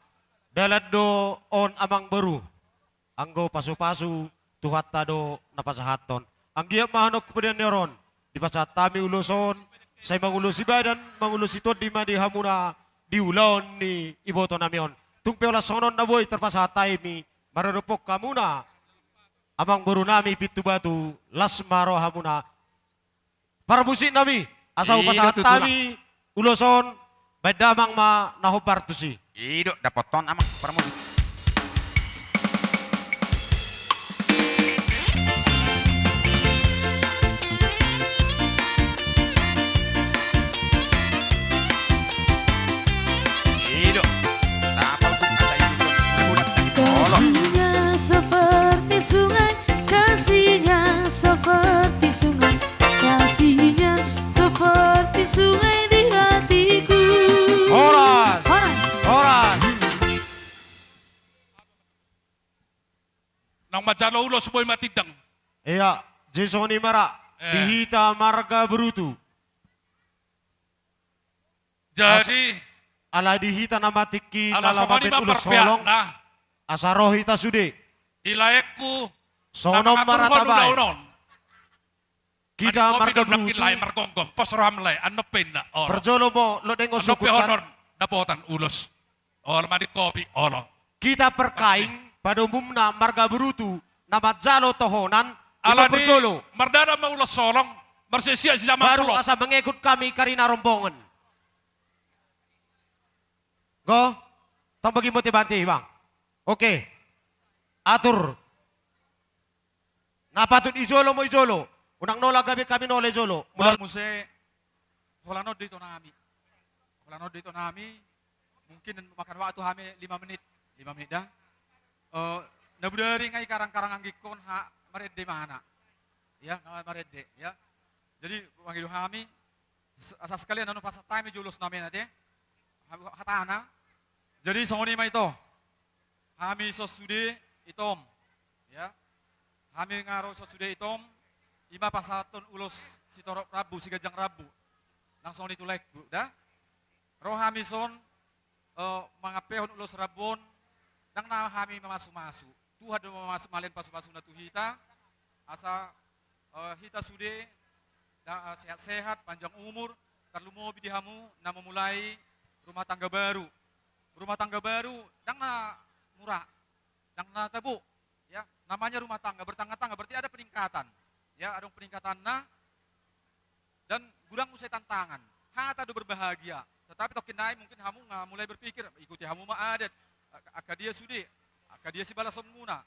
Dalan do on amang boru, anggo pasupasu Tuhanta do na pasahathon. Anggiat ma hamu tu pudi ni ari on, dipasahat hami ulos on, sai mangulosi badan, mangulosi tondi ma di hamuna di ulaon ni iboto nami on. Tung pe holan songon on na boi tarpasahat hami maradophon hamuna. Amang boru nami Pintu Batu, las ma rohamuna. Parmusik nami, asa hupasahat hami ulos on, baen damang ma na hombar tusi. I do, dapothon amang parmusik. I do. Tapa untuk masa itu. Kasihnya seperti sungai, kasihnya seperti sungai, kasihnya seperti sungai di hatiku. Horas. Horas. Horas. Naung manjalo ulos boi ma tindang. Iya, Jadi songon i ma ra, eh, di hita marga Borutu. Jadi, as-, ala di hita nama tingki ala na songon i ma ulos holong, asa ro hita sude. Di laengku, songon na ma ra mangaturhon tabaen. Ulaon on. Hita marga Borutu. Lae margonggom, pos roham lae, annon pe inna, olo. Parjolo mo, lo denggo sukut kan. Annon pe honon, dapotan ulos. Olo, mandi kopi, olo. Hita parkaing, pada umumna marga Borutu, na manjalo tohonan, ala ni parjolo. Mardada ma ulos holong, marsiasiak sijaman baru pulo. Asa mengekut hami karina rombongan. Go, tambagi moti banti, Bang. Oke. Atur. Na patut i jolo mo i jolo. Unang nola gabe hami nola i jolo. Mula muse, holan on do ito nami. Holan on do ito nami. Mungkin makan waktu hami lima menit. Lima menit da. Eh, na bodari nga i karang-karang anggingkon ha, marende mana. Ya, nga marende, ya. Jadi, mangido hami, s-, asa sekalian anu pasahat hami jolo ulos nami na te. Ha-, hatana. Jadi, songon i ma ito. Hami son sude itom. Ya. Hami nga ro son sude itom, i ma pasahathon ulos sitorop rambu, siganjang rambu. Nang songon i tu laengku, da? Ro hami son, eh, mangampehon ulos rambu on, ndang na hami mamasu-masu. Tuhan do mamasu, malean pasu-pasuna tu hita, asa, eh, hita sude, da, eh, sehat-sehat, panjang umur, tarlumobi di hamu, na memulai rumah tangga baru. Rumah tangga baru, ndang na mura, ndang na tabo. Ya, namanya rumah tangga, bertangga-tangga, berarti ada peningkatan. Ya, adong peningkatanna, dan godang muse tantangan. Hata do berbahagia. Tetapi tongkin nai mungkin hamu nga mulai berpikir, ikuti hamu ma adat. Ak-, angka dia sude, angka dia sibalasonmuna.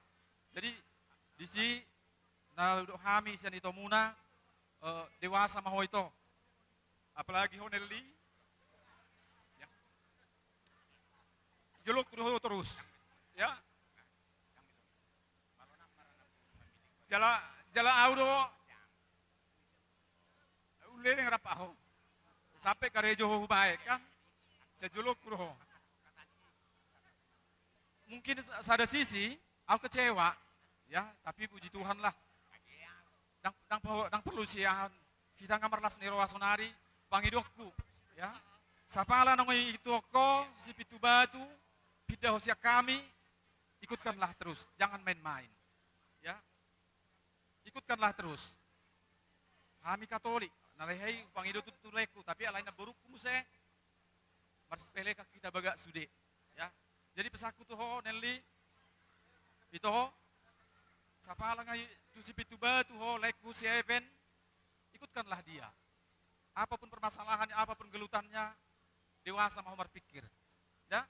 Jadi, disi, na didok hami sian itomuna, eh, dewasa ma ho ito. Apalagi ho Nelly. Ya. Jolongku do ho terus. Ya. Jala, jala au do. Uleleng rap ahu. Sampe karejo ho hubaen kan. Sai jolongku do ho. Mungkin sa-, sada sisi, au kecewa. Ya, tapi puji Tuhan lah. Ndang, ndang po-, ndang porlu sian hita nga marlas ni roha sonari, pangidokku, ya. Sapala naung ituhon ho si Pintu Batu, pinda ho sian hami, ikutkanlah terus, jangan main-main. Ya. Ikutkanlah terus. Hami Katolik, na lehai pangido tu, tu laengku, tapi alai namborungku muse, marsipelekan hita bagak sude. Ya. Jadi pesanku tu ho, Nelly, ito ho, sapala nga i tu si Pintu Batu ho, laengku si Evan, ikutkanlah dia. Apapun permasalahannya, apapun gelutannya, dewasa ma ho marpikir. Ya,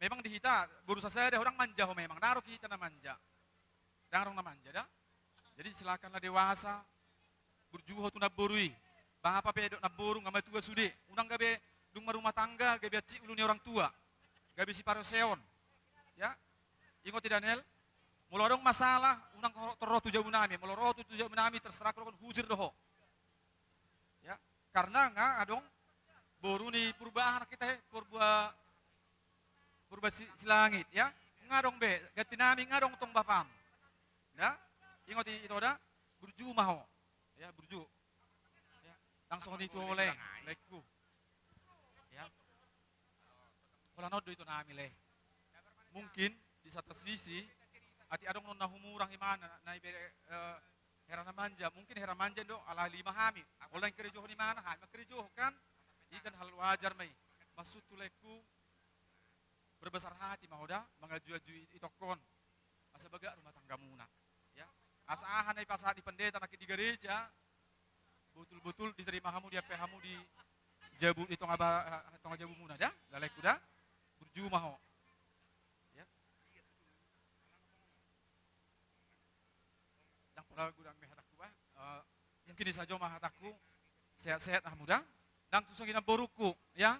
memang di hita, boru sasada, adong manja ho memang, ndang adong hita na manja. Ndang adong na manja, da? Jadi silakanlah dewasa, burju ho tu namboru i. Bapa pe dohot namboru, nga matua sude. Unang gabe dung marumah tangga, gabe hansit ulu ni orang tua. Gabe sipareseon. Ya? Ingot i Daniel, molo adong masalah, unang ho-, tor ro tu jabu nami. Molo ro tu, tu jabu nami, terserah ho, husir do ho. Ya? Karena nga adong boru ni Purba aha hita he, Purba, Purba Si-, Silangit, ya. Nga adong be, ganti nami nga adong tong bapam. Ya? Ingot i, ito da, burju ma ho. Ya, burju. Ya. Langsung di tu ho lae, laengku. Ya. Holan on do ito nami lae. Mungkin di satu sisi, atik adong non na humurang imana, na ibere, eh, hera na manja, mungkin hera manja do, ala lima hami. Holan karejohon imana, hami ma karejohon kan. I kan hal wajar ma i. Maksudhu laengku, berbesar hati ma ho da, mangajuaju i-, itongkon. Asa bagak rumah tanggamuna. Ya. Asa aha na ipasahat ni pendeta nangkin di gareja, botul-botul diterima hamu, diampe hamu di jabu, di tonga ba-, eh, tonga jabumuna da, laengku da, burju ma ho. Ya. Ndang pola godang be hatangku, bah. Eh, mungkin i sajo ma hatangku, sehat-sehat hamu da. Ndang tu songon i namborungku, ya.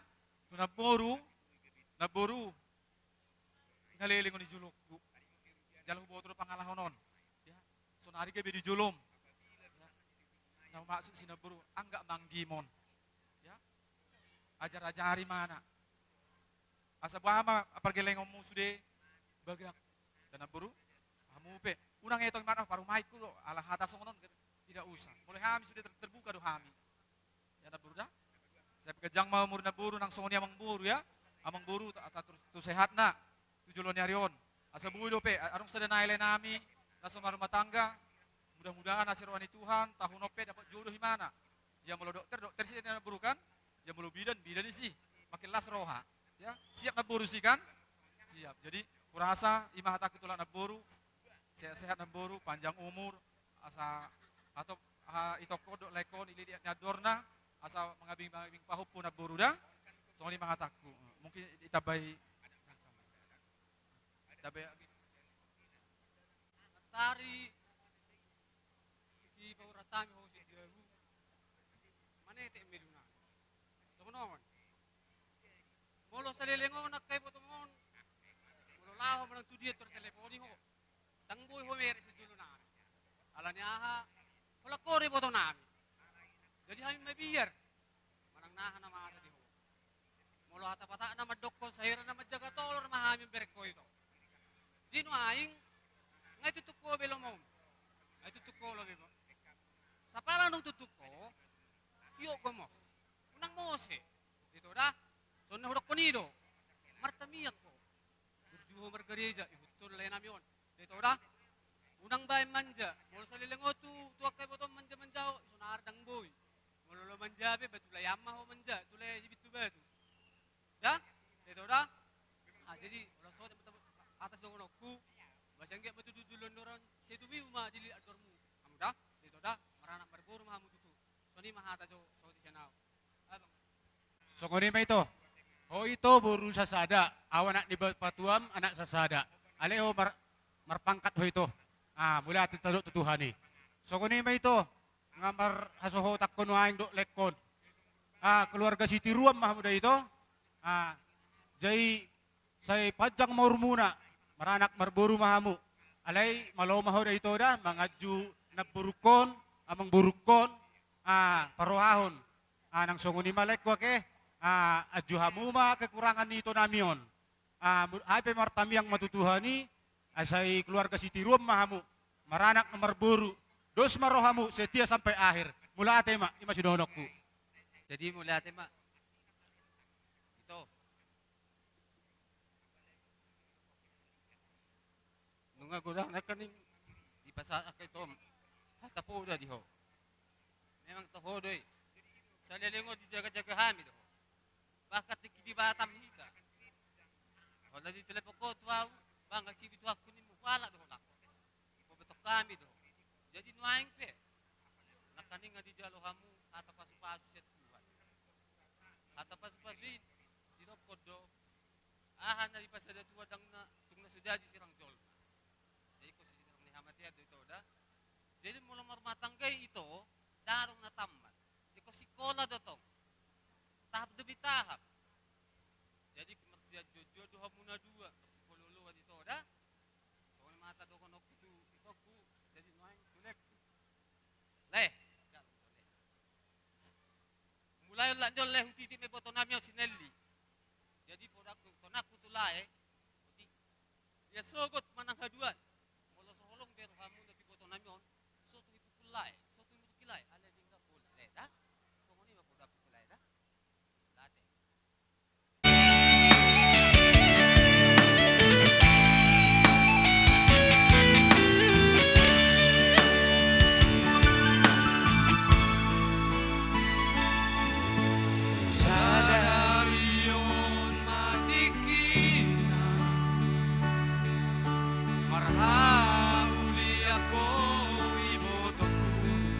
Tu namboru, namboru. Nga leleng on di jolongku. Jala huboto do pangalahon on. Ya. Sonari gabe di jolom. Ya. Na maksud si namboru, angga manggimon. Ya. Ajar-ajari ma na. Asa boha ma pargellengonmu sude bagak. Da namboru, hamu pe. Unang etong imana parumaenku do, ala hata songon on. Tidak usah. Molo hami sudah ter-, terbuka do hami. Ya, namboru da. Sai ganjang ma umur namboru nang songon i amangboru ya. Amangboru tu, tu, tu sehatna. Tu jolo ni ari on. Asa boi dope, a-, adong sada nai-nai nami na so marrumah tangga. Mudah-mudahan asa roha ni Tuhan, tahun on pe dapat jodoh imana. Ya molo dokter, dokter sian namboru kan. Ya molo bidan, bidan i si. Makin las roha. Ya, siap namboru si kan? Siap. Jadi, kurasa, i ma hatangku tu halak namboru. Sehat-sehat namboru, panjang umur, asa hatop, ha, itongkon dohot laengkon, i liat ni andorna, asa mangabing-abing pahompu namboru da. Songon i ma hatangku. Mungkin ditambahi. Ditambahi. Tari, tiki paura tami ho si jahu. Manetek meduna. Songon on. Molo saleleng on angka ibotom on. Molo laho manang tu dia tor teleponi ho. Ndang boi ho merek sijolo nari. Alani aha? Holan ho do iboto nami. Jadi hami mabiar. Manang na aha na masa di ho. Molo hata Batak na mandokkon sahira na manjaga tolor ma hami mambereng ho ito. Jadi nuaeng, nga itutuk ho be lomom. Nga itutuk ho lobi mo. Sapala nunga itutuk ho, tiok gomos. Unang mose. Ito da, songon na hudokkon i do. Martamiang ho. Burju ho margareja, ihuthon lae nami on. Ito da. Unang baen manja. Molo saleleng on tu, tu angka ibotom manja-manja ho, isonari ndang boi. Molo lo manja be, batu lae ama ho manja, tu lae di Bitubatu. Da? Ito da. Ah, jadi, olo so, atas dohononku, basa anggiat ma tutu jolo ni roha, sai tumibu ma di liat andormu. Hamu da? Ito da. Maranak marboru ma hamu tutu. Songon i ma hata jo, so di sian au. Abang. Songon i ma ito. Ho ito boru sasada, au anak ni bapatuam, anak sasada. Alai ho mar-, marpangkat ho ito. Ah, mauliate tadok tu Tuhan i. Songon i ma ito. Nga marhasohotan ho nuaeng dohot laengkon. Ah, keluarga sitiruan ma hamu da ito. Ah, jadi sai panjang ma umurmuna, maranak marboru ma hamu. Alai malo ma ho da ito da, manganju namborungkon, amangborungkon, ah, parrohahon. Ah, nang songon i ma laengku ake, ah, anju hamu ma kekurangan ni ito nami on. Ah, mu-, ai pe martamiang ma tu Tuhan i, ah, sai keluarga sitiruan ma hamu, maranak na marboru, dos ma rohamu setia sampai akhir. Mauliate ma, i ma sidohononku. Jadi mauliate ma. Ito. Nunga godang nangkaning dipasahat angka itom. Hata poda di ho. Memang toho do i. Saleleng on dijaga-jaga hami do ho. Bahkan tingki di Batam hita. Holan ditelepon ho tu au, bang, sibi tu aku ni mu, hualap do ho langsung. Ipaboto hami do ho. Jadi nuaeng pe. Nangkaning nga dijalo hamu hata pasu-pasu sian Tuhan. Hata pasu-pasu i didokkon do. Aha na dipasada Tuhan ndang na, tung na so jadi sirang jolma. Jadi ingkon sirang ni hamatean do ito da. Jadi molo marrumah tangga i ito, ndang adong na tammat. Ingkon sikola do tong. Tahap demi tahap. Jadi marsianjuan-juan do hamu na dua, marsipaolo-oloan ito da. Songon i ma hata dohononku tu itongku, jadi nuaeng tu laengku. Lae, jalo jo lae. Mulai on lak jol lae, hutiti ma iboto nami on si Nelly. Jadi podangku, tonangku tu lae, otik. Ia sogot manang haduan. Molo so holong be rohamuna tu iboto nami on, so tung ipukul lae, so tung imuruki lae, alai denggan bola lae da. Songon i ma podangku tu lae da. Mauliate. Sadari on ma tingkina, marhamulian ho ibotongku.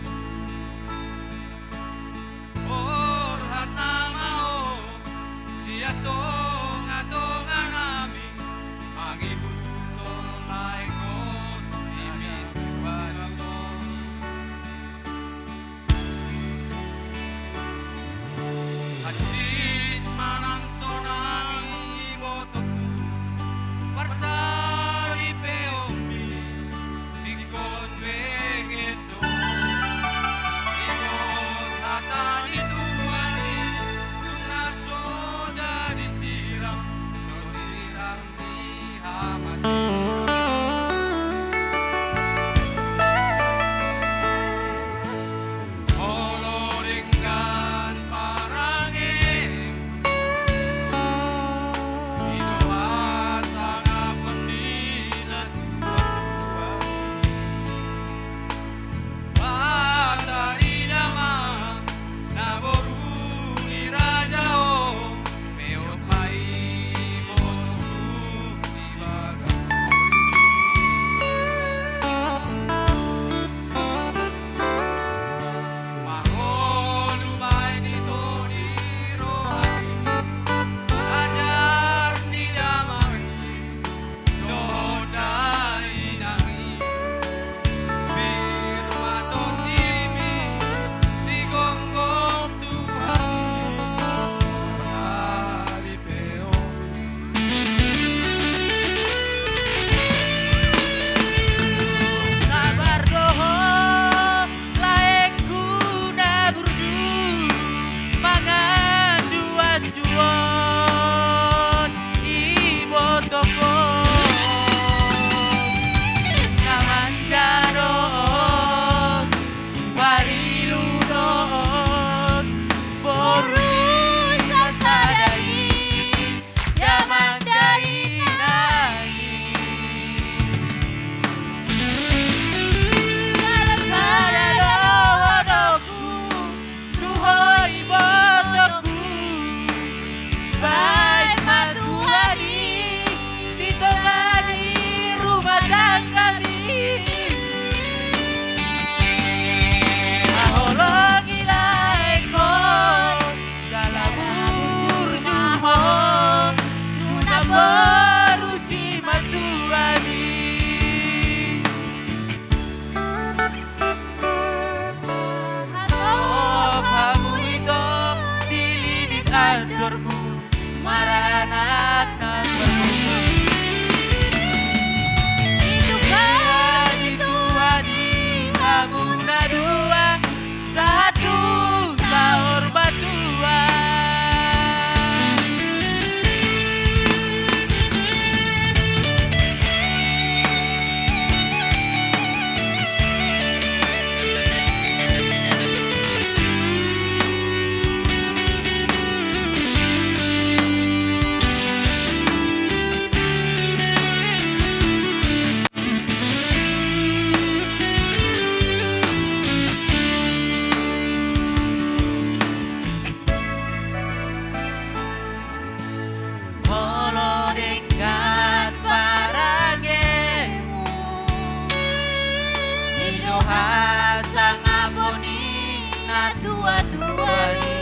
natuatuami.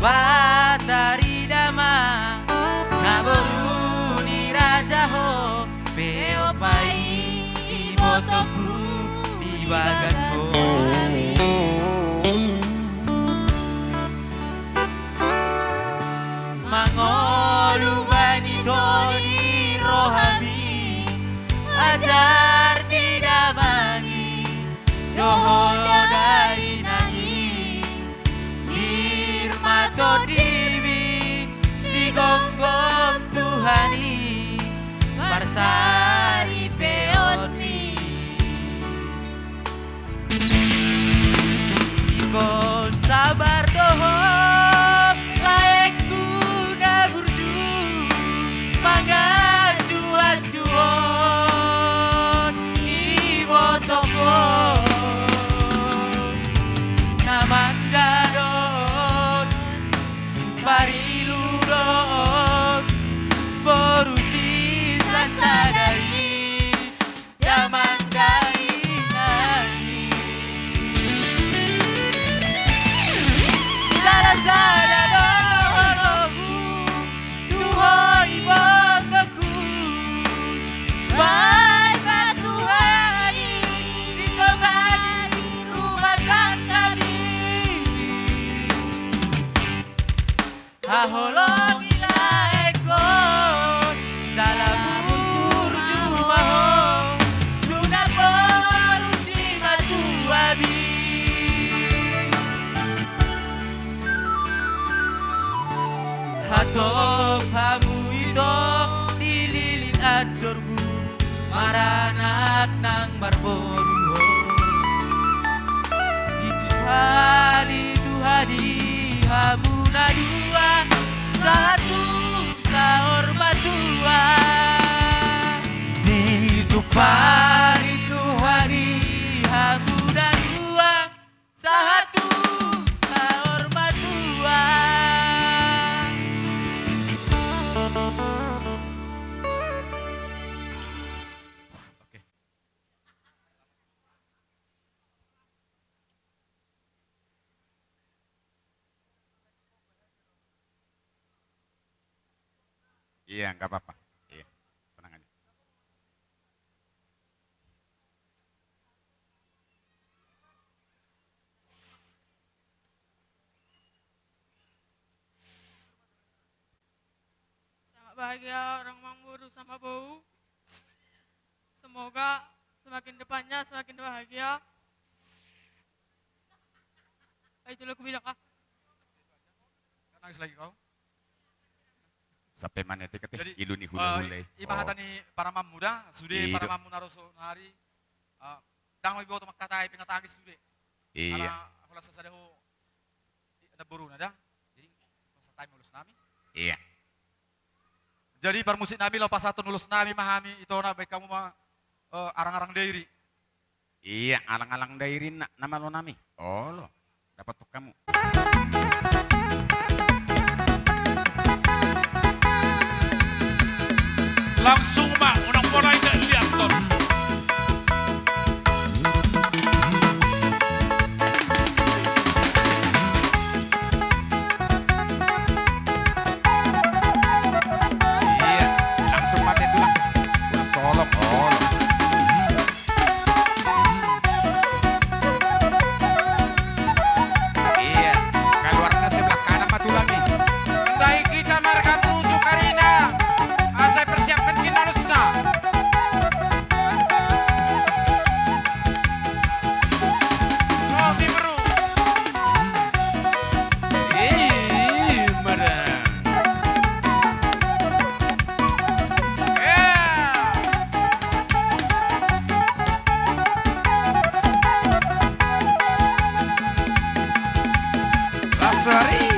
Batarida ma, na boru ni raja ho, peop ma i ibotongku di bagas ho. Mangolu bani tondi rohami, ajar ni damang i dohot dainang i. Sirma tondimi digomgom Tuhan i, parsaripeonmi. Ingkon sabar dohot laengku na burju, manganju-anjuhon ibotongkon, na manggadon, pariludon boru sisasada i. Damang dainang i. Sada-sada do holongku tu ho ibotongku. Baen ma Tuhan i di tonga ni rumah tanggami. Haholongi laengkon, jala burju ma ho tu namboru simatuami. Hatop hamu ito di lili andormu, maranak nang marboru ho. Dituhali Tuhan i hamu na dua, sahat tu saur matua. Dituhali Tuhan i hamu na dua, sahat tu saur matua. Oke. Iya, nggak apa-apa. Iya, tenang aja. Selamat bahagia orang Mangburu sama Bou. Semoga semakin depannya semakin bahagia. Itu lo kubilang ah. Nangis lagi kau. Sampai mana tadi kata? Jadi, ilu ni hula-hula. Eh, i ma hata ni paramanmu da, sude paramanmu na ro sonari. Eh, dang ma iboto mangkatai, pengatangis sude. Iya. Ala holan sasada ho. Anak boruna da. Jadi pasahat hami ulos nami. Iya. Jadi parmusik nami, laho pasahathon ulos nami ma hami, ito na baen hamu ma, eh, arang-arang Dairi. Iya, arang-arang Dairi na, na malo nami. Olo, dapothon hamu. Langsung ma, unang pola inda liathon. Iya, langsung mate tulang. Udah solok, solok. Iya, keluarnya sebelah kanan ma tulang i. Ndai hita marga Putu Karina. Ah, saya persiapkan kinolosna. Oh, mi beru. Ih, merah. Eh. Lasari.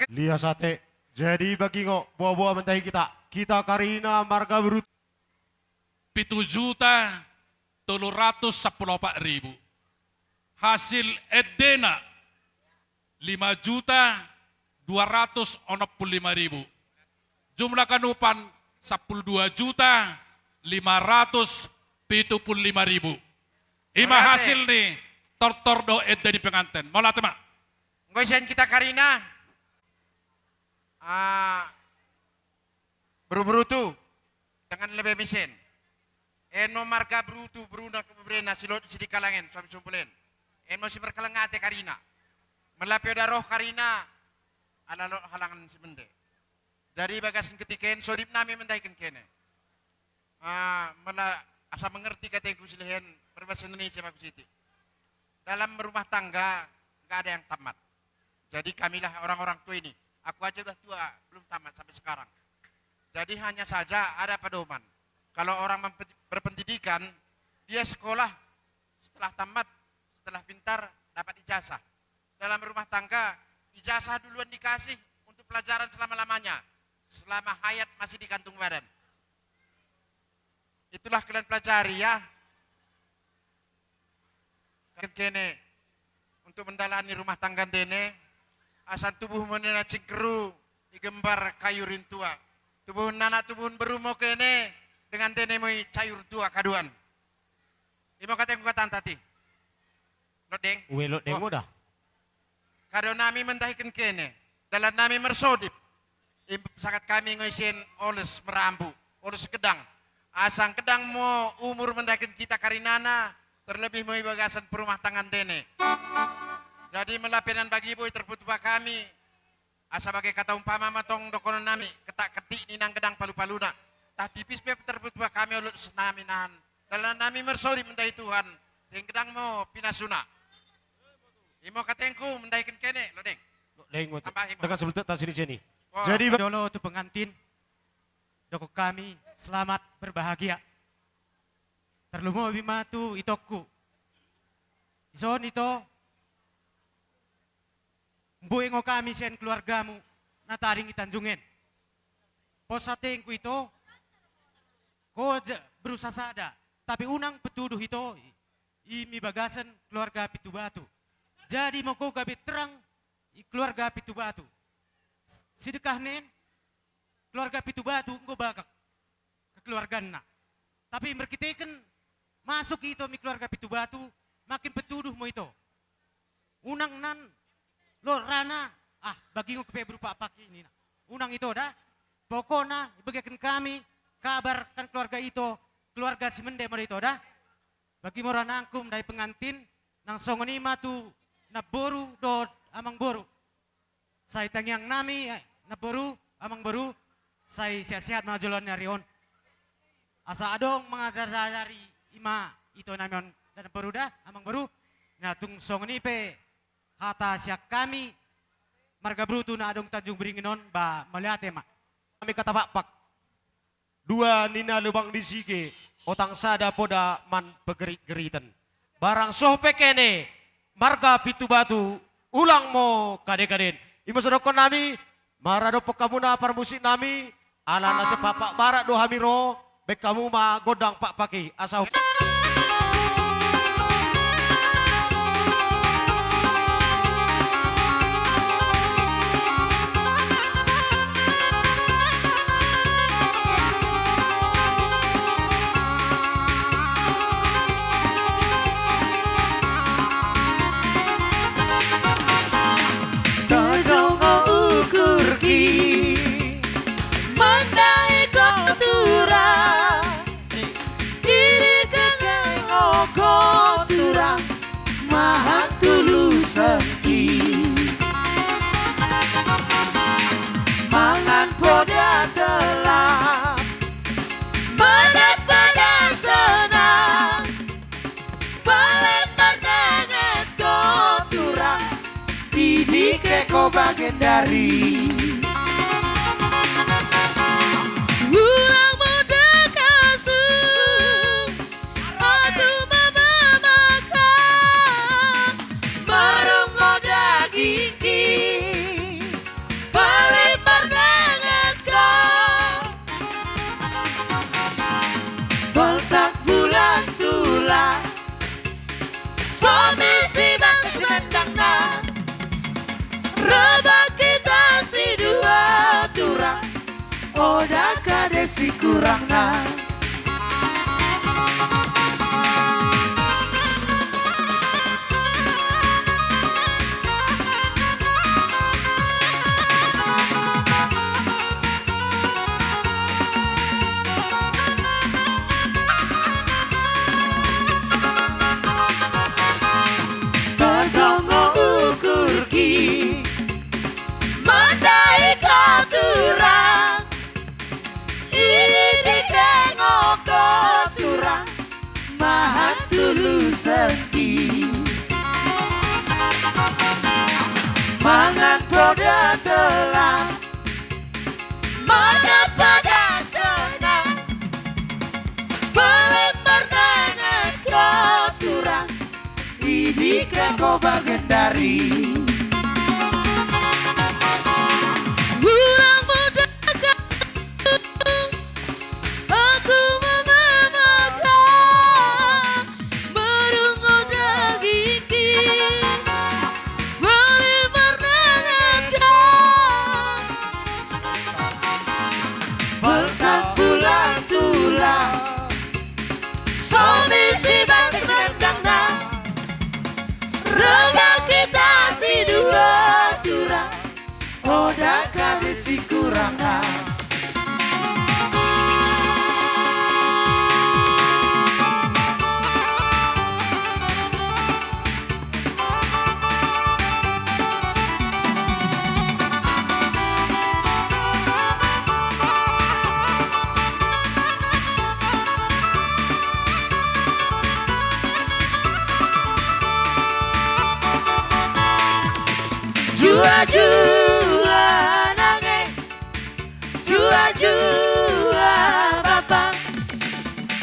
Lias ate. Jadi bagingo, boa-boa mandahi hita. Hita karina marga Brutu. Pitu juta tolu ratus sampulu opat ribu. Hasil endena lima juta dua ratus onom pulu lima ribu. Jumlah ganupan sampulu dua juta lima ratus pitu pulu lima ribu. Ima hasil ni tortor dohot ende ni penganten. Mauliate ma. Anggo sian hita karina, ah, Bru Brutu, dengan lebih misen. Eno marga Brutu, Bruna, Brena, Silot, Sidikalangen, Suami Sumbul en. Eno si markalang ate karina. Melape oda roh karina, ala lot halangan si mende. Jadi bagasan ketika en, sodip nami mendahikan kene. Ah, mala asa mengerti katengku silehen, berbahasa Indonesia bagus iti. Dalam rumah tangga, nggak ada yang tamat. Jadi kamilah orang-orang tua ini. Aku aja udah tua, belum tamat sampai sekarang. Jadi hanya saja ada pedoman. Kalau orang mempe-, berpendidikan, dia sekolah setelah tamat, setelah pintar, dapat ijazah. Dalam rumah tangga, ijazah duluan dikasih untuk pelajaran selama-lamanya, selama hayat masih di kandung badan. Itulah kalian pelajari ya. Kene untuk mendalani rumah tangga ndene, asa tubuh muna na cingkeru i gembar kayu rintua. Tubuh nana tubuh berumo kene dengan ndene moi kayu rintua kaduan. Imo katengku katanta ti. Lodeng. Ue lodeng. Oh. Udah. Kado nami mendahikan kene. Dalan nami mersodip. Im-, sakat kami ngoi sian oles merambu. Oles gedang. Asa gedang mo umur mendahikan hita karinana. Terlebih mo i bagasan perumah tangga ndene. Jadi melapenan bagi boi terputupa kami. Asa bagai kata umpama ma tong dohonon nami, ketak ketik ni nang gedang palu-paluna. Tah tipis pe terbuat buat kami olos nami nahan. Dalan nami mersori mendahi Tuhan, sing gedang mo pinasuna. Imo katengku mendahikan kene, Lodeng. Lodeng, tambahi mo. Dengan sebelum tak tasini sini. Wah. Jadi, dolo tu pengantin, dohonon kami, selamat berbahagia. Tarlumobi ma tu itongku. Dison ito, Mbuengo kami sian keluargamu na tading i Tanjung en. Pos hatengku ito, ho ja-, berusaha sada, tapi unang petuduh ito i, i mi bagasan keluarga Pitu Batu. Jadi molo ho gabe terang i keluarga Pitu Batu. Sidekah nen, keluarga Pitu Batu enggo bagak kekeluarganna. Tapi merkiteken masuk ito mi keluarga Pitu Batu, makin petuduh mo ito. Unang nan, lo rana, ah, bagingon pe berupa apa kini na. Unang ito da. Pokokna, ibegeken kami, kabar kan keluarga ito, keluarga si mende mo ito da. Bagi mo ranangku mendahi pengantin, nang songon i ma tu namboru dohot amangboru. Sai tangiang nami, eh, namboru, amangboru, sai sehat-sehat ma joloan ni ari on. Asa adong mangajari-ajari i ma ito nami on, da namboru da, amangboru. Na tung songon i pe hata sian hami, marga Brutu na adong Tanjung Beringin on, ba mauliate ma. Hami kata pakpak. Dua nina lubang di sige, otang sada poda man pegerit-geriten. Barang soh pe kene, marga Pitu Batu, ulang mo kade-kaden. Imo so dohonon nami, maradophon hamuna parmusik nami, ala na sian pakpak barat do hami ro, baen hamu ma gondang pakpak i, asa Tadong ukurki, mandai ko tura. Diri kengeng ogo tura, mahan tulusan i. Mangan poda tela, manat pada sonang. Palet marnanget ko tura, didike ko bagendari. Ulang modek asu, otu ma mamaka, marung modagingki. sikurangna. Tondong ukurki mandai katurang, i didengok katurang, mahan tulusan i. Mangan poda tola, mangan poda sona, palembar nangan katurang, i didengok bagendari. Ulang modal aku mamamaka, marungo dagingki, palembar nangan ka. Baltang bulan tulang, so misi bagas gandangna, rongga hita sidua turang, oda gabe sikurangna. Juajua nange, juajua bapa,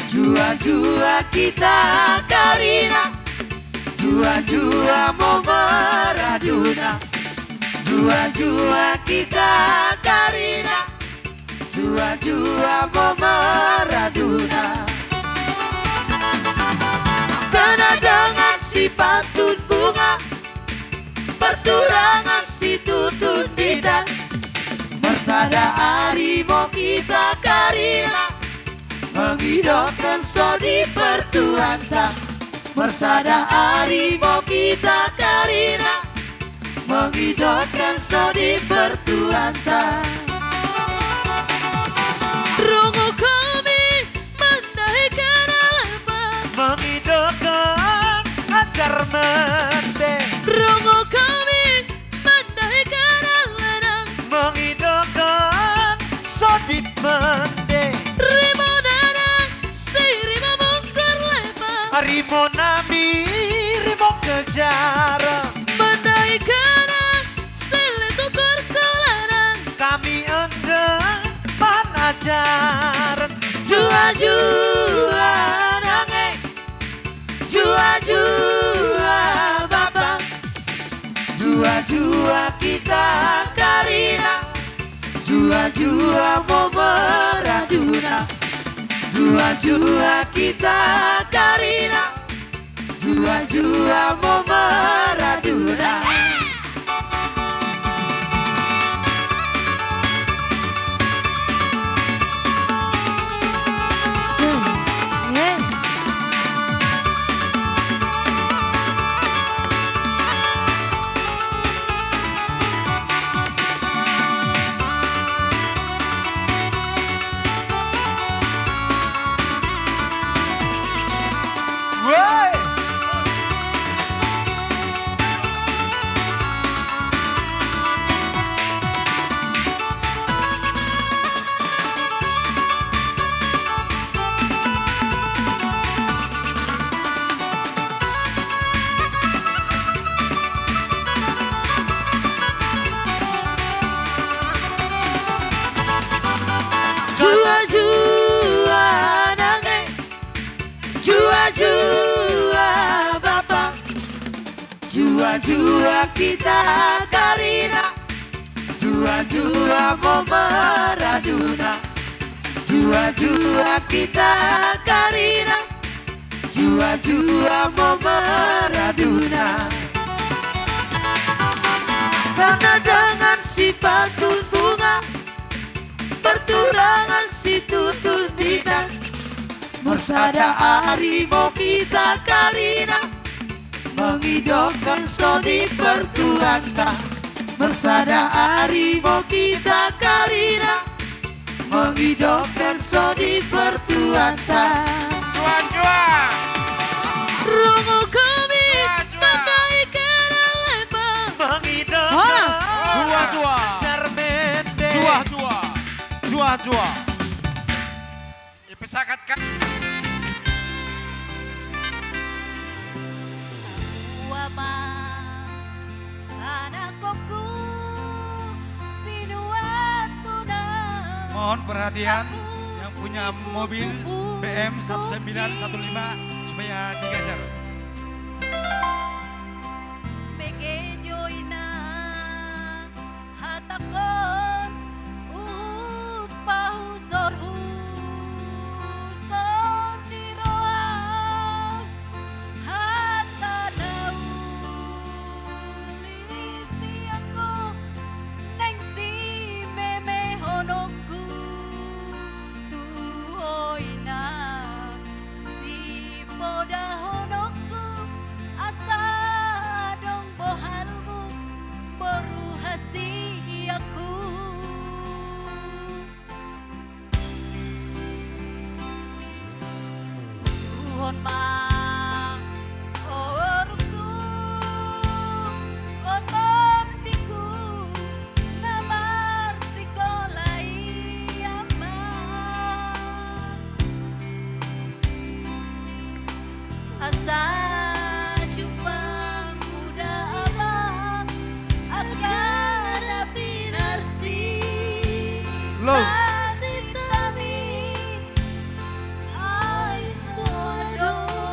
juajua hita karina, juajua ma maraduna, juajua hita karina, juajua ma maraduna. Tana dongan sipantun bunga, parturangan situtun bintang, marsada ari ma hita karina, mangidokhon sodip partuanta. Marsada ari ma hita karina, mangidokhon sodip partuanta. Rongo hami mandai hana lepa, mangidokhon ajar mende. Rongo hami mandai hana ladang, mangidokhon sodip mende. Rimonana si rimo mungkur lepa, rimonami rimo kejar, mandai hana sele tukur kolanang, hami ende manajar. Juajua nange, juajua bapa, juajua hita karina, juajua ma maraduna, juajua hita karina, juajua ma maraduna. Juajua nange, juajua bapa, juajua hita karina, juajua ma maraduna, juajua hita karina, juajua ma maraduna. Tana dongan sipantun bunga, parturangan situtu di tangan. Marsada ari ma hita karina, mangidokhon songon i partuanta. Marsada ari ma hita karina, mangidokhon songon i partuanta. Juang, juang. Romo kami, juang, juang, mangkaikena lembang. Mangidokhon. Horas. Juang, juang. Juang, juang. Juang, juang. Ipesakat ka. Ua ma anakku sinuan tuna. Mohon perhatian yang punya mobil B M satu sembilan satu lima supaya digeser. Begejo ina hatangkon uhut pahusorhu songon di roha hata na uli sian ho naeng simemehononku tu ho ina. Sipodahononku asa adong bohalmu boru hasianku. Suhon ma o borungku, o tondiku na marsikola i amang. Asa jumpang muda abang, angka na pinarsi. Lo. Nasitami ai so adong.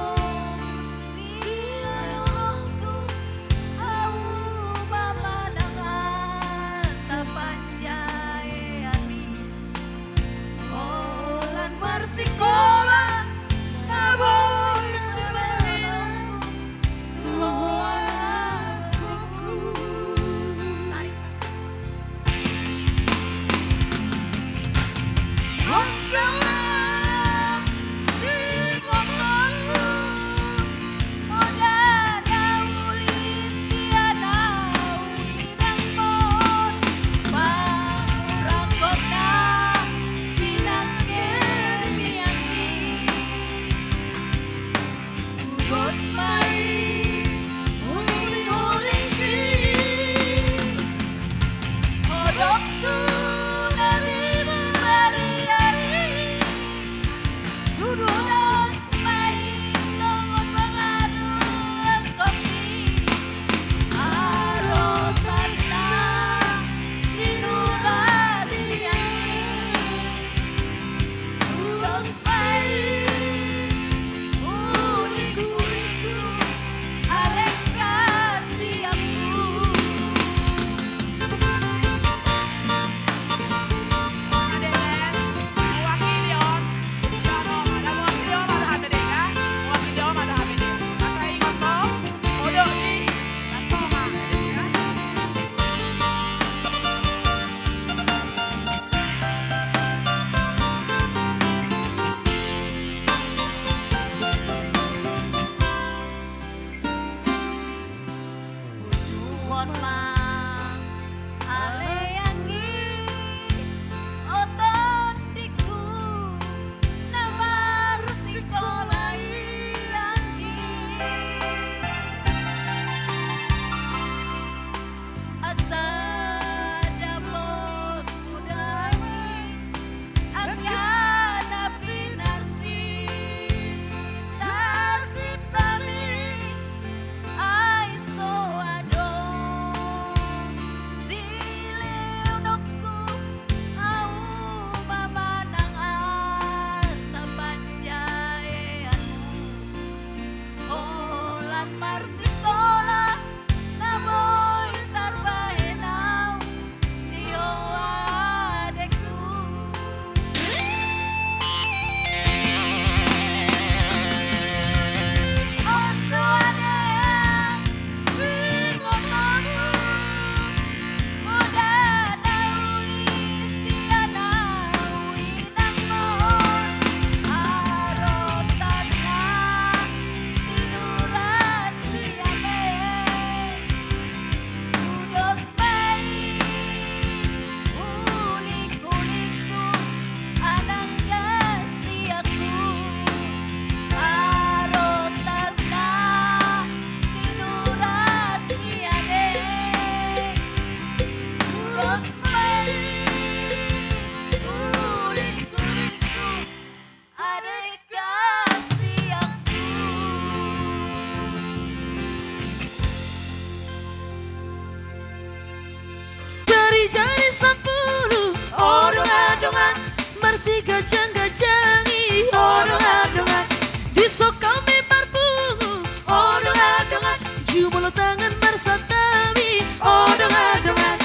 Jari sampulu, o dongan-dongan, marsiganjang-ganjangi, o dongan-dongan. Dison hami marpungu, o dongan-dongan, jumolo tangan marsantabi, o dongan-dongan.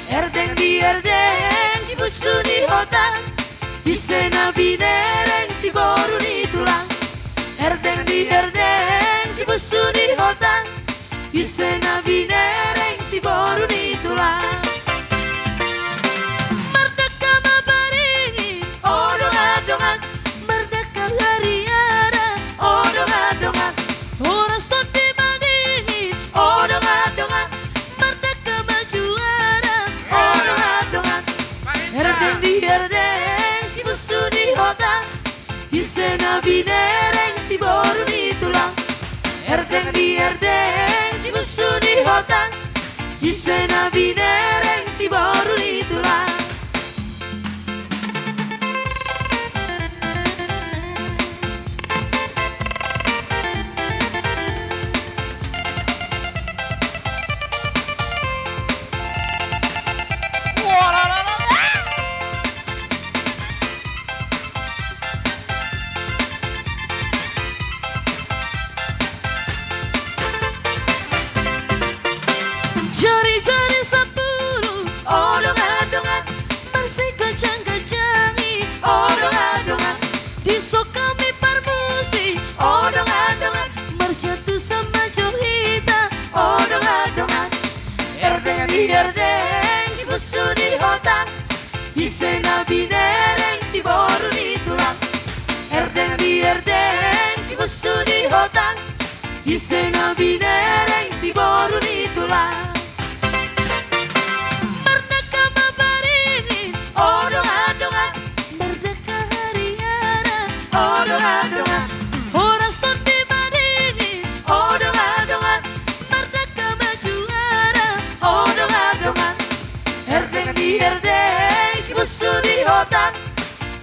Erdeng di erdeng, si busu ni hotang, ise na binereng, si boru ni tulang. Erdeng di erdeng, si busu ni hotang, ise na binereng, si boru ni tulang. Mardangka ma baringin, o dongan-dongan, mardangka hariara, o dongan-dongan, horas tondi madingin, o dongan-dongan, mardangka ma juara, o dongan-dongan. Erdeng di erdeng, si busu ni hotang, ise na binereng, si boru ni tulang. Erdeng di erdeng, si busu ni hotang, ise na binereng, si boru ni tulang. Jari-jari sampulu, o dongan-dongan, marsiganjang-ganjangi, o dongan-dongan. Dison hami parmusi, o dongan-dongan, marsiantusi ma jo hita, o dongan-dongan. Erdeng di erdeng, si busu ni hotang, ise na binereng, si boru ni tulang. Erdeng di erdeng, si busu ni hotang, ise na binereng, si boru ni tulang. Mardangka ma baringin, o dongan-dongan, mardangka hariara, o dongan-dongan, horas tondi madingin, o dongan-dongan, mardangka ma juara, o dongan-dongan. Erdeng di erdeng, si busu ni hotang,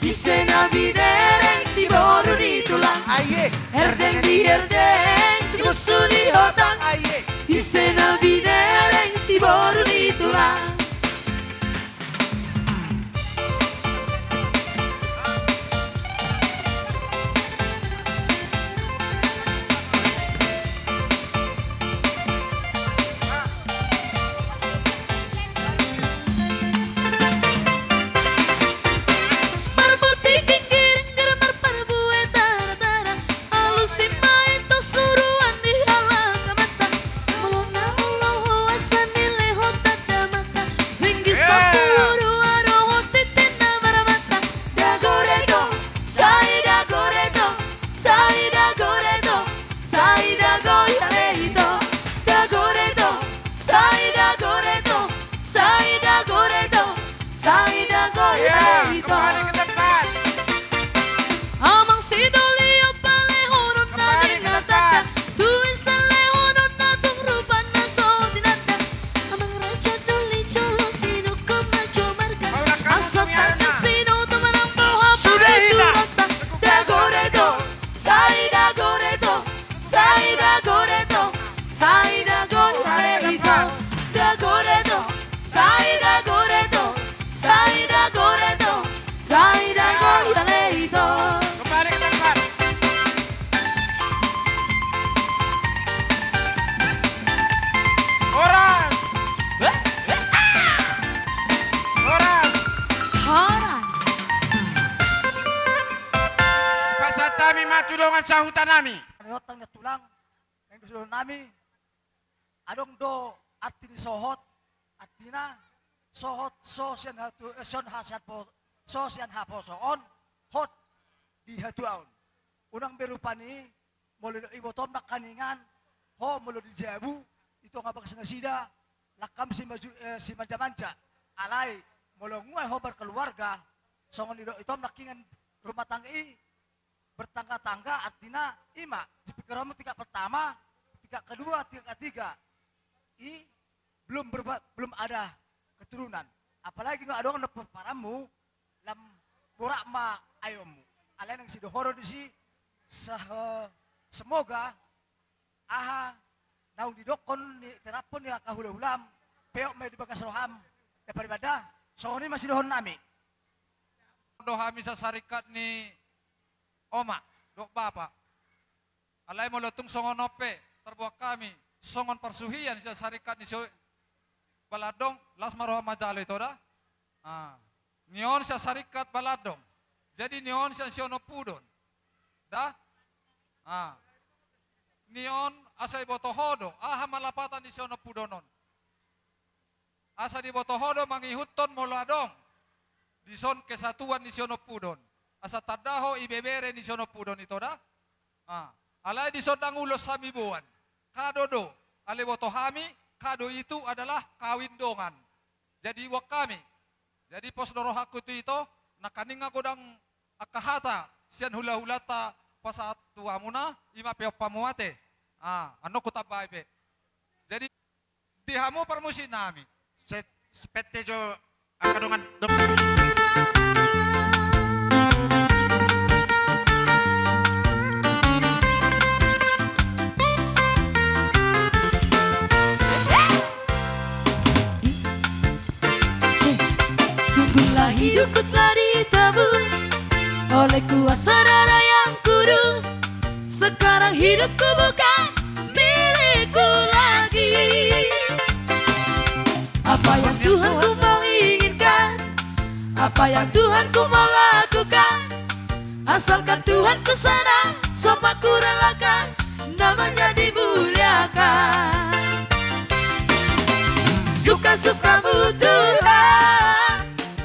ise na binereng, si boru ni tulang. Aye. Erdeng di erdeng, si busu ni hotang, aye, ise na binereng, si boru ni tulang. Marbuti ginggir-inggir, marparbue tara-tara, alusi ma ito suruan ni halak amanta. Molo na olo ho asa nilehon tanda mata, ringgit sampulu dua dohot tintin na marmata. Dagoredo, sai dagoredo, sai dagoredo, sai dagoredo. Dagoredo, sai dagoredo, sai dagoredo, sai dagoredo. Iya, kembali ke tempat. Amang sidoli, opa lehononna. Kembali ke tempat. Tuin sa lehononna, tung rupana so tinanda. Amang raja doli, jolo sinungkun ma jo marga. Asa tangkas binoto manang boha. Sudah, Ita. Dagoredo, sai dagoredo, sai dagoredo, sai dagoredo. Dagoredo, sai dagoredo, sai dagoredo, sai dagoredo. Kembali ke tempat. Horas. Horas. Horas. Pasahat hami ma tu dongan sahuta nami. Ni hotang ni tulang, naeng dohonon nami. Adong do arti ni sohot, artina sohot, so sian hatu-, eh, son ha-, sian po-, so sian haposoon, hot di hatuaon. Unang be rupani, molo didok ibotom nangkiningan, ho molo di jabu, i tonga bagas nasida, langkam si maju-, eh, si manja-manja. Alai, molo nuaeng ho berkeluarga, songon didok itom nangkiningan rumah tangga i, bertangga-tangga, artina i ma, di pikiranmu tingkat pertama, tingkat kedua, tingkat ketiga. I belum berba-, belum ada keturunan. Apalagi nga adong na pomparanmu, lam borat ma ayonmu. Alai naeng sidohonon disi, se-, semoga aha naung didokkon ni, terappon ni angka hula-hulam, peop ma i di bagas roham, Dapot ibana, songon i ma sidohonon nami. Do hami sian sarikat ni oma dohot bapa. Alai molo tung songon on pe tarboan hami songon parsuhian sian sarikat ni si Balandong, las ma roha manjalo, ito da. Ah. Ni on sian sarikat Balandong. Jadi ni on sian Sihonompudo on. Da? Ah. Ni on asa diboto ho do aha ma lapatan ni Sihonompudo on. Asa diboto ho do mangihuthon molo adong dison kesatuan ni Sihonompudo on. Asa tanda ho ibebere ni Sihonompudo on, ito da. Ah. Alai dison ndang ulos hami boan. Kado do. Alai boto hami, kado itu adalah kawin dongan. Jadi boan hami. Jadi pos do rohangku tu ito, nangkaning godang angka hata sian hulahulanta pasahat tu hamuna, i ma pe, on hamu ate. Ah, annon hutambai pe. Jadi di hamu parmusik nami. Set, sepete jo angka dongan dok. Sungguhlah hidupku telah ditebus oleh kuasa darah yang kudus. Sekarang hidupku bukan milikku lagi. Apa yang Tuhanku mau inginkan, apa yang Tuhanku mau lakukan, asalkan Tuhanku senang, semua kurelakan, nama-Nya dimuliakan. Suka-sukamu Tuhan,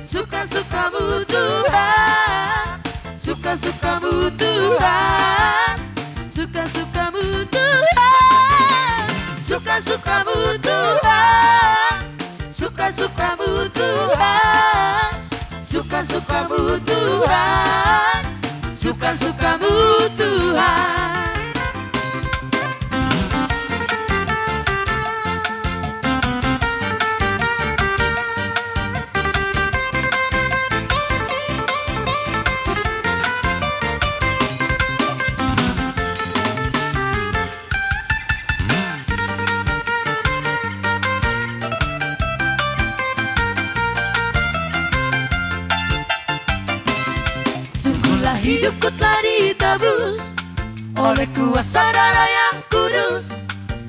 suka-sukamu Tuhan, suka-sukamu Tuhan, suka-sukamu Tuhan, suka-sukamu Tuhan, suka-sukamu Tuhan, suka-sukamu Tuhan, suka-sukamu Tuhan. Sungguhlah hidupku telah ditebus oleh kuasa darah yang kudus.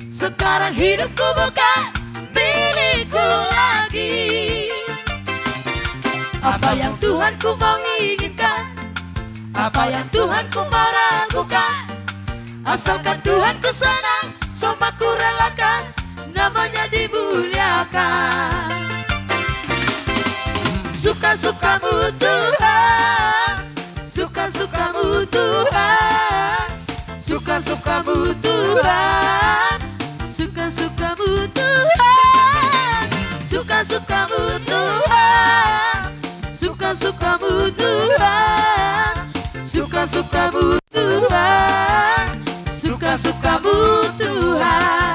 Sekarang hidupku bukan milikku lagi. Apa yang Tuhanku mau inginkan, apa yang Tuhanku mau lakukan, asalkan Tuhanku senang, semua kurelakan, nama-Nya dimuliakan. Suka-sukamu Tuhan, suka-sukamu Tuhan, suka-sukamu Tuhan, suka-sukamu Tuhan, suka-sukamu Tuhan, suka-sukamu Tuhan, suka-sukamu Tuhan, suka-sukamu Tuhan.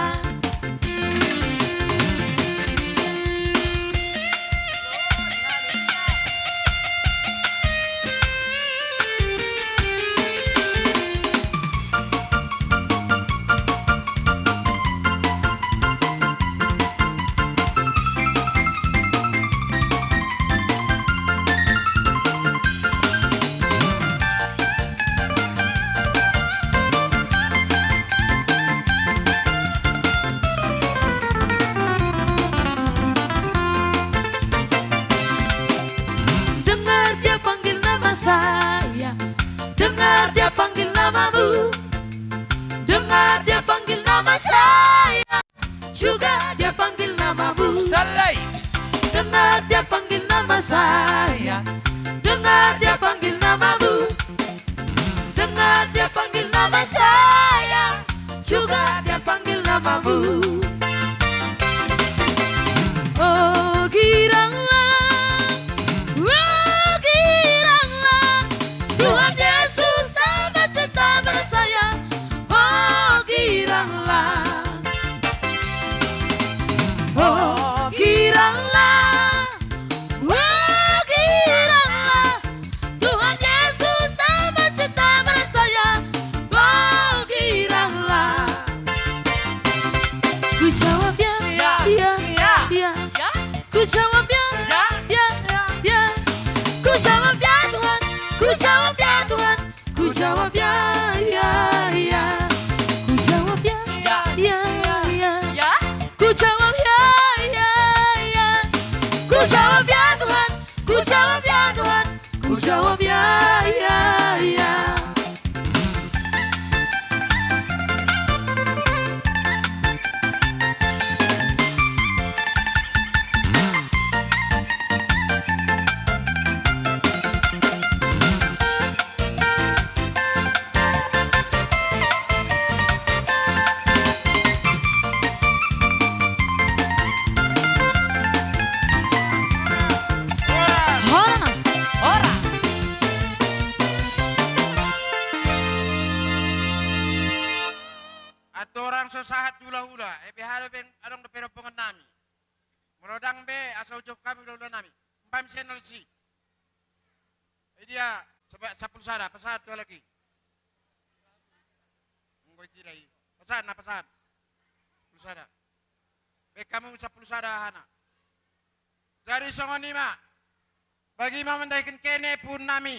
Dengar Dia panggil nama saya, dengar Dia panggil namamu, dengar Dia panggil nama saya, juga Dia panggil namamu. Salai. Dengar Dia panggil nama saya, dengar Dia panggil namamu, dengar Dia panggil nama saya, juga Dia panggil namamu. Oh giranglah, oh giranglah, Tuhan Yesus amat cinta pada saya. Oh giranglah, oh giranglah, oh giranglah, Tuhan Yesus amat cinta pada saya. Oh giranglah. Jawab ya, ya, ya. Horas. Horas. Andorang so sahat tu hulahula, eh, beha do pe adong dope rombongan nami. Molo dang be, asa ujop hami hulahula nami. Umpam channel si. Eh, dia, seba-, sampulu sada, pasahat tu halak i. Anggo i tidak i. Pasahat na, pasahat. Sampulu sada. Be hamu sampulu sada hana. Jadi songon i ma. Bagi ma mandahiken kene puhun nami.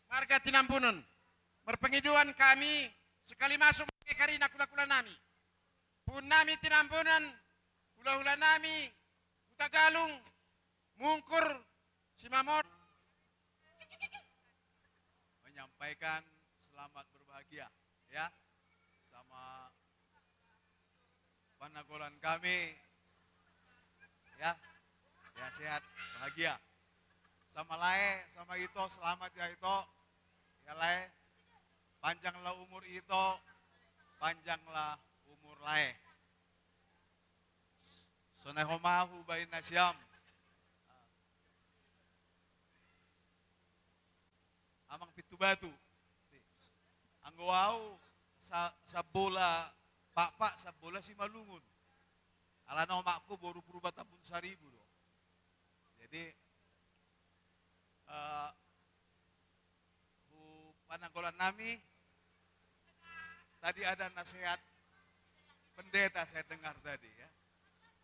Marga Tinambunan. Marpangidoan hami sekali masuk ke karina hulahula nami. Puhun nami Tinambunan, hulahula nami, Hutagalung, Mungkur, Simamon. Menyampaikan selamat berbahagia, ya, sama panagolan kami, ya, ya, sehat, bahagia. Sama lae, sama ito, selamat ya ito, ya lae. Panjanglah umur ito, panjanglah umur lae. Sonai homa hubaen nasiam. Amang Pintu Batu. Anggo au sa-, sambola, pakpak sambola Simalungun. Alana omakku boru Purba Tambun Saribu do. Jadi, eh, hu pananggolan nami, tadi ada nasihat pendeta saya dengar tadi, ya.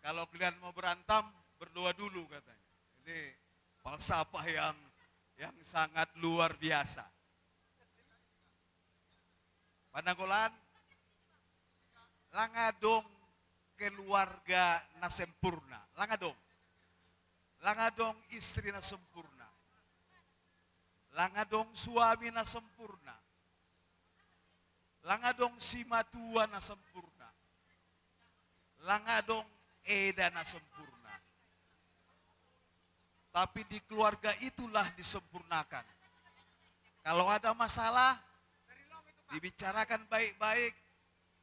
Kalau kalian mau berantem, berdoa dulu katanya. Ini falsafah yang, yang sangat luar biasa. Pananggolan, lang adong keluarga na sempurna, lang adong. Lang adong istri na sempurna. Lang adong suami na sempurna. Lang adong simatua na sempurna. Lang adong eda na sempurna. Tapi di keluarga itulah disempurnakan. Kalau ada masalah, dibicarakan baik-baik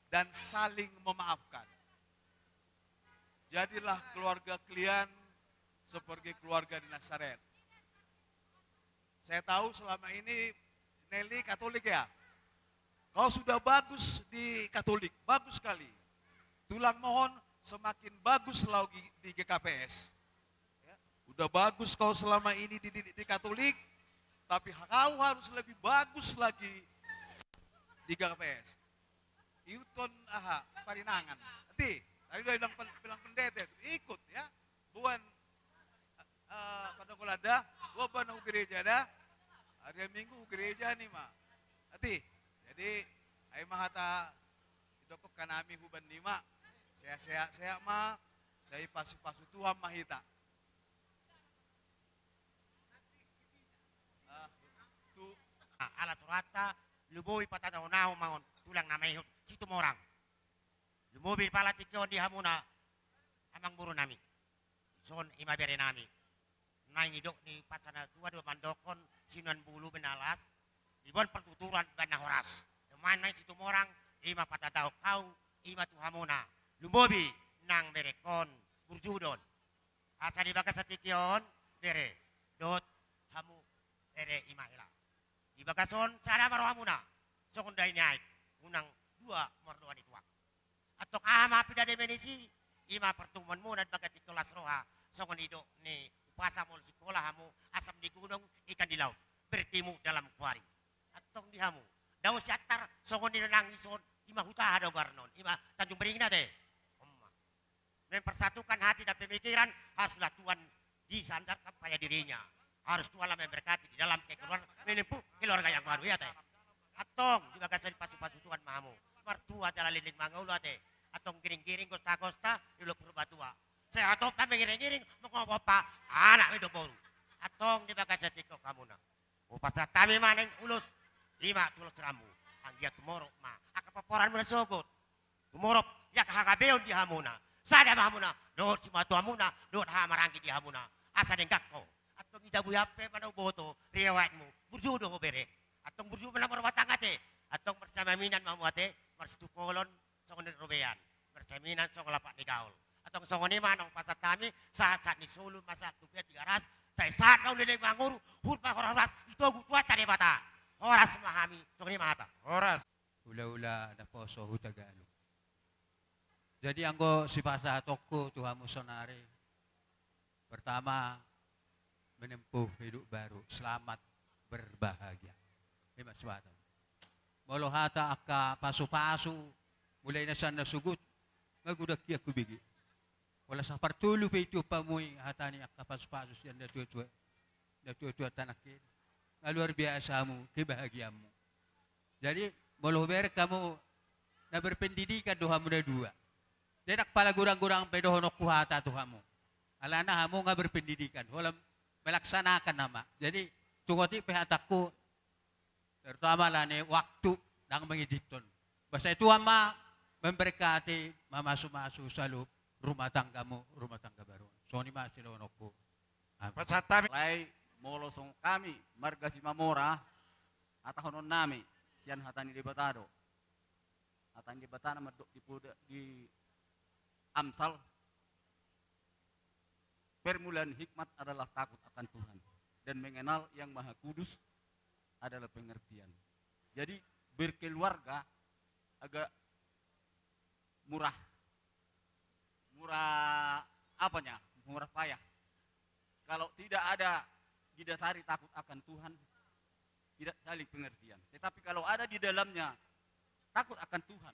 dan saling memaafkan. Jadilah keluarga kalian seperti keluarga di Nasaret. Saya tahu selama ini Nelly Katolik, ya. Kau sudah bagus di Katolik, bagus sekali. Tulang mohon semakin bagus lagi di G K P S. Ya, udah bagus kau selama ini di, di, di Katolik, tapi kau harus lebih bagus lagi di G K P S. Ihuthon aha, parinangan. Ati, tadi udah bilang pen-, bilang pendeta itu, ikut ya. Boan, eh, pada kalau ada, boan hu gereja da. Hari Minggu hu gereja ni ma. Ati, jadi, ai ma hata didok hami hubaen ni ma. Sehat-sehat, sehat ma, sai pasu-pasu Tuhan ma hita. Ah, tu. Ah, ala surata, lumobi patadahon ahu ma on, tulang na maihut, Situmorang. Lumobi pala tingki on di hamuna, amangboru nami. Dison i ma bere nami. Naeng didok ni umpasa na tua do mandokhon, sinuan bulu baen na las, diboan partuturan baen na horas. Dohonon nai Situmorang, i ma patadahon ahu, i ma tu hamuna. Lumobi, nang berengkon, burju do on. Asa di bagasan tingki on, bere, dohot hamu, bere, i ma hela. Di bagasan on, sada ma rohamuna, songon dai ni aek, unang dua mardoa ni tuak. Antong aha ma pinda dimensi, i ma partumbuanmuna di bagasan tingki on las roha, songon didok ni umpasa molo sikola hamu, asam di gunung, ikan di laut, bertemu dalam kuari. Antong di hamu, Dao Siantar, songon didok nang dison, i ma huta aha do goarna on, i ma Tanjung Beringin ate. On ma. Mempersatukan hati dan pemikiran, haruslah Tuhan disandarkan pada dirinya. Harus Tuhanlah memberkati di dalam kekeluargaan, menempuh keluarga yang baru, ya, teh? Antong, di bagasan pasu-pasu Tuhan ma hamu. Martua jala leleng mangolu, ate. Antong giring-giring, gosta-gosta, di Dolok Purbatua. Sehat on pa mengiring-iring, mangopo pa anak, ido boru. Antong, di bagasan tingki on hamuna. Hupasahat hami ma naeng ulos, i ma tu ulos rambu. Anggiat tumorop ma angka pomparanmuna sogot. Tumorop i angka hagabeon di hamuna. Sada ma hamuna dohot simatuamuna dohot haha maranggi di hamuna. Asa denggan ho. Antong ida buya pe ma na huboto riwayatmu, burju do ho bere. Antong burju ma na marrumah tangga ate. Antong marsamaminaan ma hamu ate, marsitukolon songon ni robean, marsamaminaan songon lapak ni gaol. Antong songon i ma na hupasahat hami, sahat-sahat ni solu ma sahat tu pean Tigaras, sai sahat ma huleleng mangolu, huhut ma horas-horas, ditogu Tuhanta Debata. Horas ma hami, songon i ma hata. Horas. Hula-hula naposo Hutagalu. Jadi anggo sipasahatonku tu hamu sonari, pertama, menempuh hidup baru, selamat berbahagia. I ma sipasahaton. Molo hata angka pasu-pasu, mulai na sian na sogot, nga godang hian hubege. Molo sapartolu pe itiop hamu i hata ni angka pasu-pasu sian natua-tua, natua-tua tanah kena, nga luar biasa hamu kebahagiaanmu. Jadi molo hubereng hamu, na berpendidikan do hamu na dua. Jadi ndang pala godang-godang pe dohononku hata tu hamu. Alana hamu nga berpendidikan, holan melaksanakan nama. Jadi tung otik pe hatangku, terutama alani waktu ndang mangizinhon. Basa i Tuhan ma memberkati, mamasu-masu saluhut rumah tanggamu, rumah tangga baru. Songon i ma sidohononku. Amin. Pasahat hami. Alai molo songon hami marga Simamora, hatahonon nami sian hata ni Debata do. Hata ni Debata na mandok di poda, di Amsal, permulaan hikmat adalah takut akan Tuhan, dan mengenal Yang Maha Kudus adalah pengertian. Jadi berkeluarga agak murah, murah apanya? Murah payah. Kalau tidak ada didasari takut akan Tuhan, tidak saling pengertian. Tetapi kalau ada di dalamnya takut akan Tuhan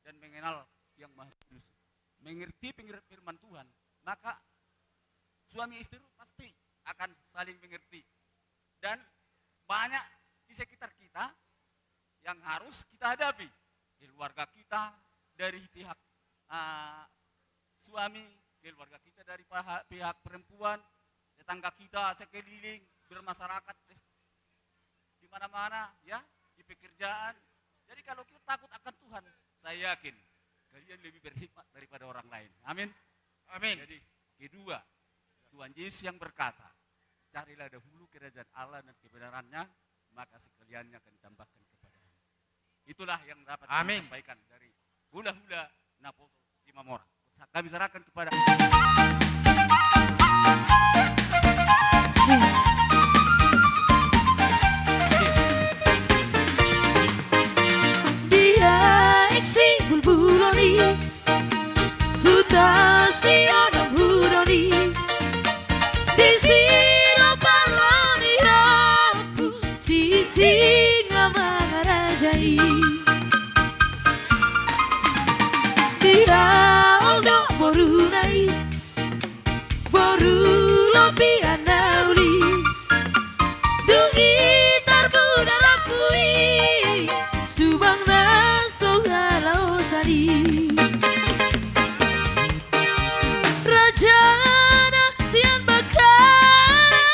dan mengenal Yang Maha Kudus, mengerti pengir-, firman Tuhan, maka suami istri pasti akan saling mengerti. Dan banyak di sekitar kita yang harus kita hadapi. Keluarga kita dari pihak, ah, suami, keluarga kita dari paha-, pihak perempuan, tetangga kita sekeliling, bermasyarakat, di mana-mana, ya, di pekerjaan. Jadi kalau kita takut akan Tuhan, saya yakin kalian lebih berhikmat daripada orang lain. Amin. Amin. Jadi, kedua, Tuhan Yesus yang berkata, "Carilah dahulu kerajaan Allah dan kebenarannya, maka sekaliannya akan ditambahkan kepadamu." Itulah yang dapat kami, amin, sampaikan dari hula-hula Naposo Simamora. Kami serahkan kepada Dia iksi bulbulon i, huta siodong hudon i, disi do parlo ni ompu, Sisingamangaraja i. Dia olo do boruna i, boru lobian na uli. Dung i tarbuda rambu i, subang na so halaosan i. Raja na sian Bakhana,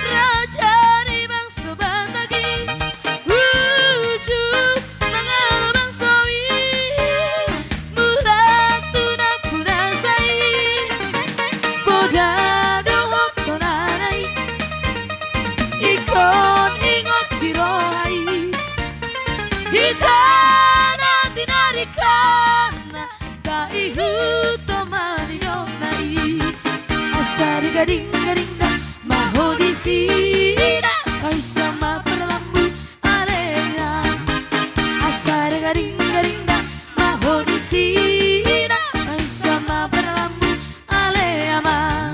raja ni bangso Batak i, uju mangalo bangso i, mulak tu nampuna sa i, poda dohot tonana i, ingkon ingot di roha i, hita na tinadingkonna, taihuthon ma ninna i. Asa digading-gading da, ma ho disi da, ai sama parlambu alea. Asa digading-gading da, ma ho disi da, ai sama parlambu alea ma.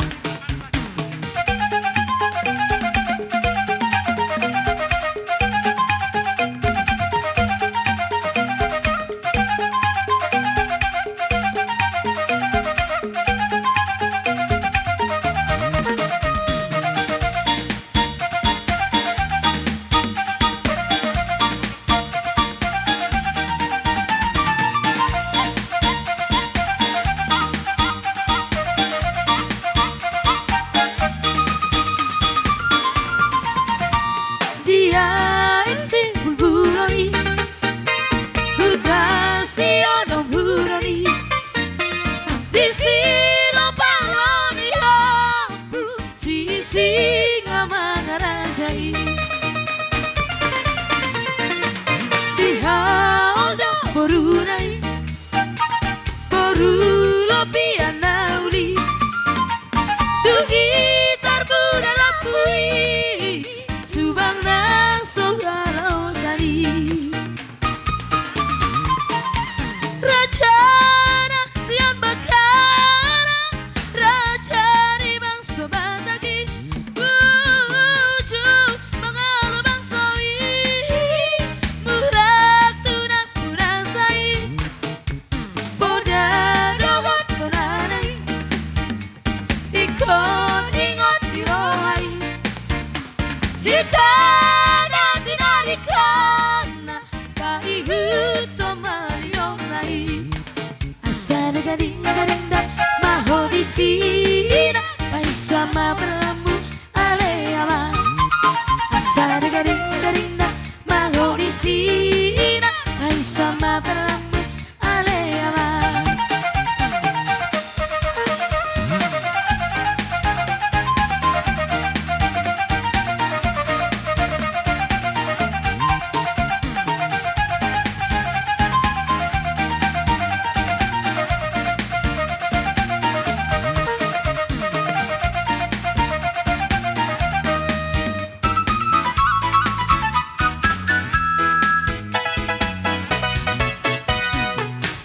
Inga mangarajai. Dihaol do boruna i, boru lobian na uli. Dung i tarbuda lampu i, subang nang so halaosan i. Raja na sian Batak, raja ni bangso Batak i, uju mangalo bangso i, mulak tu nampuna sa i, poda dohot gonana i. Ingkon ingot di roha i, hita na tinarikanna, paihuthon ma di roha i. Asa na gading-gading da maho di sina, paisa ma berlambu ale ama. Asa na gading-gading da maho di sina, paisa ma berlambu ale ama.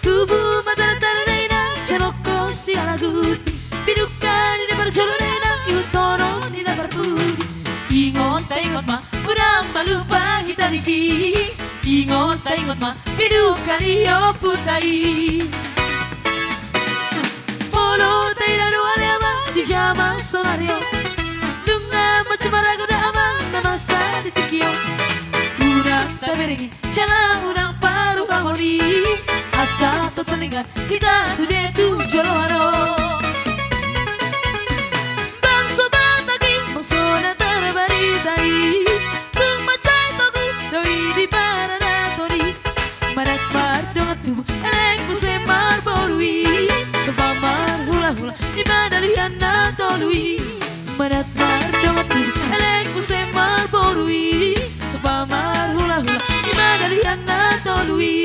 Tubu ma tara-tara dainang, jalokkon sialagundi. Pinungka ni na parjolo dainang, ihuthon ni na parpudi. Ingot ta ingot ma, unang ma lupa hita disi. Ingot ta ingot ma, pinungka ni ompunta i. Molo taida do ale ama di jaman sonari on, nunga mansai maragam da amang na masa di tingki on. Unang taberengi jala unang paruhahon i, asa tongtong denggan hita sude tu joloan on. Bangso Batak i, bangso na tarbarita i, tung mansai togu do i di paradaton i. Manat mardongan tubu, elek muse marboru i. Soba marhulahula, i ma dalihan na tolu i. Manat mardongan tubu, elek muse marboru i. Soba marhulahula, i ma dalihan na tolu i.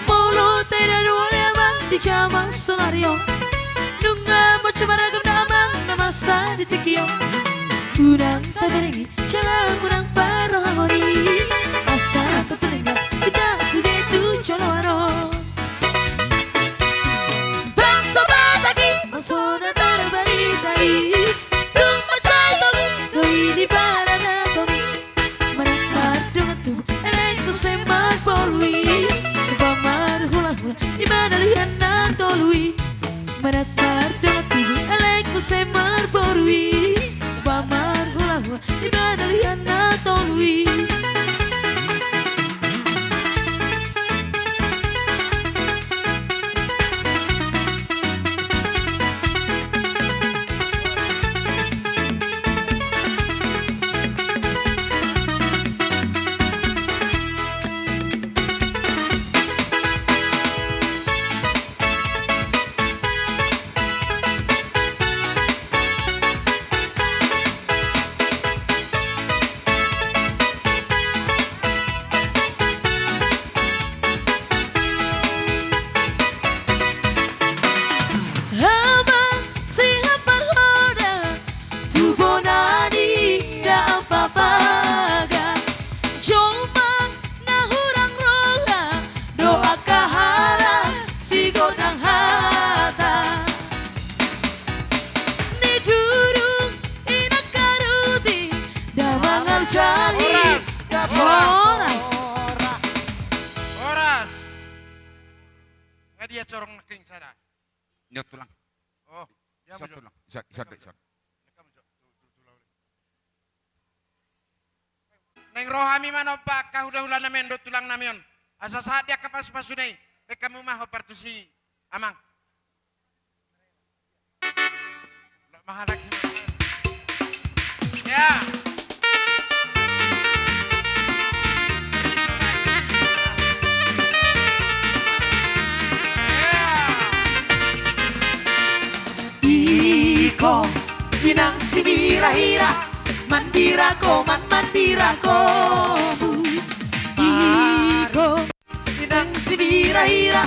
Molo taida do ale ama di jaman sonari on, nunga mansai maragam da amang na masa di tingki on. Unang taberengi jala unang paruhahon i, asa tongtong denggan hita sude tu joloan on. Bangso Batak i, bangso na tarbarita i, tung mansai togu do i di paradaton i. Manat mardongan tubu, elek muse marboru i. Soba marhulahula, i ma dalihan na tolu i. Manat mardongan tubu, elek muse marboru i. Soba marhulahula, i ma dalihan na tolu i. Amang sian Parhoda, tu bona ni Daan Papaga, jolma na hurang roha do angka halak sigondang hata. Ni durung inang karuti da mangaljani. Horas, horas. Horas. Nga dia corong nangkin sada. Nyot tulang. Oh, dia. Isa tulang. Isa, isa, isa. Neka mo jo, tu, tu, tu, lauli. Ro hami manomba angka hulahulanami on dohot tulangnami on. Asa sahat di angka pasupasuna i. Baen hamu ma hombar tusi, amang. Mahalak. Ya. Ya. Iko, inang sibirahira, mandirako, man mandirako. Iko, inang sibirahira,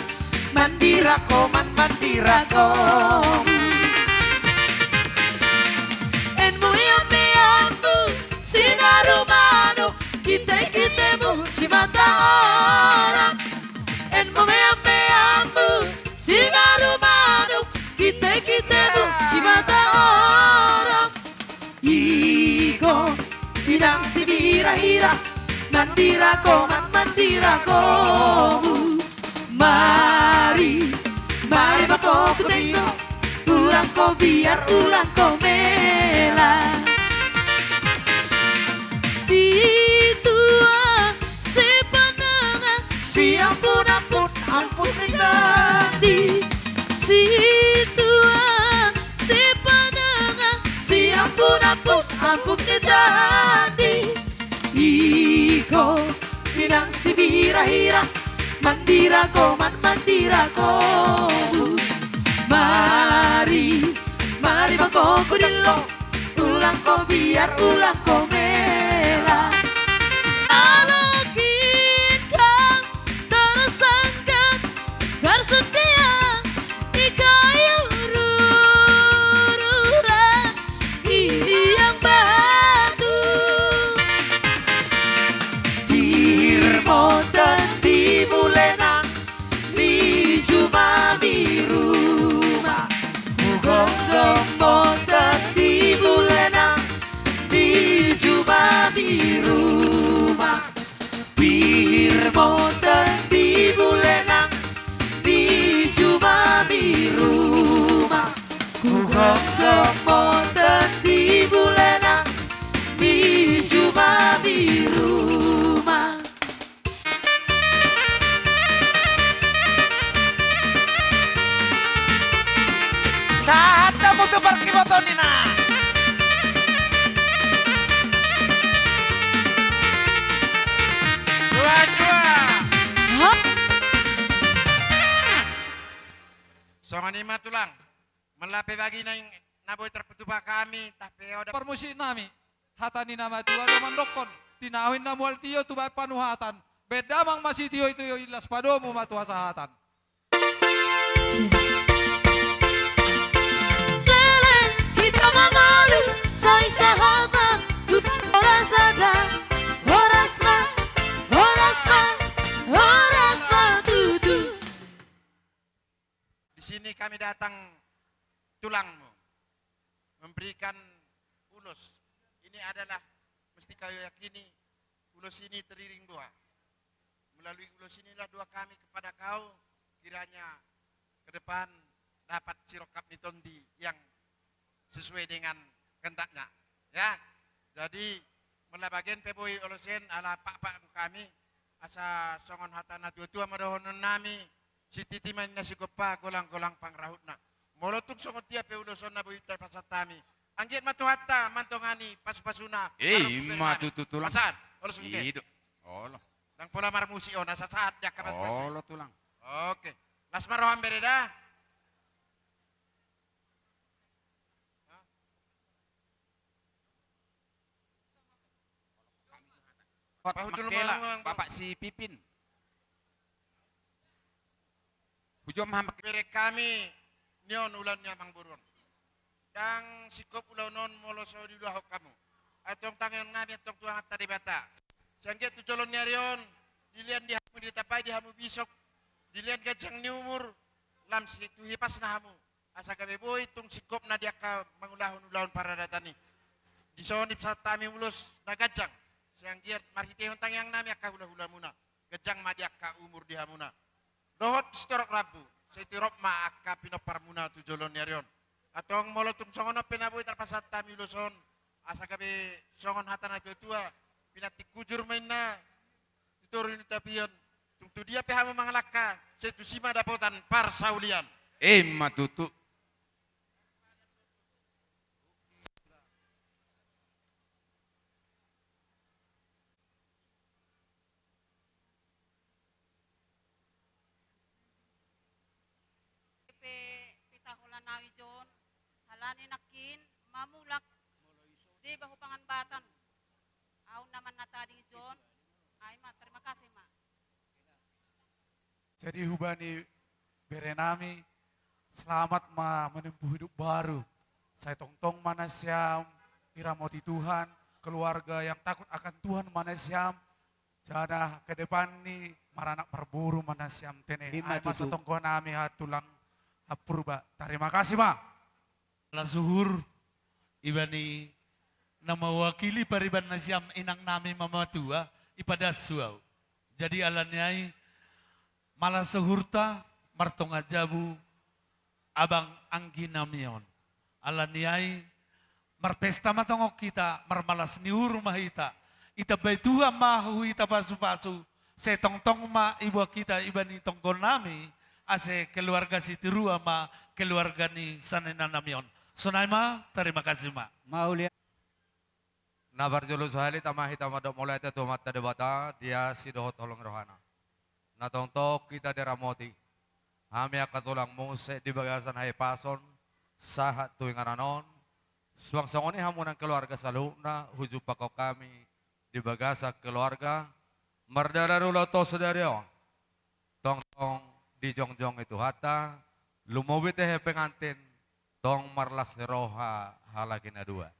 mandirako, man mandirako. Inmu meammeammu, sinarumanu, kitekitemu, simata orang. Inmu meammeammu, sinarumanu, kitekitemu, simata orang. Iko, inang sibirahira, mandirako, man mandirako. Mari, mari ma ho hutenggo, ulang ho biar, ulang ho mela. Situa, sipananga, siampun ampun, ampun ni tandi. Situa, sipananga, siampun ampun, ampun ni tandi. Iko, inang sibirahira, mandirako, man mandirako. Mari, mari ma ho hudilo, ulang ho biar, ulang ho mela. Alo kita tersangkat, tersedia di kayu rurula, di liang batu. Birmo tandi bulena, di jumami ruma. Hugonggom botan di bulena, di jumami ruma. Birmo tandi bulena, di jumami ruma. Hugonggom botan di bulena, di jumami ruma. Sahat hamu tu parkiboton nina. Dua, dua. Hop. Songon i ma tulang. Molo pe bagina na boi tarpatupa hami, tah pe oda. Parmusik nami, hata ni na matua do mandokkon, tinahu inna mual tio tu baen panuhatan, baen damang ma sitiotio, illas padomu ma tu hasahatan. Leleng hita mangolu, sai sahat ma tu horas sada, horas ma, horas ma, horas ma tutu. Di sini kami datang, tulangmu, memberikan ulos. Ini adalah, mesti kau yakini, ulos ini teriring doa. Melalui ulos inilah doa kami kepada kau, kiranya ke depan dapat sirongkap ni tondi yang sesuai dengan kehendaknya. Ya. Jadi, molo bagen pe boi olosen, ala pakpak hami, asa songon hata na tuatua ma dohonon nami, sititi ma ninna sigompa, golanggolang pangarahutna. Molo tung songon dia pe ulos on na boi tarpasahat hami, anggiat ma Tuhanta mandongani pasupasuna. Eh, ima tutu tulang. Pasahat, olo sungke. Ido. Olo. Ndang pola marmusik on, asa sahat di angka pasupasuna. Olo tulang. Oke. Las ma roham bere da. Hot. Pahutul mangkela, Bapak si Pipin. Hujom ham. Bere hami nion ulaon ni amangboru on. Ndang singkop ulaon on molo so diulahon hamu. Antong tangiang nami antong tu Amanta Debata. Sai anggiat tu joloan ni ari on, dilean di hamu, ditambai di hamu bisok, dilean ganjang ni umur, lam situtu hipasna hamu. Asa gabe boi tung singkopna di angka mangulahon ulaon paradatan i. Dison dipasahat hami ulos na ganjang. Sai anggiat marhitehon tangiang nami angka hulahulamuna. Ganjang ma di angka umur di hamuna. Dohot sitorop rambu, sai tirop ma angka pinomparmuna tu joloan ni ari on. Antong molo tung songon on pe na boi tarpasahat hami ulos on, asa gabe songon hata na tuatua, Pinantik hujur ma inna, tu toru ni tapian, tung tu dia pe hamu mangalangka, sai tusi ma dapotan parsaulian. Emma tutu. Pe pita holan au ijon, halani nangkin mamulak deba hupangan batan. Au nama na tading ijon, ai ma, terima kasih ma. Jadi hubani bere nami, selamat ma menempuh hidup baru. Sai tongtong ma nasiam diramoti Tuhan, keluarga yang takut akan Tuhan ma nasiam, jala ke depan ni maranak marboru ma nasiam tene. Ima ai ma tutu. Satonggo nami hatulang Purba. Tarima kasih ma. Ala suhur, ibani na mewakili pariban nasiam inang nami mamatua, ipadashu au. Jadi alani ai, mala suhurta, martonga jabu, abang anggi nami on. Alani ai, marpesta ma tongon hita, marmalas ni uhur ma hita. Itambai Tuhan ma huhita pasupasu, sai tongtong ma iboan hita ibani tonggo nami, ase keluarga sitiruon ma keluarga ni sanina nami on. Sonai ma, tarima kasih ma. Mauliate. Na parjolo sahali tama hita mandok mauliate tu Amanta Debata, di asi dohot holong ni rohana. Na tongtong hita diramoti. Hami angka tulangmu sai di bagasan hahipason, sahat tu inganan on. Suang songon i hamu nang keluarga saluhutna, hujumpangkon hami di bagasan keluarga, mardalan ulaonta sadari on. Tongtong dijongjong i Tuhanta, lumobi tehe pengantin, tong marlas ni roha halaki na dua.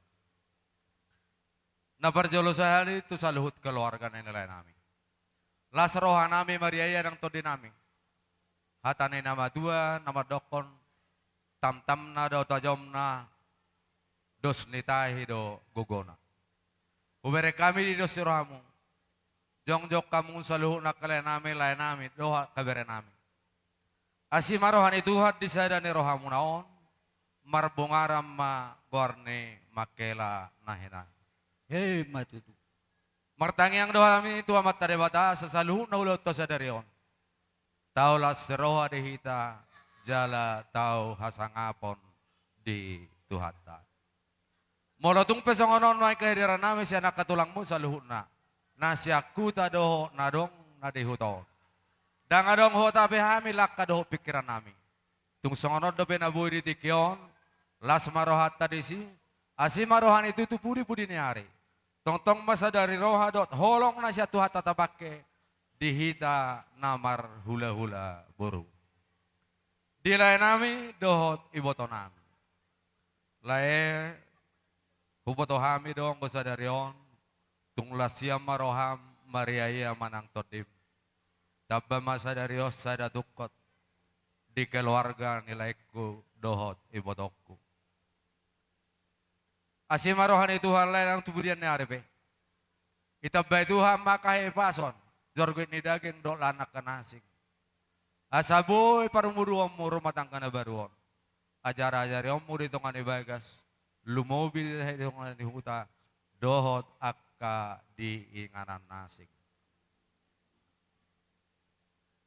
Na parjolo sahali tu saluhut keluarga na nilehon nami. Las roha nami mariaia nang tondi nami. Hata ni na matua na mandokkon, tamtamna do tajomna, dos ni tahi do gogona. Hubereng hami di dos ni rohamu. Jongjong hamu saluhut angka lae nami, lae nami, dohot angka bere nami. Asi ma roha ni Tuhan di sada ni rohamuna on, marbungaran ma goar ni mangkela na hinahi. Emma tutu. Martangiang do hami tu Amanta Debata asa saluhutna ulaonta sadari on tau las roha di hita, jala tau hasangapon di Tuhanta. Molo tung pe songon on nuaeng hahadiran nami sian angka tulangmu saluhutna, na sian huta dohot na adong na di huta on. Ndang adong hot hape hami langka dohot pingkiran nami. Tung songon on dope na boi di tingki on, las ma rohanta disi, asi ma roha ni tutu pudi-pudi ni ari. Tongtong ma sadari roha dohot holong na sian Tuhanta tapangke di hita na marhula-hula boru. Di lae nami dohot iboto nami. Lae, huboto hami do anggo sadari on, tung las hian ma roham, mariaia ma nang tondim. Tamba ma sadari on sada tungkot di keluarga ni laengku dohot ibotongku. Asi ma roha ni Tuhan lae nang tu pudian ni ari pe. Itambai Tuhan ma angka hahipason, jorgit ni daging dohot lan angka na asing. Asa boi parumuruonmu rumah tangga na baru on. Ajar-ajarionmu di tonga ni bagas, lumobi di tonga ni huta, dohot angka di inganan na asing.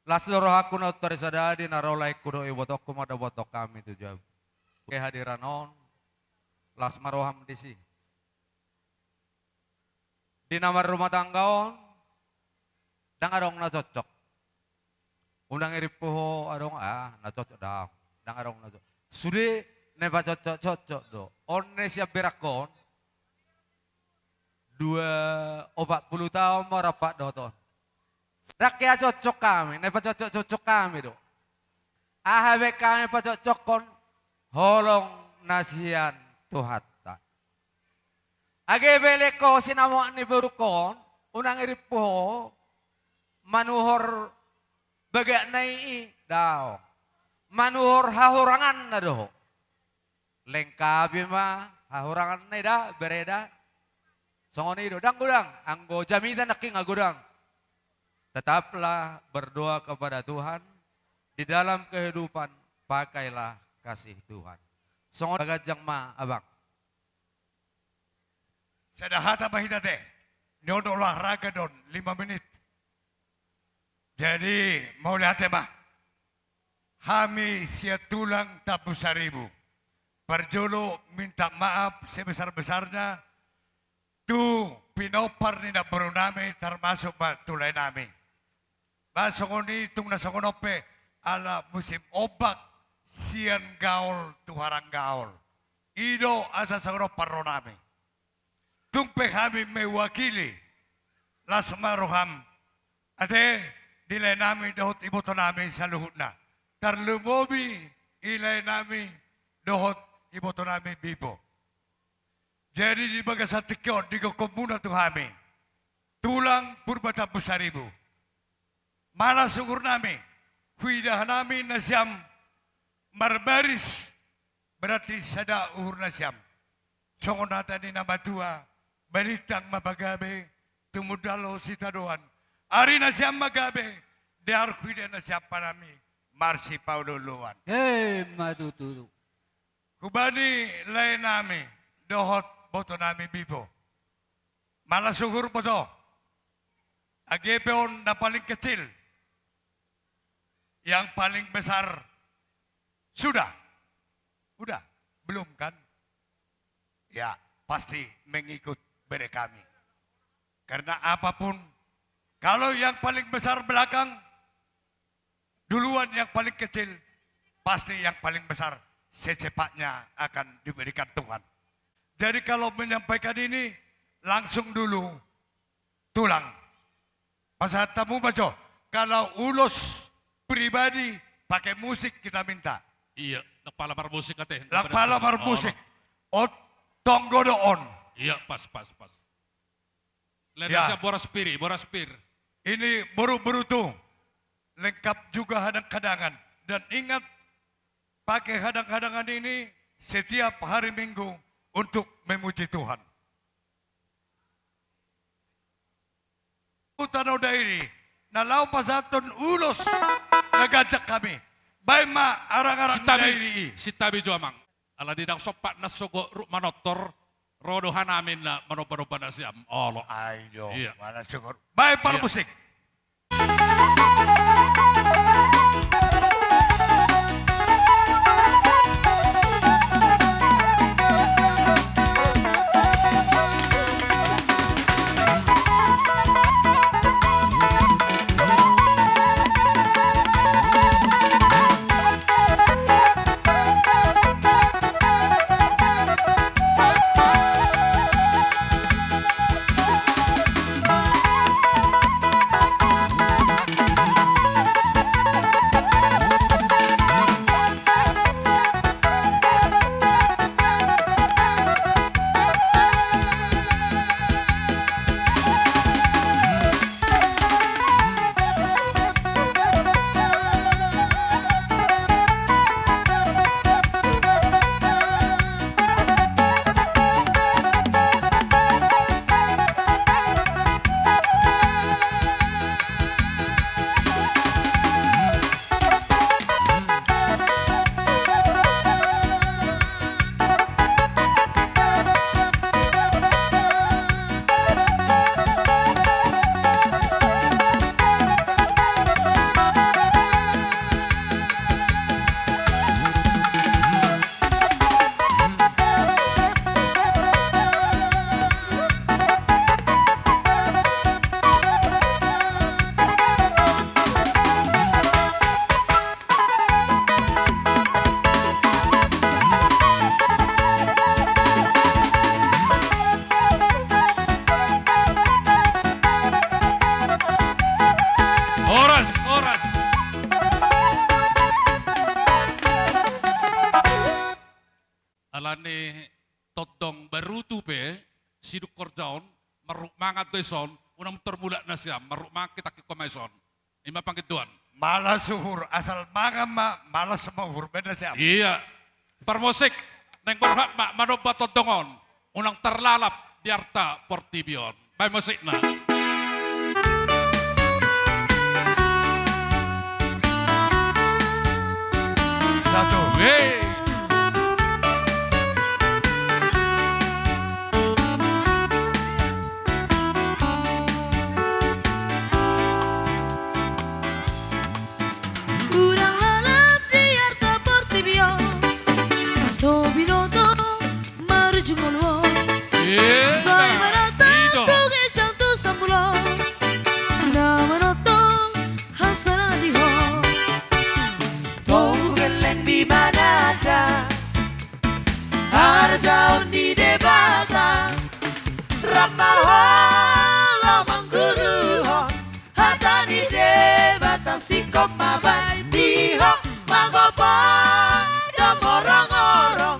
Las do rohangku na tor sada di na ro laengku dohot ibotongku mandapothon hami tu jabu. Hahadiran on, las ma roham disi. Di na marrumah tangga on, ndang adong na cocok. Unang irimpu ho adong, ah, na cocok ndang. Ndang adong na cocok. Sude na pacocok-cocok do. On na sian berangkon. Dua opat pulu taon ma rampak dohot on. Ndang hea cocok hami, na pacocok-cocok hami do. Aha baen hami pacocokhon, holong na sian Tuhanta. Age pe lehon ho sinamoak ni borungkon, unang irimpu ho, manuhor bagak na i i, daong. Manuhor hahuranganna do ho. Lengkapi ma hahuranganna i da, bere da. Songon i do, ndang godang, anggo jamita nangkin nga godang. Tetaplah berdoa kepada Tuhan, di dalam kehidupan pakailah kasih Tuhan. Songon i, ganjang ma abang. Sada hata ma hita te. Ni on olahraga do on, lima menit. Jadi, mauliate ma. Hami sian tulang Tampussaribu. Parjolo minta maaf sebesar-besarnya tu pinompar ni namboru nami, termasuk ma tu lae nami. Ba songon i, tung na songon on pe, ala musim ombak, sian gaol tu haranggaol. I do asa songon on parro nami. Tung pe hami mewakili, las ma roham. Ate, di lae nami dohot iboto nami saluhutna. Tarlumobi i lae nami dohot iboto nami Bipo. Jadi di bagasan tingki on digokhonmuna tu hami, tulang Purba Tampussaribu, malas uhur nami, huida hami nasiam marbaris, berarti sada uhur nasiam. Songon hata ni na matua, balintang ma pagabe, tumundalhon sitadoan. Ari nasiam ma gabe, dear huida nasiam ma hami marsipaolooloan. Emma tutu. Hubani lae nami dohot boto nami Bipo. Malas uhur boto. Age pe on na paling kecil, yang paling besar sudah. Udah, belum kan? Ya, pasti mengikut bere kami. Karena apapun, kalau yang paling besar belakang, duluan yang paling kecil, pasti yang paling besar secepatnya akan diberikan Tuhan. Jadi kalau menyampaikan ini, langsung dulu tulang. Pasahat hamu ma jo, kalau ulos pribadi pakai musik kita minta. Iya, ndang pala marmusik ate. Ndang pala marmusik. Oh, tonggo do on. Iya, pas, pas, pas. Lenda siap boras pir i, boras pir. Ini boru-boru tu, lengkap juga hadang-hadangan. Dan ingat, pakai hadang-hadangan ini setiap hari Minggu untuk memuji Tuhan. Tano Dairi, na laho pasahathon ulos na ganjang hami. Baen ma arang-arang ni Dairi i. Sintabi jo amang. Ala ni ndang sompat na sogot ruk manortor, ro do hanami na manomba-nomba nasiam. Olo. Ai do. Iya. Mana sogot. Baen parmusik. Horas, horas. Alani tondong barutu pe, sidung horja on, marruk mangan do dison, unang tor mulak nasiam, marruk mangan hita hingkon ma dison. I ma pangidoan. Malas uhur, asal mangan ma, malas ma uhur, beda siap. Iya. Parmusik, naeng borhat ma, manomba tondong on, unang tarlalap di arta portibi on. Baen musikna. Satu. Hei. Singkop ma baen di ho, magopo do morongorong.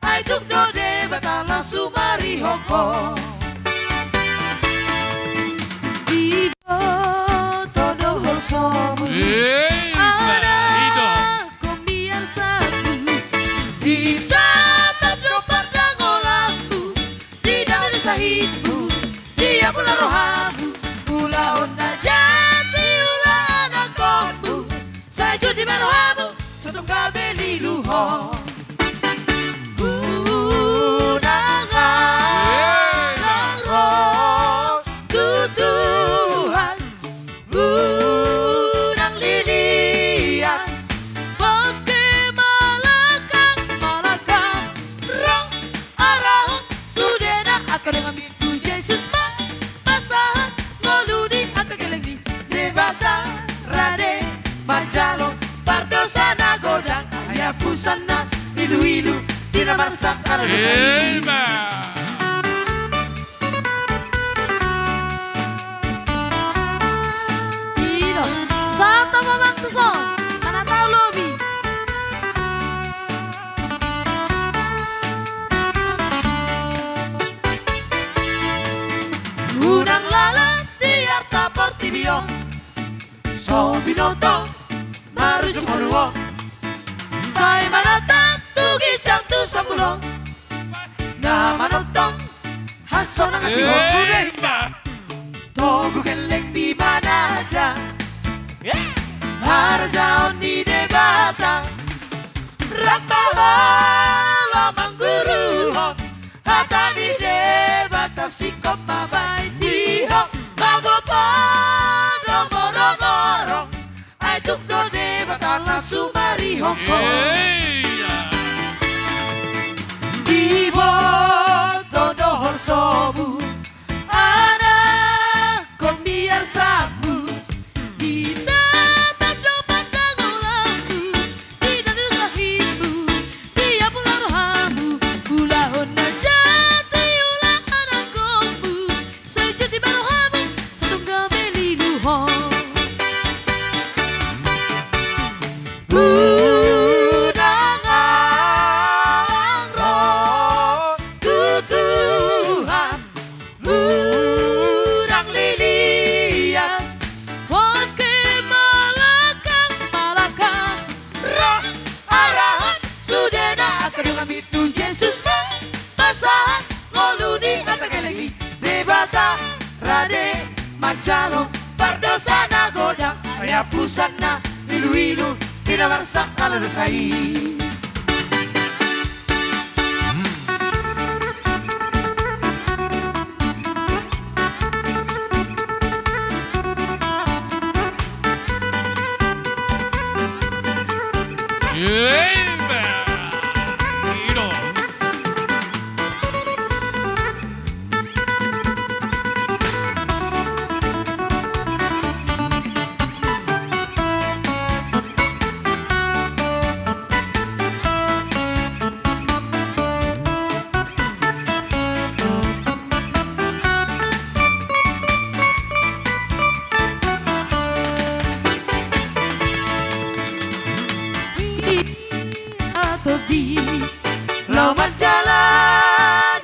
Ai tung do Debata laos sumarihon ho. Diboto do holsomu, eh, anakkon miarsamu. Ditatap do pardangolanmu, didangani sahitmu, diapul rohamu. Ulaon na jat di ulaon anakkonmu, sai jut di barohamu, sai tongka be lilu ho. Unang, unang ro tu Tuhan, unang lilian. Bangke malangkang, malangkang ro arahon, sudena angka donganmi tu Jesus ma pasahat, ngolu ni angka geleng ni Debata rade manjalo pardosa na godang, ai hapusanna iluilu di na marsak ala dosa i. Amen. I do, sahat ma amang tu son, manang tau lobi. Unang lalan di arta portibi on, so binoto marujung ngolu on. Sai manatap tu ginjang tu sombul on, na manongtong hasonangan di ho sude. Togu gelleng di manada harajaon ni Debata. Rap ma olo mangguruhon hata ni Debata, singkop ma baen di ho, magopo do morongorong. Ai tung do Debata laos sumarihon ho. Iya. Diboto do holsomu, anakkon miarsamu. Ditatap do pardangolanmu, didangani sahitmu, diapul rohamu. Ulaon na jat di ulaon anakkonmu, sai jut di barohamu, sai tongka be lilu ho. Unang, unang ro tu Tuhan, unang lilian. Bangke malangkang, malangkang ro arahon, sudena angka donganmi tu Jesus ma pasahat, ngolu ni angka geleng ni Debata rade manjalo pardosa na godang, ai hapusanna iluilu di na marsak ala dosa i. Atau di laho manjala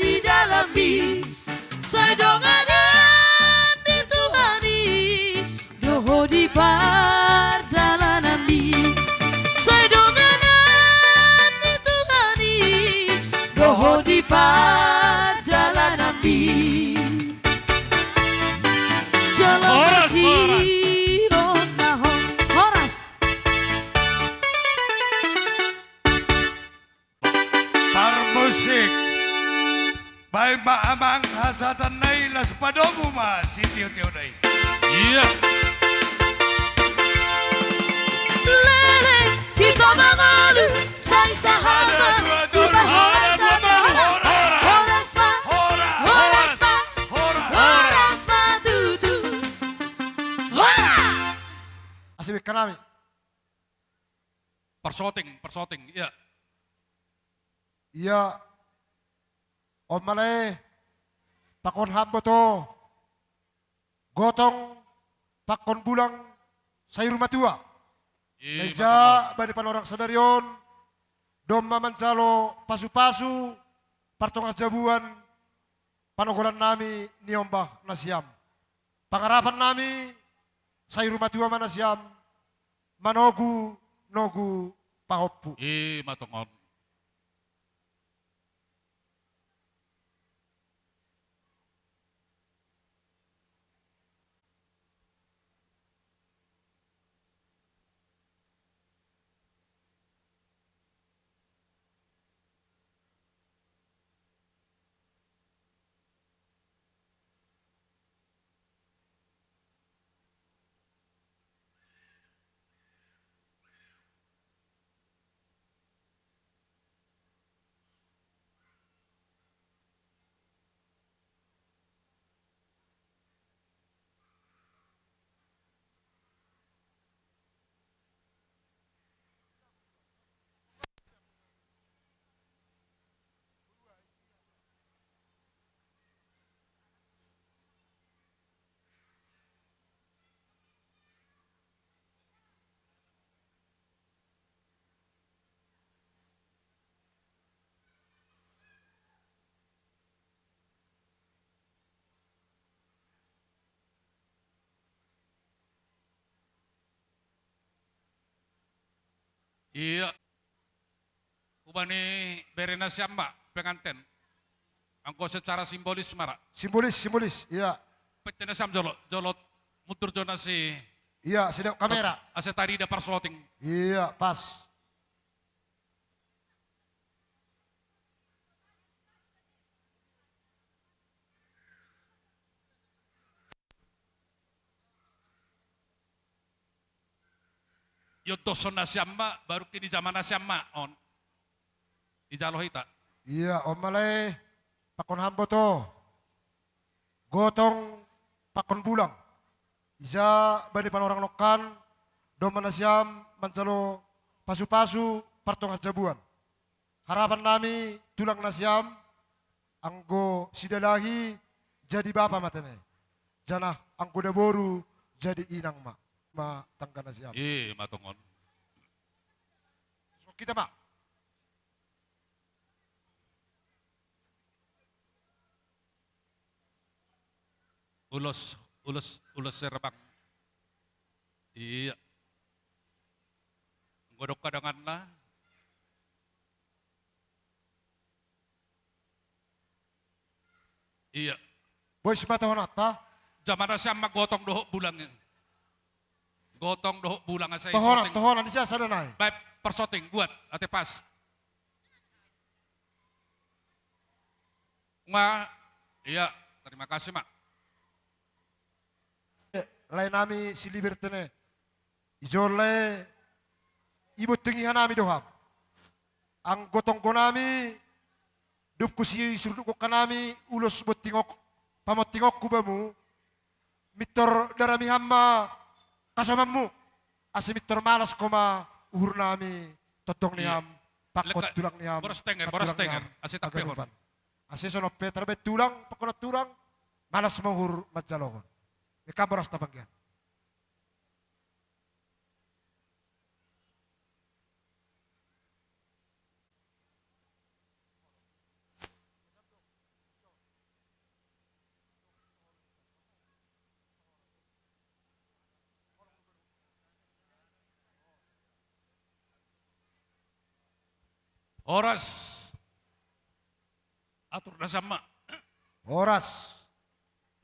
di dalanmi, sai donganan ni Tuhan i do ho di pardalananmi. Sai donganan ni Tuhan i do ho di pardalananmi. Jala horas, horas. Horas. Parmusik. Baen ma amang hasahatan nai, laos padomu ma sitiotio nai. Iya. Leleng hita mangolu, sai sahat ma. Horas, horas, horas, horas, horas, horas ma tutu. Horas. Asi bekkanami. Parsyuting, parsyuting, iya. Ia, on ma lae, pakon hambo tu gotong, pakon bulang, sai ruma tua. I, na ija ma tongon. Bani panorang sadari on, domma manjalo pasu-pasu, partongas jabuan, panogolan nami niombah nasiam. Pangarapan nami, sai ruma tua ma nasiam, manogu-nogu pahompu. I, ma tongon. Ia. Hubani bere nasiam ma penganten. Anggo secara simbolis ma ra. Simbolis, simbolis, ia. Pete nasiam jolo, jolo mundur jo nasi. Ia, sedap kamera. Ase tarida parsoting. Ia, pas. Iondoshon nasiam ma, baru kini jama nasiam ma on. Dijalo hita. Ia, on ma lae, pakon hambo to. Gotong pakon bulang. Ija bani panorang nongkan, domma nasiam manjalo pasu-pasu partongas jabuan. Harapan nami tulang nasiam, anggo sidalahi jadi bapa ma tene. Janah anggo daboru jadi inang ma, ma tangga nasiam. I, ma tongon. So, hita ma. Ulos, ulos, ulos serbang. Ia. Godok kadanganna. Ia. Bois ma tohonanta. Jama nasiam ma gotong dohot bulang. Gotong dohot bulang asa i tohonan, soting. Tohonan, ija sada nai. Baik, parsoting, buat, ate pas. Ma, ia, terima kasih, ma. Eh, lae nami si Libertene. Ijon lae, ibonting iha nami do ham. Anggo tonggo nami, dob husi surduk gokka nami, ulos bontingok, pamontingokku bamu, mintor darami ham ma kasomanmu, ase mintor malas ho ma uhur nami, tongtong ni ham, iya, pangkot tulang ni ham, boras tenger, boras tenger, ase tampehon. Ase sonon pe tarbaen tulang, pangkot tulang, malas ma uhur manjalohon. Ni kam boras tapanggian. Horas. Atur da sama. Horas.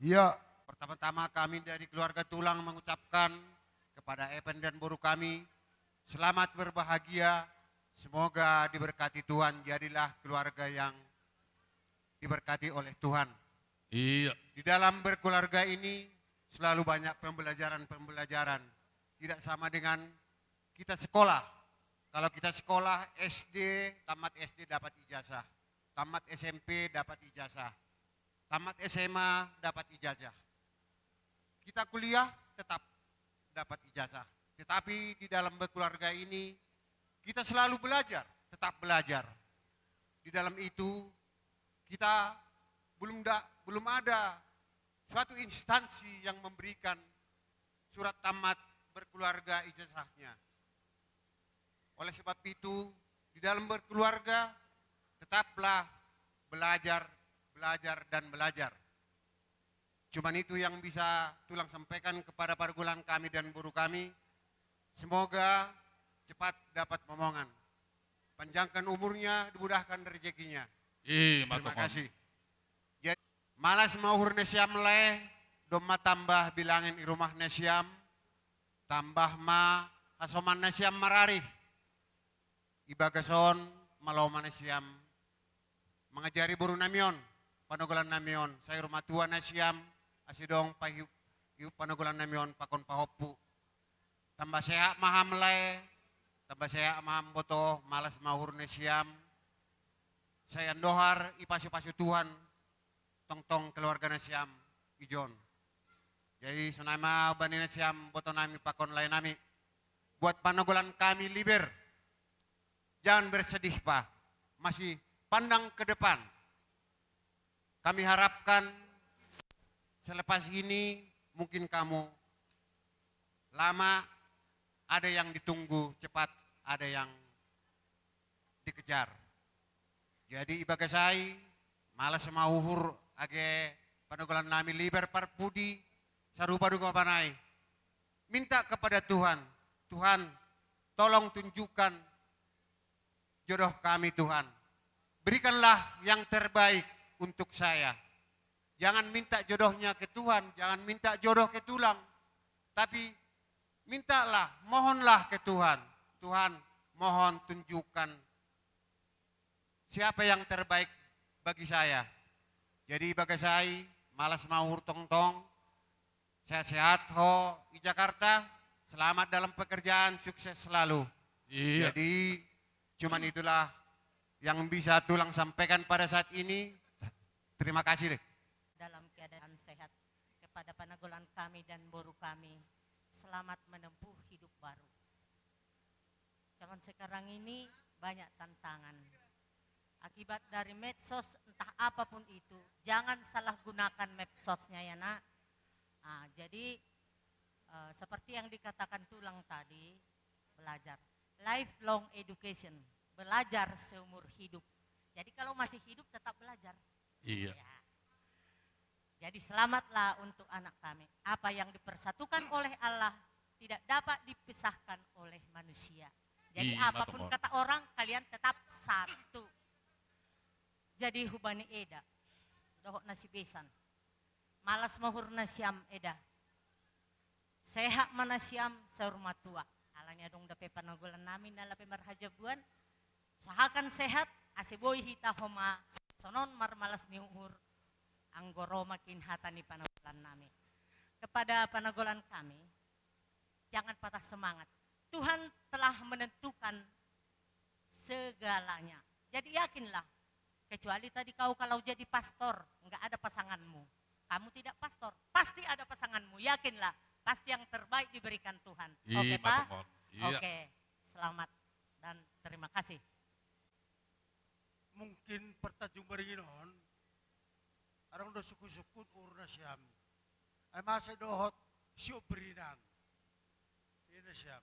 Iya. Pertama-tama kami dari keluarga Tulang mengucapkan kepada Epen dan Boru kami, selamat berbahagia, semoga diberkati Tuhan, jadilah keluarga yang diberkati oleh Tuhan. Iya. Di dalam berkeluarga ini selalu banyak pembelajaran-pembelajaran. Tidak sama dengan kita sekolah. Kalau kita sekolah S D, tamat S D dapat ijazah. Tamat S M P dapat ijazah. Tamat S M A dapat ijazah. Kita kuliah tetap dapat ijazah. Tetapi di dalam berkeluarga ini, kita selalu belajar, tetap belajar. Di dalam itu, kita belum da-, belum ada suatu instansi yang memberikan surat tamat berkeluarga ijazahnya. Oleh sebab itu, di dalam berkeluarga, tetaplah belajar, belajar, dan belajar. Cuman itu yang bisa tulang sampaikan kepada pargulan kami dan boru kami. Semoga cepat dapat momongan. Panjangkan umurnya, dimudahkan rezekinya. Terima kasih. Jadi, malas ma uhur nasiam lae, domma tambah bilangan i rumah nasiam, tambah ma hasoman nasiam marari. Di bagas on, malo ma nasiam mangajari boru nami on, panogolan nami on, sai rumah tua nasiam, ase dong paihut panogolan nami on pakon pahompu. Tambah sehat ma ham lae, tambah sehat ma ham boto, malas ma uhur nasiam. Sai andohar dipasu-pasu Tuhan, tongtong keluarga nasiam ijon. Jadi sonai ma bani nasiam boto nami pakon lae nami. Buat panogolan kami Liber, jangan bersedih, Pak. Masih pandang ke depan. Kami harapkan selepas ini mungkin kamu lama, ada yang ditunggu cepat, ada yang dikejar. Jadi di bagas ai, malas ma uhur age panogolan nami Liber parpudi, sarupa do gabe nai. Minta kepada Tuhan, Tuhan, tolong tunjukkan jodoh kami, Tuhan. Berikanlah yang terbaik untuk saya. Jangan minta jodohnya ke Tuhan, jangan minta jodoh ke tulang. Tapi mintalah, mohonlah ke Tuhan. Tuhan, mohon tunjukkan siapa yang terbaik bagi saya. Jadi di bagas ai, malas ma uhur tongtong. Sehat-sehat ho di Jakarta. Selamat dalam pekerjaan, sukses selalu. Iya. Jadi, cuman itulah yang bisa tulang sampaikan pada saat ini. Terima kasih deh. Dalam keadaan sehat, kepada panagolan kami dan boru kami, selamat menempuh hidup baru. Zaman sekarang ini banyak tantangan. Akibat dari medsos, entah apapun itu, jangan salah gunakan medsosnya ya, Nak. Ah, jadi, eh, seperti yang dikatakan tulang tadi, belajar. Lifelong education, belajar seumur hidup. Jadi kalau masih hidup, tetap belajar. Iya. Ya. Jadi selamatlah untuk anak kami. Apa yang dipersatukan oleh Allah tidak dapat dipisahkan oleh manusia. Jadi apapun kata orang, kalian tetap satu. Jadi hubani eda dohot na sibesan. Malas ma uhur nasiam eda. Sehat ma nasiam saur matua. Alani adong dope panagolan nami na lape marhajabuan. Usahakan sehat, ase boi hita homa sonon marmalas ni uhur, anggo ro ma hata ni panagolan nami. Kepada panagolan kami, jangan patah semangat. Tuhan telah menentukan segalanya. Jadi yakinlah, kecuali tadi kau kalau jadi pastor, nggak ada pasanganmu. Kamu tidak pastor, pasti ada pasanganmu. Yakinlah, pasti yang terbaik diberikan Tuhan. Oke, Pak? Oke, selamat dan terima kasih. Mungkin partanjung baringin on, adong do sungkun-sungkun uhur nasiam. Ai masa dohot siop berinan. Ninna siam.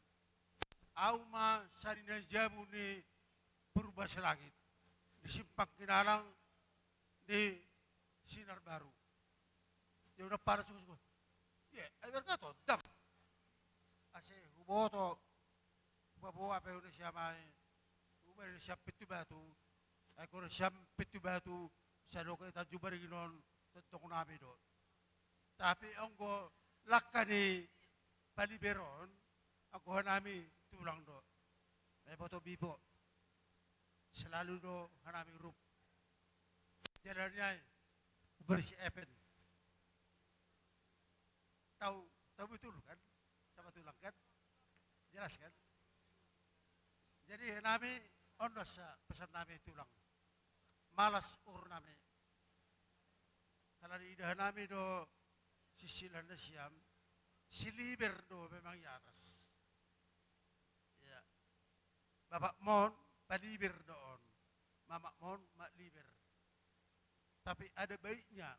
Au ma sari na jabu ni Purba Silangit, di Simpang Kinalang di Sinar Baru. Dia udah parah sungkun-sungkun. Iya, ai berkata dam. Ase huboto, hupaboa pe hona siam ai. Hubaen siam pintu batu. Ai hona siam pintu batu, sai dohot tanjung baringin on, tongtong nami do. Tapi anggo langka ni paliberon, anggo hanami tulang do. Ai boto bipo. Selalu do hanami rup. Jadi alani ai, bersi event. Tahu, tahu betul kan? Sama tulang kan? Jelas kan? Jadi hanami, on do sa pesan nami tulang. Malas uhur nami. Alani idahan nami do silsilah nasiam, si Liber do memang i atas. Ya. Bapakmon paliber do on. Mamakmon mak Liber. Tapi ada baiknya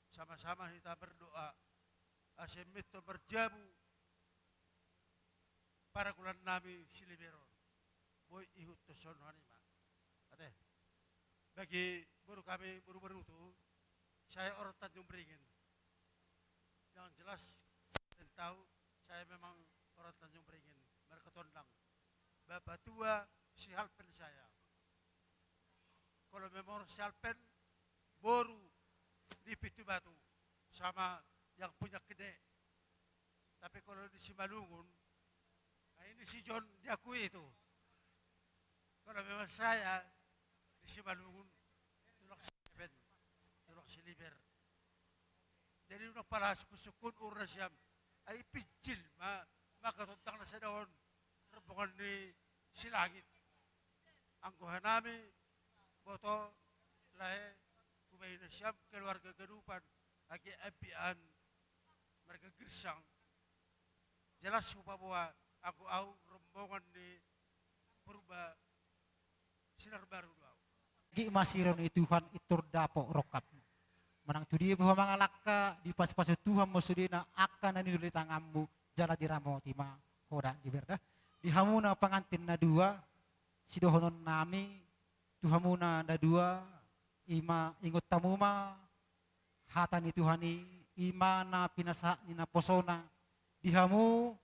sama-sama hita berdoa ase mento marjabu pargulan nami si Liber on. boi ihuthon songon i ma. Ate. Bagi boru kami, boru Barutu, saya orang Tanjung Beringin. Yang jelas, kalian tahu, saya memang orang Tanjung Beringin, Marga Tondang. Bapak tua si Halpen saya. Kalau memang orang si Halpen, boru di Pitu Batu sama yang punya kede. Tapi kalau di Simalungun, nah, ini si John diakui itu. Kalau memang saya di Simalungun, tulang si Eben, tulang si Liber. Jadi unang pala sungkun-sungkun urusan sian. Ai pinjil ma, ma Marga Tondang na sada on, rombongan ni Silangit. Anggo hanami, boto, lae, hubahen nasiam keluarga ganupan, age ambian marga Girsang. Jelas hupaboa anggo au rombongan ni Purba Sinar Baru do au. Gik ma siro ni Tuhan, pintor dapot rongkap. Manang tu dia pe ho mangalangka, dipasupasu Tuhan ma sudena angka na niula ni tanganmu, jala diramoti ma ho da, Liber da. Di hamuna pangantin na dua, sidohononnami tu hamuna na dua, i ma ingot hamu ma hata ni Tuhan i, i ma na pinasahat ni naposona di hamu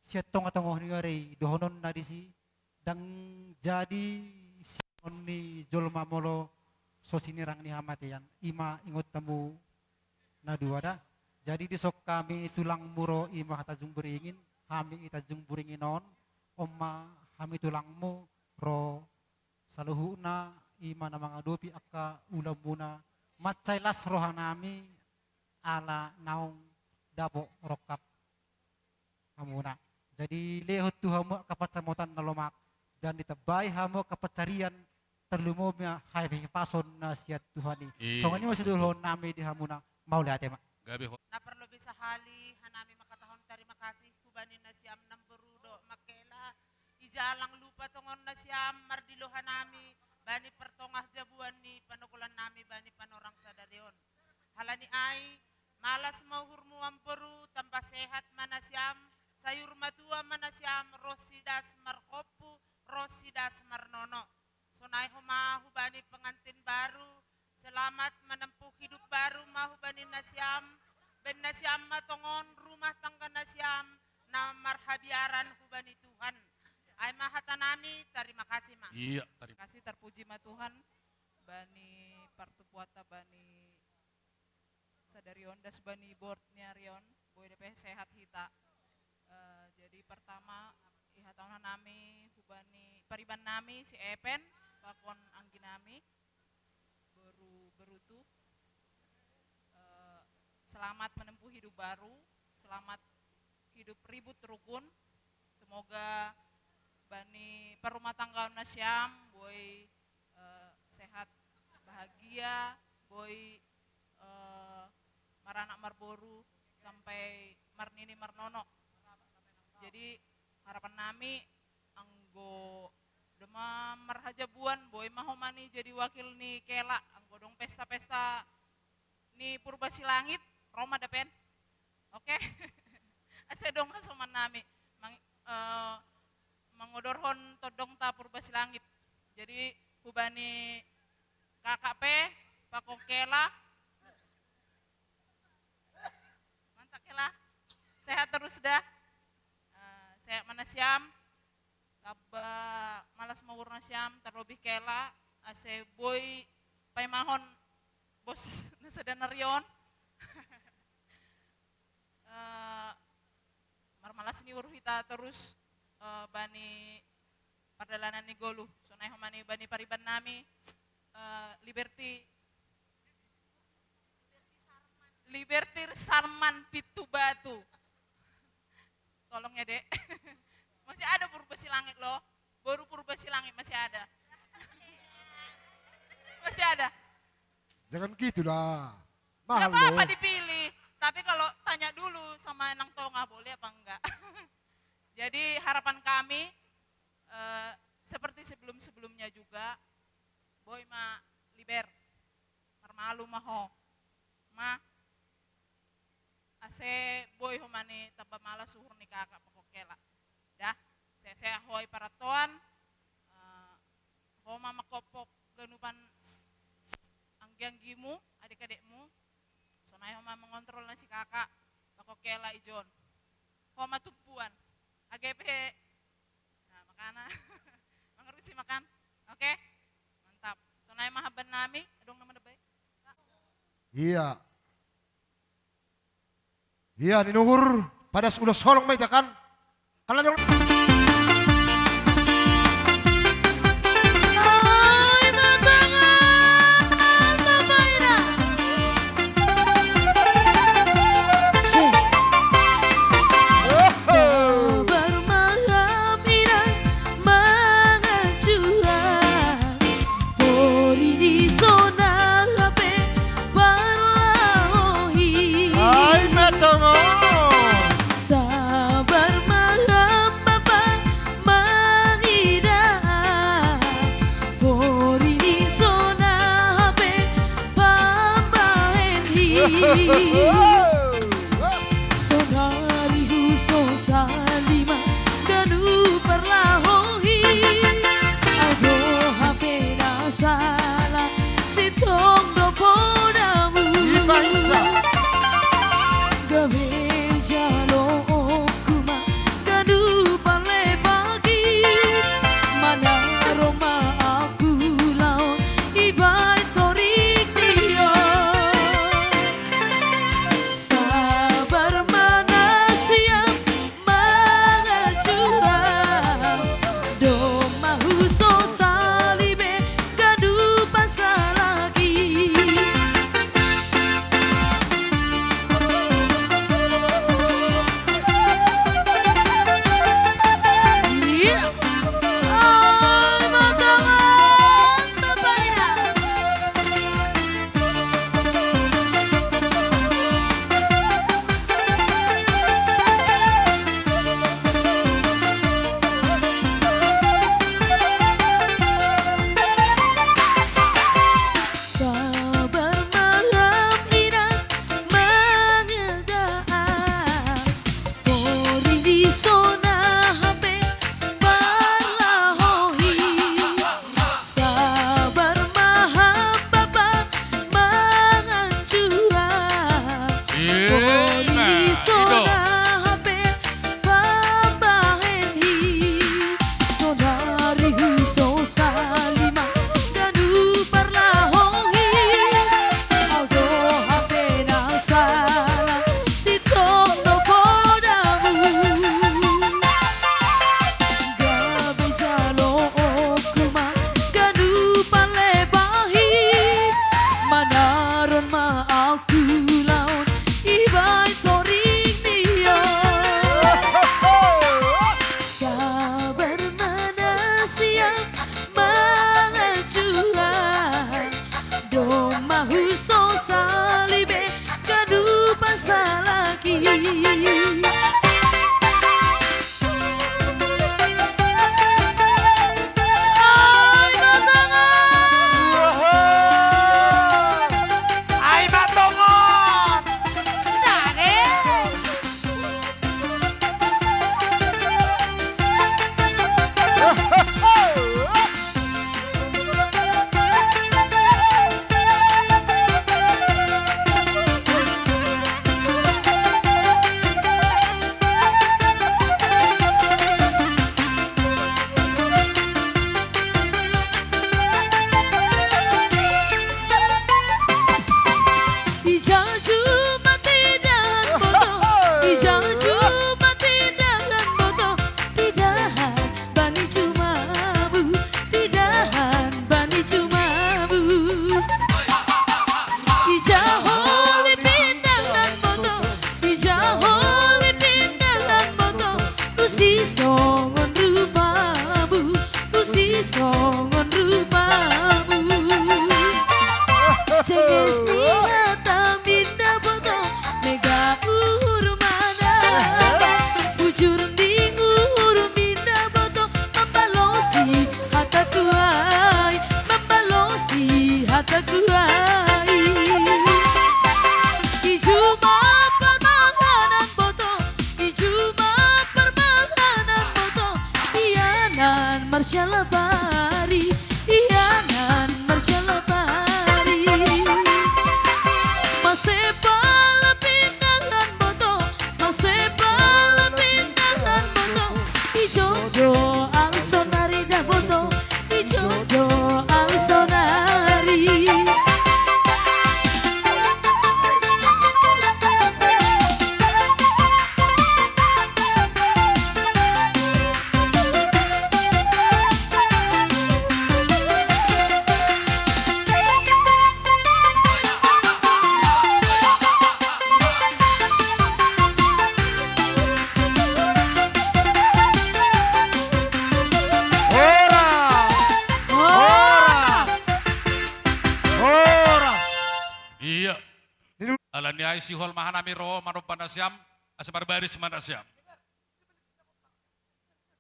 sian tonga-tonga ni ari, dohononna disi, ndang jadi siangon ni jolma molo so sinirang ni hamatean, i ma ingot hamu na dua da. Jadi dison hami tulangmu ro, i ma Tanjung Beringin, hami i Tanjung Beringin on, on ma hami tulangmu ro saluhutna, i ma na mangadopi angka ulamuna, mansai las rohanami ala naung dapot rongkap hamuna. Jadi lehon tu hamu angka pansamotan na lomak, jala ditambai hamu angka pansarian, tarlumobi ma hahipason na sian Tuhan i. Songon i ma sidohononnami di hamuna, mauliate ma. Gabe ho. Na parlobi sahali hanami mangkatahon tarima kasih hubani nasiam namboru dohot mangkela, i jala ndang lupa tongon nasiam mardilo hanami bani partongah jabuan ni panogolannami bani panorang sadari on. Halani ai, malas ma uhurmu amboru, tamba sehat ma nasiam, sayur matua ma nasiam, ro sidas marhompu, ro sidas marnono. Sonai homa hubani pengantin baru, selamat menempuh hidup baru ma hubani nasiam, baen nasiam ma tongon rumah tangga nasiam na marhabiaran hubani Tuhan. Ai ma hatanami, tarima kasih ma. Iya, tarima kasih, tarpuji ma Tuhan bani partumpuanta bani sadari on, das bani board ni ari on, boi dope sehat hita. Eh, jadi pertama, ihatahon nami hubani pariban nami si Epen, pakon anggi nami, boru Berutu. Eh, selamat menempuh hidup baru, selamat hidup ribut rukun. Semoga bani parrumatanggaon nasiam boi, eh, sehat, bahagia, boi, eh, maranak marboru sampai marnini marnono. Jadi harapan nami anggo doma marhajabuan, boi ma ho mani jadi wakil ni Kela, anggo dong pesta-pesta ni Purba Silangit, ro ma da, Pen. Oke. Asa dong hasoman nami mang-, eh, mangodorhon tondongta Purba Silangit. Jadi hubani kakak pe, pakon Kela. Mantap, Kela. Sehat terus da. Eh, sehat ma nasiam. Tamba malas ma uhur nasiam, tarlobih Kela, ase boi paimahon bos na sada na ri on. Eh, marmalas ni uhur hita torus, eh, bani pardalanan ni ngolu. Sonai homa ni bani pariban nami, eh, Liberty, Liberty Sarman Pitu Batu. Tolong ya, Dek. Masih ada Purba Silangit, loh. Boru Purba Silangit masih ada. Masih ada. Jangan gitu lah. Mahal, loh. Nggak apa-apa dipilih. Tapi kalau tanya dulu sama Nang Tonga, boleh apa enggak? Jadi harapan kami, eh, seperti sebelum-sebelumnya juga, boi ma Liber. Marmalu ma ho. Ma. Ase boi ho mani tamba malas uhur ni kakak pakon Kela. Dah, saya Sai ho i parantoan, eh, ho ma mangkophop ganupan anggianggimu, adek-adekmu. Sonai ho ma mangontrol na si kakak, bakon kela ijon. Ho ma tumpuan. Age pe. Nah, makana. Mangarusi makan. Oke? Mantap. Sonai ma haban nami, adong nama debai. Iya. Iya, ni nuhur, padas ulos holong ma ita kan. Kalau ada Sabar ma hape inang manganjuang, poli ni sona hape parlahou i. Ai ma tongon. Sabar ma hape bapa mangida, poli ni sona hape pambahen i. Saonari huso sali ma ganup parlahou i. Adong hape na sala, sintong do podamu. Gabe jaloonku ma ganup parlepak i. Manang ro ma ahu laho dibaen torik ni on. Sabar ma na sian manganjuang, domma huso sali be ganup pasalak i. Marsialap ari, ia nan marsialap ari. Mase pala pinangan boto, mase pala pinangan boto. Ijo do alusan ari da boto, ijo do alusan ari. Horas! Horas! Horas! Ia. Alani i sihol ma hanami ro manomba nasiam, asa marbaris ma nasiam.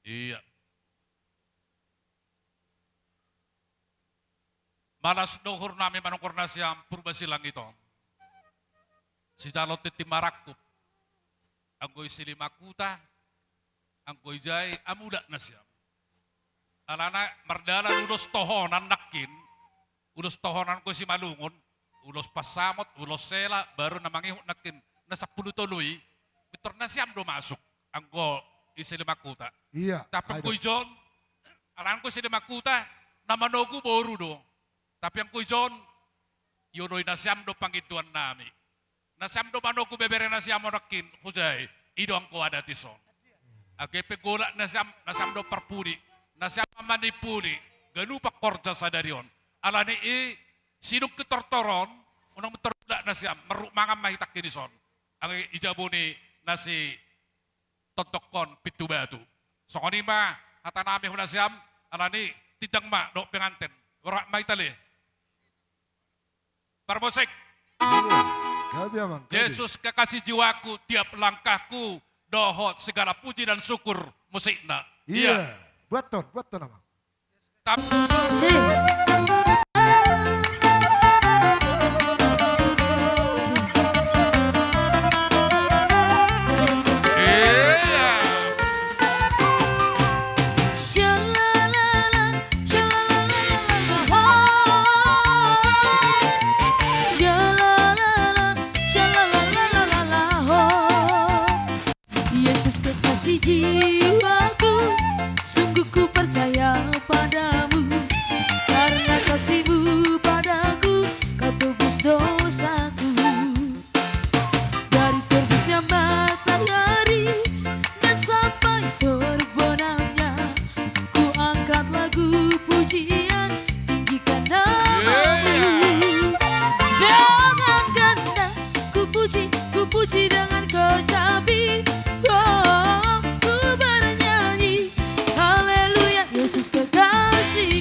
Ia. Malas do uhurnami manungkun nasiam Purba Silangiton. Sijalo tintin marangkup. Anggo i Silimakuta, anggo i jai Amulak nasiam. Alana mardalan ulos tohonan nangkin, ulos tohonan anggo i Simalungun, ulos Pansamot, ulos Sela, baru na mangihut nangkin na sampulu tolu i, pintor nasiam do masuk, anggo i Silimakuta. Ia, ai do. Tapi anggo ijon, alana anggo i Silimakuta, na manogu boru do. Tapi anggo ijon, ioloi nasiam do pangindoan nami. Nasiam do manogu bebere nasiam on nangkin, hujai, i do anggo adat i son. Age pe golak nasiam, nasiam do parpudi, nasiam ma manimpuli, ganup horja sadari on. Alani i, sidung kitortor on, unang pintor mulak nasiam, marruk mangan ma hita nangkin i son. Age i jabu ni na si tondongkon pintu batu. Songon i ma hata nami hu nasiam, alani tindang ma dohot penganten. Borat ma hita le. Parmusik. Iya. Gabe, Amang, gabe. Yesus kekasih jiwaku, tiap langkahku, dohot segala puji dan syukur, musikna. Iya. Iya. Buat ton, buat ton, Amang. Tap. Si. Iya. Sha-la-la-la, sha-la-la-la-la-la-la, ho. Sha-la-la-la, sha-la-la-la-la-la-la, ho. Yesus kekasih jiwaku, sungguh ku percaya padamu. Karena kasih-Mu padaku, Kau tebus dosaku. Dari terbitnya matahari dan sampai terbenamnya, ku angkat lagu pujian, tinggikan nama-Mu. Iya. Dengan ganda ku puji, ku puji dengan kecapi. Oh, ku bernyanyi, haleluya, Yesus kekasih.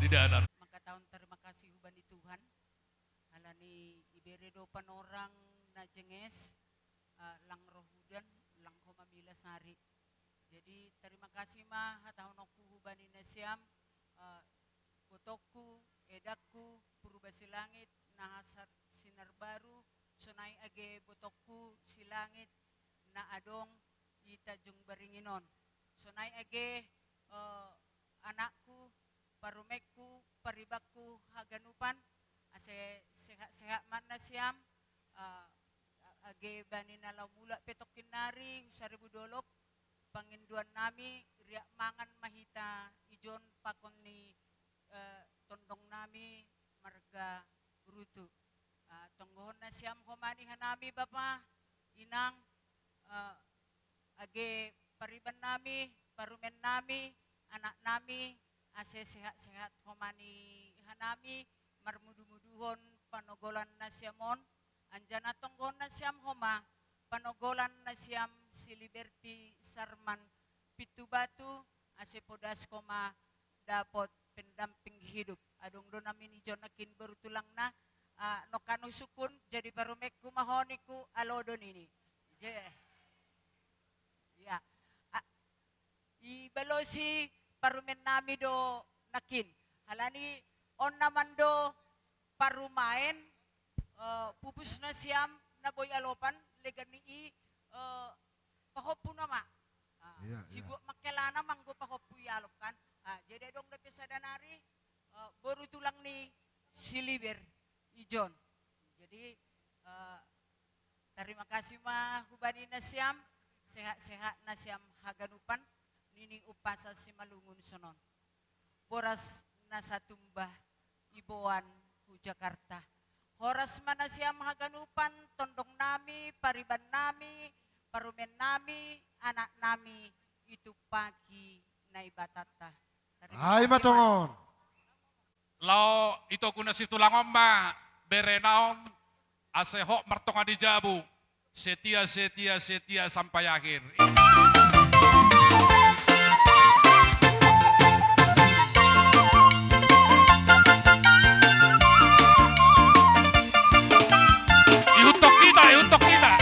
di dalan. Mangkatahon tarima kasih hubani Tuhan, alani ibere do panorang na jenges, eh, lang ro udan, lang homa milas ari. Jadi tarima kasih ma hatahononku hubani nasiam, eh, botongku, edangku, Purba Silangit, na hasar Sinarbaru, sonai age botongku Silangit na adong i Tanjung Baringin on. Sonai age, eh, anakku, parumaenku, paribanku haganupan, ase sehat-sehat ma nasiam, eh, age bani na laho mulak pe tongkin nari, Saribu Dolok, pangindoan nami, riap mangan ma hita ijon pakon ni, eh, tondong nami marga Rutu. Ah, tonggohon nasiam homa ni hanami bapa, inang, eh, age pariban nami, parumaen nami, anak nami, ase sehat-sehat homa ni hanami, marmudu-muduhon panogolan nasiam on, anjaha tonggohon nasiam homa, panogolan nasiam si Liberty Sarman Pintubatu, ase podas homa dapot pendamping hidup. Adong do nami ni jonnakin boru tulangna, ah, nongkan husungkun, jadi parumaenku ma ho ningku, alo do nini. Je. Ya. Ah, ibalosi parumaen nami do nangkin. Alani on na mando parumaen, eh, pupus nasiam na boi alopan, legan ni i, eh, pahompu nama. Ah, iya, iya. Sibuat mangkelana manggo pahompu i alop kan. Ah, jadi adong dope sada nari, eh, boru tulang ni si Liber ijon. Jadi, eh, tarima kasih ma hubani nasiam, sehat-sehat nasiam haganupan, nini umpasa Simalungun sonon. Boras na satumbah iboan hu Jakarta. Horas ma nasiam haganupan, tondong nami, pariban nami, parumaen nami, anak nami, ditumpahi Naibatanta. Tarima kasih ma. Ai ma tongon. Laho itogu na situlang on ma berena on, ase hot martonga ni jabu, setia, setia, setia sampai akhir. Ihut tong hita, ihut tong hita.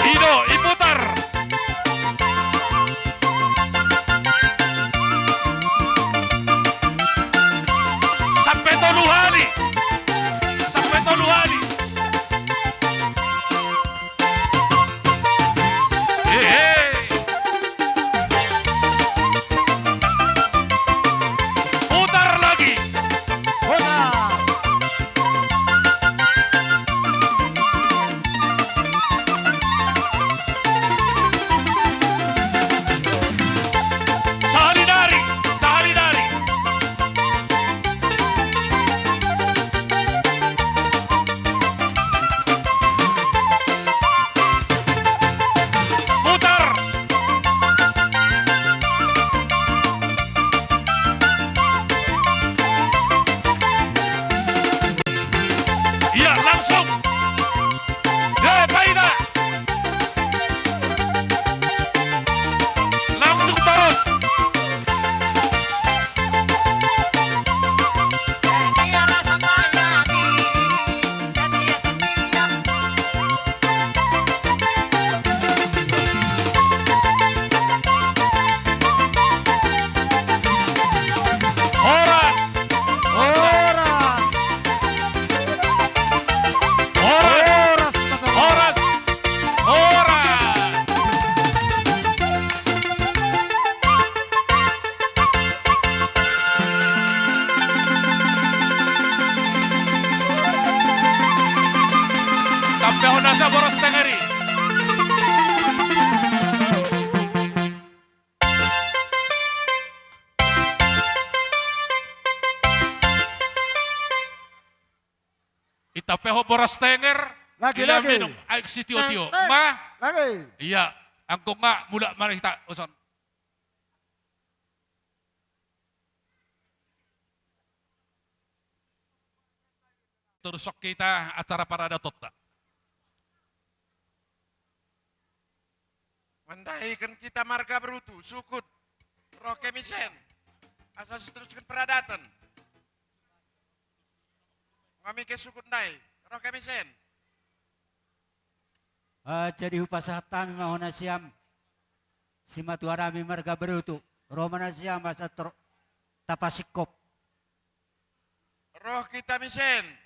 I do, iputar. Sampe tolu hali. Sampe tolu hali. Hehe. Putar lagi. Putar. Sahali nari, sahali nari. Putar. Iya, langsung. Eh, paida. Langsung terus. Horas! Horas! Horas! Horas! Horas! Tampehon nasa boras tenger i. Itampehon boras tenger, lagi, lagi. Minum aek sitio-tio. Teng, teng. Ma? Lagi. Iya, anggo nga mulak ma hita, oson. Torus hita acara paradatonta. Mandaikan hita marga Berutu, sukut, roha misen. Asa siteruskan paradaton. Ngami ke sukut ndai, roha misen. Ah, jadi hupasahat hami ma hona siam. Simatua nami marga Berutu. Roha ma na siam asa tor-, tapasingkop. Roha hita misen.